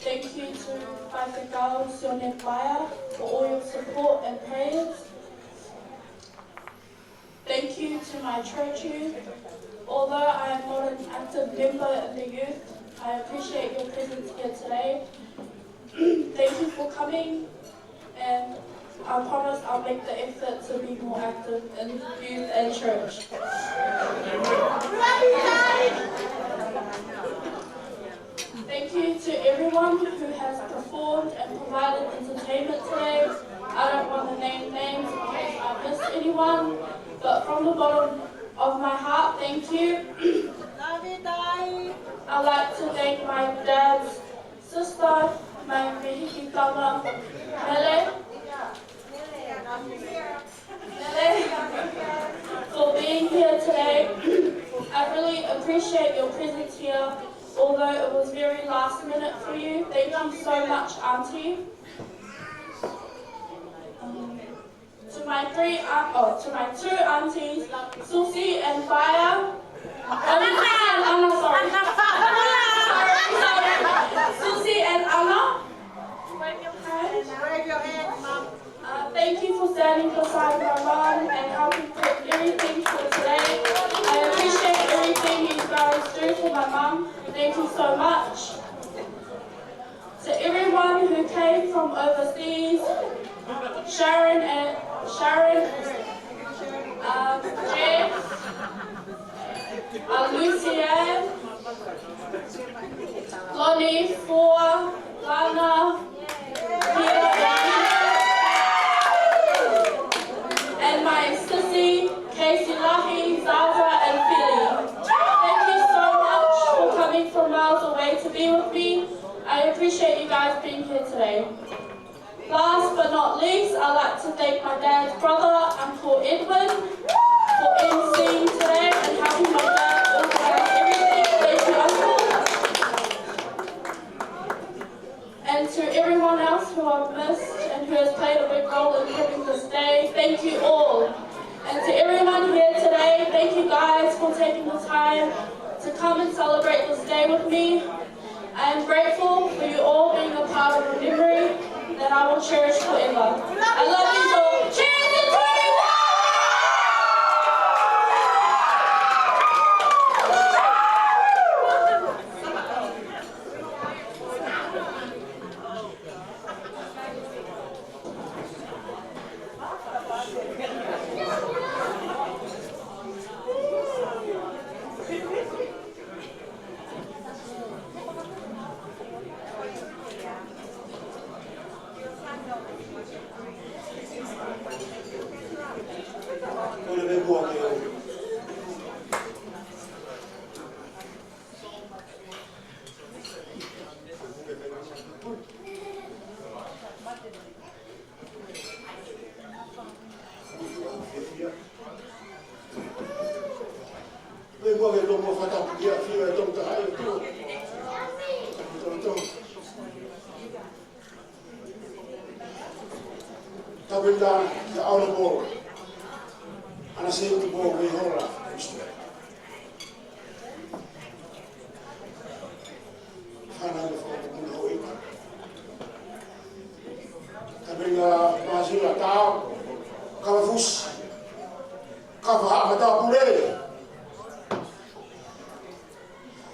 Thank you to Faifekau Sione Paea for all your support and prayers. Thank you to my church youth. Although I am not an active member in the youth, I appreciate your presence here today. Thank you for coming, and I promise I'll make the effort to be more active in youth and church. Thank you to everyone who has performed and provided entertainment today. I don't want to name names in case I miss anyone, but from the bottom of my heart, thank you. I'd like to thank my dad's sister, my mehikitama, Mele, for being here today. I really appreciate your presence here, although it was very last minute for you. Thank you so much, Auntie. Um, to my three, uh, oh, to my two aunties, Susie and Fire. Oh, Susie and Anna, sorry. Sorry, sorry. Susie and Anna. Uh, thank you for standing beside my mom and helping prep everything for today. I appreciate everything you guys do for my mom. Thank you so much. To everyone who came from overseas, Sharon and Sharon, um, Jeff, uh, Lucianne, Lonnie, Fua, Lana, Peter, and my sissy, Casey Lahi, Zaza, and Philly. Thank you so much for coming from miles away to be with me. I appreciate you guys being here today. Last but not least, I'd like to thank my dad's brother, Uncle Edwin, for emceeing today and helping my dad organize everything. Thank you, Uncle. And to everyone else who I've missed and who has played a big role in prepping this day, thank you all. And to everyone here today, thank you guys for taking the time to come and celebrate this day with me. I am grateful for you all being a part of a memory that I will cherish forever. I love you all. Cheers to twenty-one! Tapu ange ki he Honourable Anaseini Tupou Veihola. Fānau ʻo e Fakamoʻui. Tapu ange Māsila Tao, Kavafusi, Kavahaʻa Matāpule.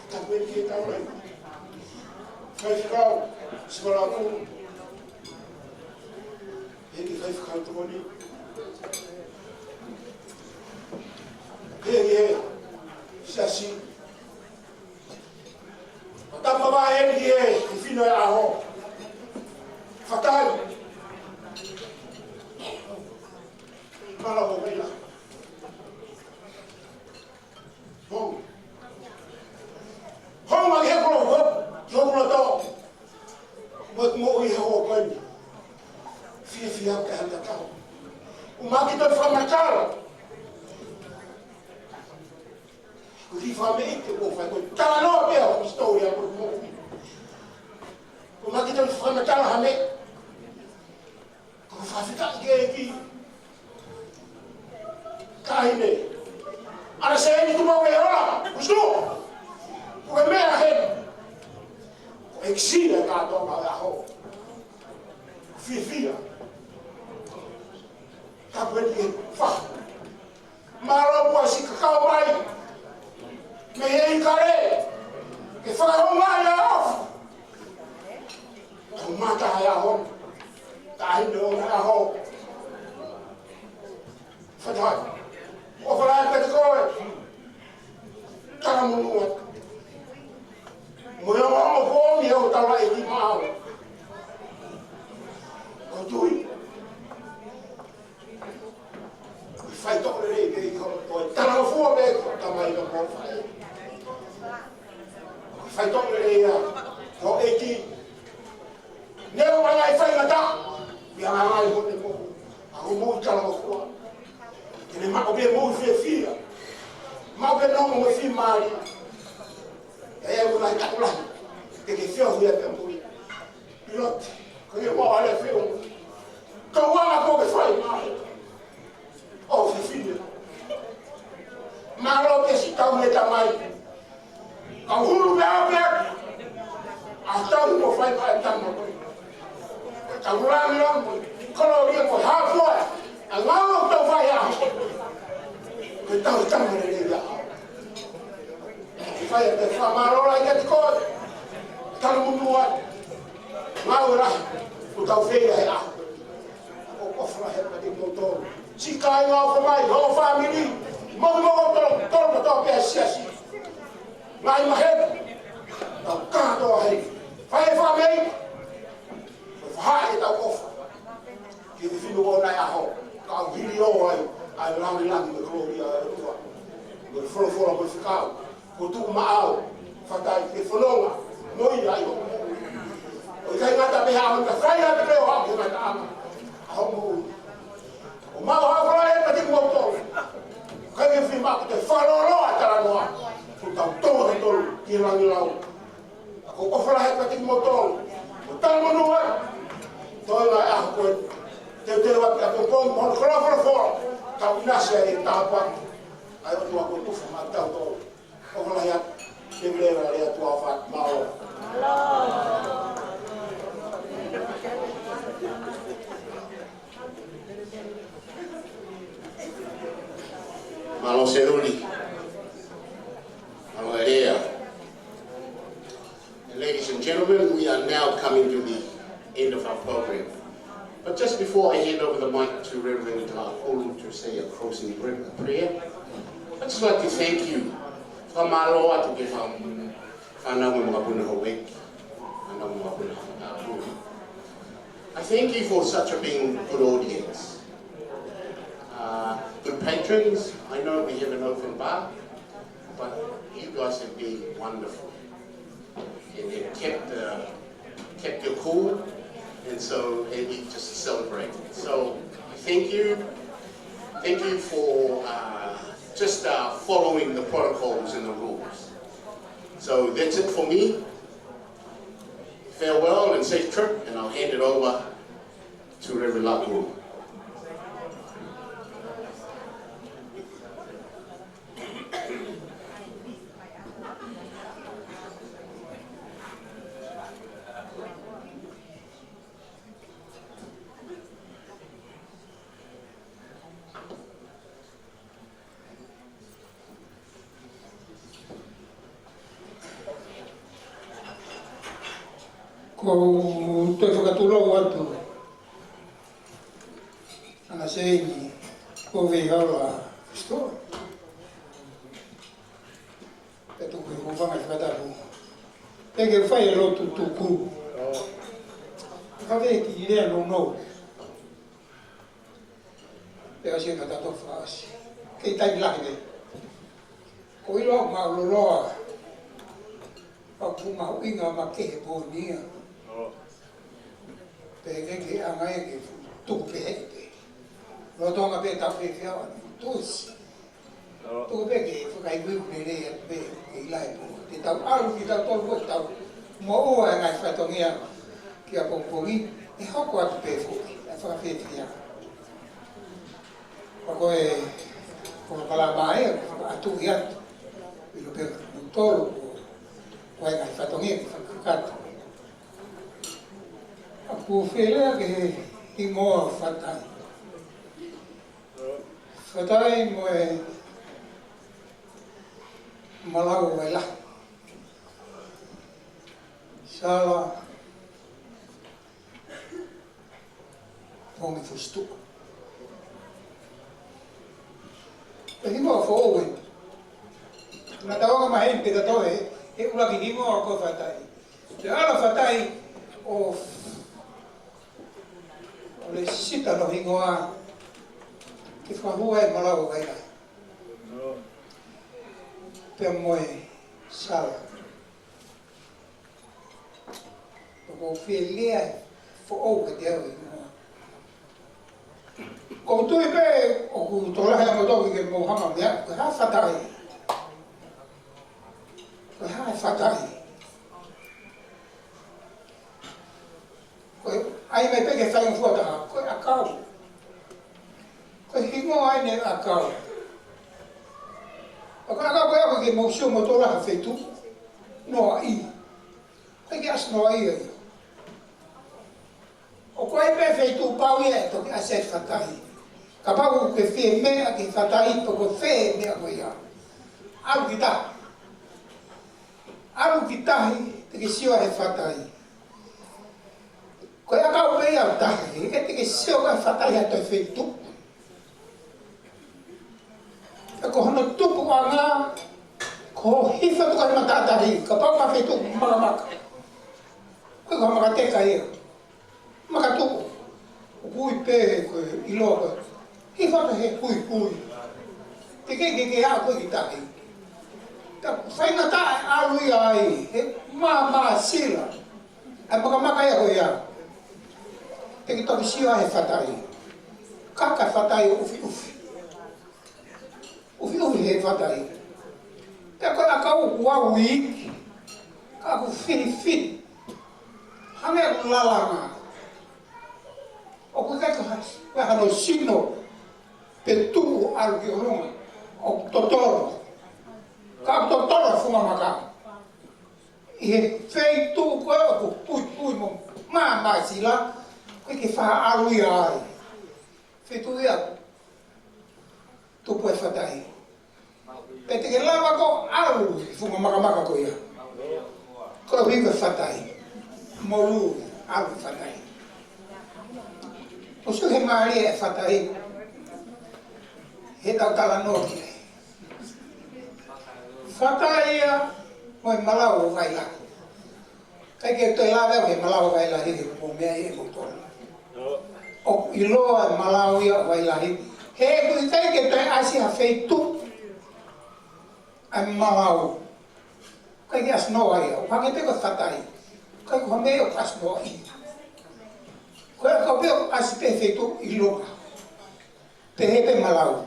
Tapu ange ki he taulaʻeiki, faifekau, sikalakū, ʻEiki Faifekau Tokoni, ʻEiki Siasi, ʻo tapu ange ki he fefine ʻo e ʻaho, Fatai. Mālō ʻaupito. Hou. Hou mai he kolo, hou, hou kolo tō. Mo, mo ʻi he houa ko eni. Fiefia ke hanga tau. ʻOmai ke toe fakamatala. Ko e kiʻi fakameʻite ʻoku fai ko e talanoa pē ʻo e hisitōlia ʻo e moʻui. ʻOmai ke toe fakamatala ha meʻa. Ko e fakafetaʻi ki he ʻEiki. Taʻahine Anaseini Tupou Veihola, usu. Ko e meʻa heni. Ko e ʻEiki Siasi kātoa ʻo e ʻaho. Fiefia. Tapu ange ki he fahu. Mālō muʻa siʻi kakau mai mei he ʻIkale ke fakahoungaʻi ʻa e ʻofa. Ko e mata ʻa e ʻaho. Taʻahine ʻo e ʻaho. Fatai. ʻOfa lahi atu kiate koe. Talamonū atu. Mo e ongoongo kovi ʻo e taulaʻeiki maʻau. Ko e tui. Faitoʻo lelei pē ʻi hoʻo talangofua pē ki hoʻo tamai mo hoʻo faʻē. Faitoʻo lelei ia ʻo e ʻEiki. Neongo ʻa e ngaahi faingataʻa, ʻi he ngaahi hoʻo moʻui, ʻa hoʻo moʻui talangofua. Ke ne maʻu pē moʻui fiefia. Maʻu pē nonga mo e fiemālie. ʻE ʻi ai e ngaahi taʻu lahi te ke feohi ai pea mo ia. Piloti, ko ia mo ale feo. Kau anga ko ke fai mai. ʻO fefine. Mālō pē siʻi tau mei tamai. Kau hulu mei ʻapi ʻa tau mo fai mai tama. Tau langi langi. Kolo lia ko hafua. ʻA ngalo tau fai ʻa. Ko tau tama lelei ia. Fai ʻa te fakamālō lahi kiate koe. Talamonū atu. Ngāue lahi ʻoku tau fai he ʻaho. ʻOku ʻofa lahi atu kiate kimoutolu. Siʻi kāinga ʻoku ʻomai, hoʻo fāmili. Moʻui mo tolo, tolo kotoa pē ʻa e siasi. Ngaahi maheni. Tau kātoa heni. Fai e fāmili. Ko e fahaʻi ʻetau ʻofa ki he fefine ko ena ʻo e ʻaho, ka ʻoku hili ʻo ai ʻa e langilangi mo e kolōlia ʻo e ʻOtua. Mo e folofola mo e fekau, ko e tuʻu maʻau, Fatai, ke fononga mo ia ʻi hoʻo moʻui. ʻO ʻikai ngata pē he ʻaho ni ka fai atu pē ʻo aʻu ki he ngataʻanga ʻo hoʻo moʻui. ʻOmai ha folofola ʻe pati mo tō. Ka ke fima ko e fakalōloa ʻa e talanoa. Ko tau tō he tolu ki he langilangi. ʻOku ou ʻofa lahi atu kiate kimoutolu. Ko e talamonū atu. Toe la ʻa ko e teuteu atu ʻa e pongipongi mo hono folofola. Tau ʻinasi ai e tāpuaki ʻa e ʻOtua kuo tufa maʻa kitautolu. ʻOfa lahi atu. Te mele la le atu ʻa fat. Mālō. Mālō Seruli. Mālō Elea. Ladies and gentlemen, we are now coming to the end of our program. But just before I hand over the mic to Reverend Taʻakulu to say a closing prayer, I'd just like to thank you. Fakamālō atu ki he fānau mo e makapuna houʻeiki. Fānau mo e makapuna houʻeiki. I thank you for such a being good audience. Uh, good patrons, I know we have an open bar, but you guys have been wonderful. And have kept, uh, kept your cool, and so, and we just celebrate. So, thank you. Thank you for, uh, just, uh, following the protocols and the rules. So that's it for me. Farewell and safe trip, and I'll hand it over to Reverend Lapu. Ko u toe fakatulou atu, ʻAna Seini, ko Veihola Sitoa. Pea tuku he hūfanga he fakatapu. Pea ke fai e lotu tuku. Ka ke ki lea nounou. Pea ʻosi e fakatapu fakaʻosi. Kei taimi lahi pē. Ko ilo ma loloa. Pea ʻoku mahuʻinga ma ke he pōnia. Pea ke ke anga e ke tuku pē he pē. Lolotonga pē tau fēfē ʻa tusi. Tuku pē ke fakaikuiku lelei atu pē ke ʻi lahi pō. Te tau ʻalu ki tau tolu ko tau moʻua e ngaahi fatongia ki ʻapongipongi, ʻe hoko atu pē foki, ʻe fakafiefia. Ka ko e, ko e palama ē, ʻoku ʻatu ia atu. ʻIlo pē mo tolu ko, ko e ngaahi fatongia ke fakakakato. ʻOku ou fie lea ki he hingoa Fatai. Fatai mo e Malau ʻo Vailahi. Sala Pongifusitua. Ko e hingoa foʻou ē. Naʻa tau anga maheni pē tatou ē, he ʻuluaki hingoa ko Fatai. Te ala Fatai ʻo, ʻo lesita hono hingoa ke fakahū ai e Malau ʻo Vailahi. Pea mo e Sala. ʻOku ou fie lea foʻou kiate au e hingoa. ʻOku ou tui pē ʻoku tokolahi ʻa moutolu ke mou hanga meʻa, ko e hā Fatai? Ko e hā Fatai? Ko e ʻai mai pē ke fai ngofua taha, ko e ʻakau. Ko e hingoa ʻeni ʻakau. ʻOku ʻakau ko e ʻaku ke mou sio mo tola ha feituʻu. Noaʻia. ʻIkai ke ʻasi noaʻia ia. ʻOku ʻi ai pē feituʻu pau ia ʻe toki ʻasi ai Fatai. Kapau ʻoku ke fie meʻa ki Fatai pe ko fē meʻa ko ia. ʻAlu ki tahi. ʻAlu ki tahi te ke sio he Fatai. Ko e ʻakau pē ia ʻo tahi, ʻikai te ke sio ki Fatai ha toe feituʻu. Pea ko hono tupuʻanga, ko e hifo atu ki he matātahi, kapau ko ha feituʻu makamaka. Ko e ko ha makateka ia. Makatuʻu. ʻOku ui pē ko e ʻiloa ko e hifo atu he kuikui. Te ke ke ke aʻu ko ē ki tahi. Ka faingataʻa e ʻalu ia ai, he māmāsila. ʻA e makamaka ia ko ia. Te ke toki sio he Fatai. Kaka Fatai ʻo ʻufiʻufi. ʻUfiʻufi he Fatai. Pea ko e ʻakau ʻoku ʻau iiki. Ka ʻoku fihifini. Hangē ʻoku lalanga. ʻOku ʻikai ko ha, ko e hano sino. Pe tuʻu ʻalu ki ʻolunga. ʻOku totolo. Ka ʻoku totolo e funga maka. ʻI he feituʻu ko ē ʻoku puipui mo māmāsila, ʻoku ʻikai ke faʻa ʻalu ia ai. Feituʻu ia tupu e Fatai. Pea te ke lava ko ʻalu he funga makamaka ko ia. Ko e ʻuhinga Fatai. Molu ʻalu Fatai. ʻOku sio he mālie e Fatai. He tau talanoa ki ai. Fatai ia mo e Malau ʻo Vailahi. ʻIkai ke toe lave au he Malau ʻo Vailahi he kuo meʻa ʻi he moutolu. ʻOku ʻiloa e Malau ia ʻo Vailahi. He ʻoku ʻikai ke toe ʻasi ha feituʻu ʻa e Malau. ʻIkai ke ʻasi noa ia. ʻOku hangē pē ko Fatai. ʻIkai ko ha meʻa ʻoku ʻasi noa ia. Ko e ʻakau pē ʻoku ʻasi pē feituʻu ʻi Longa. Pehē pē Malau.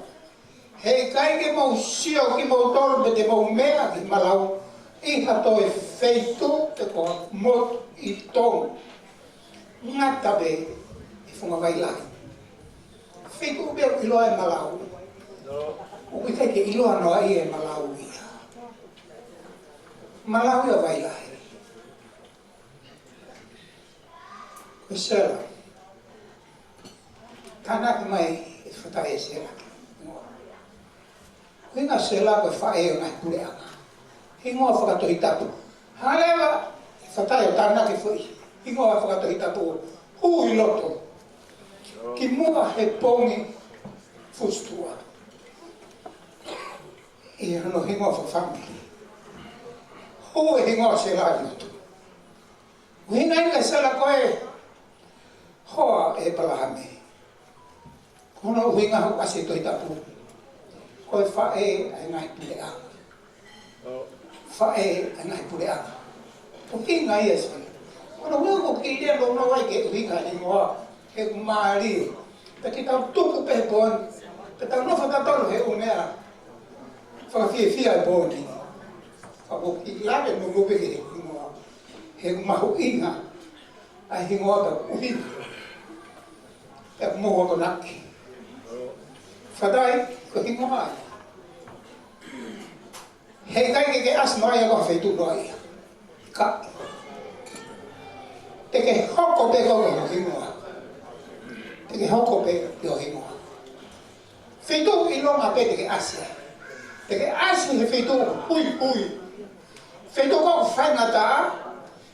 Heʻikai ke mou sio kimoutolu pe te mou meʻa ki Malau. ʻI ha toe feituʻu pe ko ha motu ʻi Tonga, ngata pē ʻi Fungavailahi. Feituʻu pē ʻoku ʻiloa ʻe Malau. ʻOku ʻikai ke ʻiloa noa ia ʻe Malau ia. Malau ia ʻo Vailahi. Ko Sela. Tānaki mai ʻe Fatai ʻa Sela. Ko e hingoa Sela ko e faʻē ʻo e ngaahi puleʻanga. Hingoa fakatohitapu. However, ʻe Fatai ʻo tānaki foʻi hingoa fakatohitapu, hū ʻi loto. Kimuʻa he pongi fusitua. ʻI hono hingoa fakafāmili. Hū e hingoa Sela ʻi loto. ʻUhinga ia ʻa Sela ko e hoa ʻo ʻEpalahame. Ko hono ʻuhinga ʻoku ʻasi he Tohi Tapu, ko e faʻē ʻa e ngaahi puleʻanga. Faʻē ʻa e ngaahi puleʻanga. ʻUhinga ia ʻa Sela. Ko hono ʻuhinga ʻoku ou kiʻi lea nounou ai ki he ʻuhinga ʻo e hingoa, he ʻoku mālie. Pea ke tau tuku pē he pō ni, pea tau nofo tatau he ʻū meʻa fakafiefia ʻo e pō ni. Ka ʻoku ou kiʻi lave nounou pē ki he hingoa, he ʻoku mahuʻinga ʻa e hingoa, pea ʻoku ʻuhinga, pea ʻoku mou akonaki. Fatai, ko e hingoa ia. Heʻikai ke ke ʻasi mai ia ko ha feituʻu noa ia. Ka te ke hoko pē koe ko ho hingoa. Te ke hoko pē ki ho hingoa. Feituʻu ʻilonga pē te ke ʻasi ai. Te ke ʻasi he feituʻu huihui. Feituʻu ko ē ʻoku faingataʻa.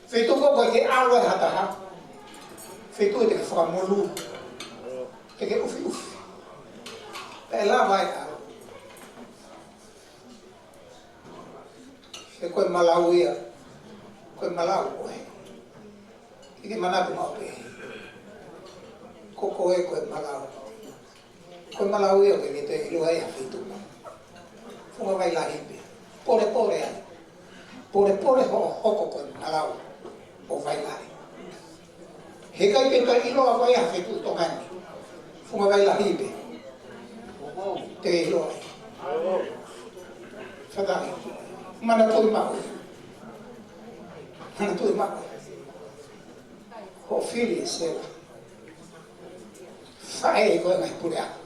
Feituʻu ko ē ʻoku ʻikai ke ʻalu ai ha taha. Feituʻu te ke fakamonū. Te ke ʻufiʻufi. Pea ʻe lava ai ʻalu. He ko e Malau ia. Ko e Malau koe. ʻIkai ke manatu maʻu pē. Ko koe ko e Malau. Ko e Malau ia ʻoku ʻikai ke toe ʻiloa ai ha feituʻu. Fungavailahi pē. Polepole ai. Polepole hoʻo hoko ko e Malau ʻo Vailahi. Heʻikai ke toe ʻiloa koe ʻe ha feituʻu Tonga ni. Fungavailahi pē. Te ʻiloa ai. Fatai. Manatuʻi maʻu. Manatuʻi maʻu. Hoʻo fili ʻe Sela. Faʻē ko ē ʻo e ngaahi puleʻanga.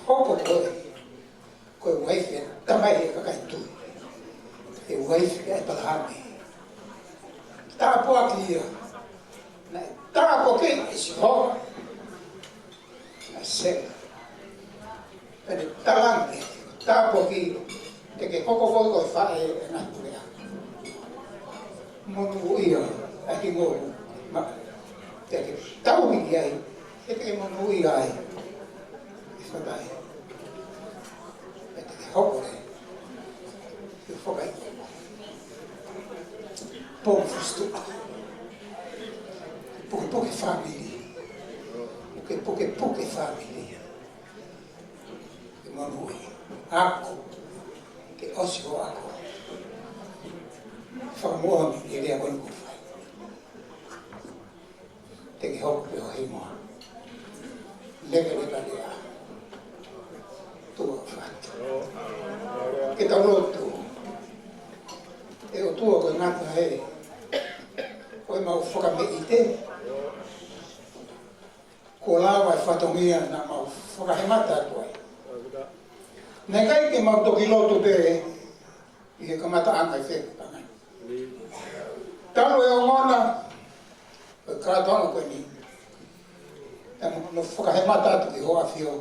Hoko koe ko e uaifi ʻa e tamai ʻo e kakai tui. Ko e uaifi ʻa ʻEpalahame. Tāpuaki ia. Naʻe tāpuakiʻi ʻe Sihova ʻa Sela. Pea ne talaange, tāpuakiʻi, te ke hoko koe ko e faʻē ʻo e ngaahi puleʻanga. Monūʻia ʻa e hingoa. Ma, te ke tauhi ai, te ke monūʻia ai. ʻE Fatai. Pea te ke hoko leva. Ke fokai. Pongi fusitua. Pukepuke fāmili. Pukepuke fāmili. Ke monūʻia. Ako. Ke ʻosi hoʻo ako. Fakamoʻoni e lea ko eni kuo fai. Te ke hoko pē ho hingoa. Lekeleka lea. Tuʻa fatu. Ke tau lotu. ʻE ʻOtua ko e ngata he ko ʻemau fakameʻite. Kuo lava e fatongia naʻa mau fakahemata atu ai. Naʻe ʻikai ke mau toki lotu pē ʻi he kamataʻanga ʻi he fepanga. Talu e ongona ʻo e kātoanga ko eni, ʻe mau fakahemata atu ki hoʻo ʻAfio.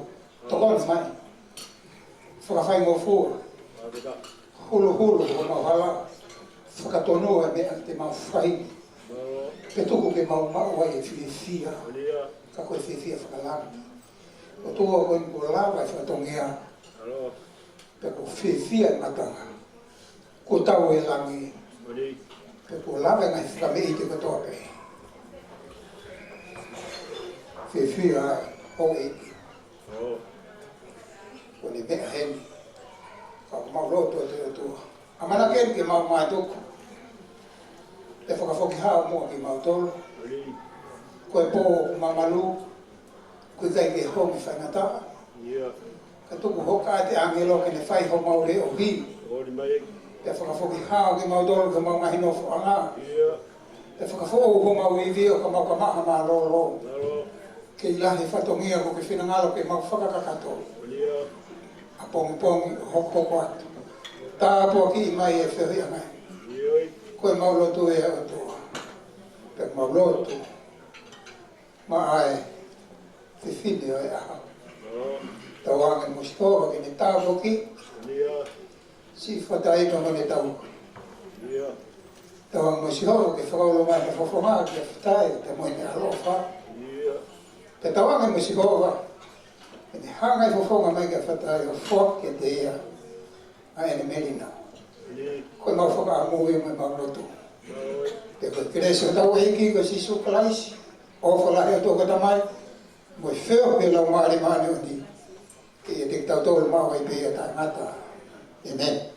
Tokoni mai. Fakafaingofua. Huluhulu homau hala. Fakatonu e meʻa te mau fai. Pea tuku ke mau maʻu ai e fiefia. Ka ko e fiefia fakalangi. ʻOtua ko eni kuo lava e fatongia. Pea kuo fiefia e matanga. Kuo tau e langi. Pea kuo lava e ngaahi fakameʻite kotoa pē. Fiefia houʻeiki. Ko ʻene meʻa heni. Ka ʻoku mau lotu atu ki he ʻOtua. ʻAmanaki ke mau mātuku. Pea fakafoki hao muʻa kimautolu. Ko e pō ʻoku mamalu. ʻOku ʻikai ke honge faingataʻa. Ka tuku hoʻo kakai ʻāngelo ke ne fai homau leʻohi. Pea fakafoki hao kimautolu ki homau ngaahi nofoʻanga. Pea fakafoʻou homau ivi ʻo ka mau ka maʻa mālōlō. Ke ʻi ai e fatongia ʻoku ke finangalo ke mau fakakakato. ʻApongipongi ʻo hokohoko atu. Tāpuakiʻi mai e feohiʻanga ni. Ko ʻemau lotu ē ʻOtua. Pea mau lotu maʻa e fefine ʻo e ʻaho. Tauange mo Sihova ke ne tāpuakiʻi siʻi Fatai pea mo ʻene tauhi. Tauange mo Sihova ke fakaulo mai ʻene fofonga kia Fatai pea mo ʻene ʻaloʻofa. Pea tauange mo Sihova ke ne hanga e fofonga mai kia Fatai ʻo foaki kiate ia ʻa ʻene melino. Ko ʻemau fakaʻamu ia mo ʻemau lotu. Pea ko e kelesi ʻa hotau ʻEiki ko Sīsū Kalaisi, ʻofa lahi ʻa e ʻOtua ko e Tamai, mo e feohi ʻa e Laumālie Māʻoniʻoni, ke ʻiate kitautolu maʻu ai pē ʻo taʻengata. ʻĒmeni.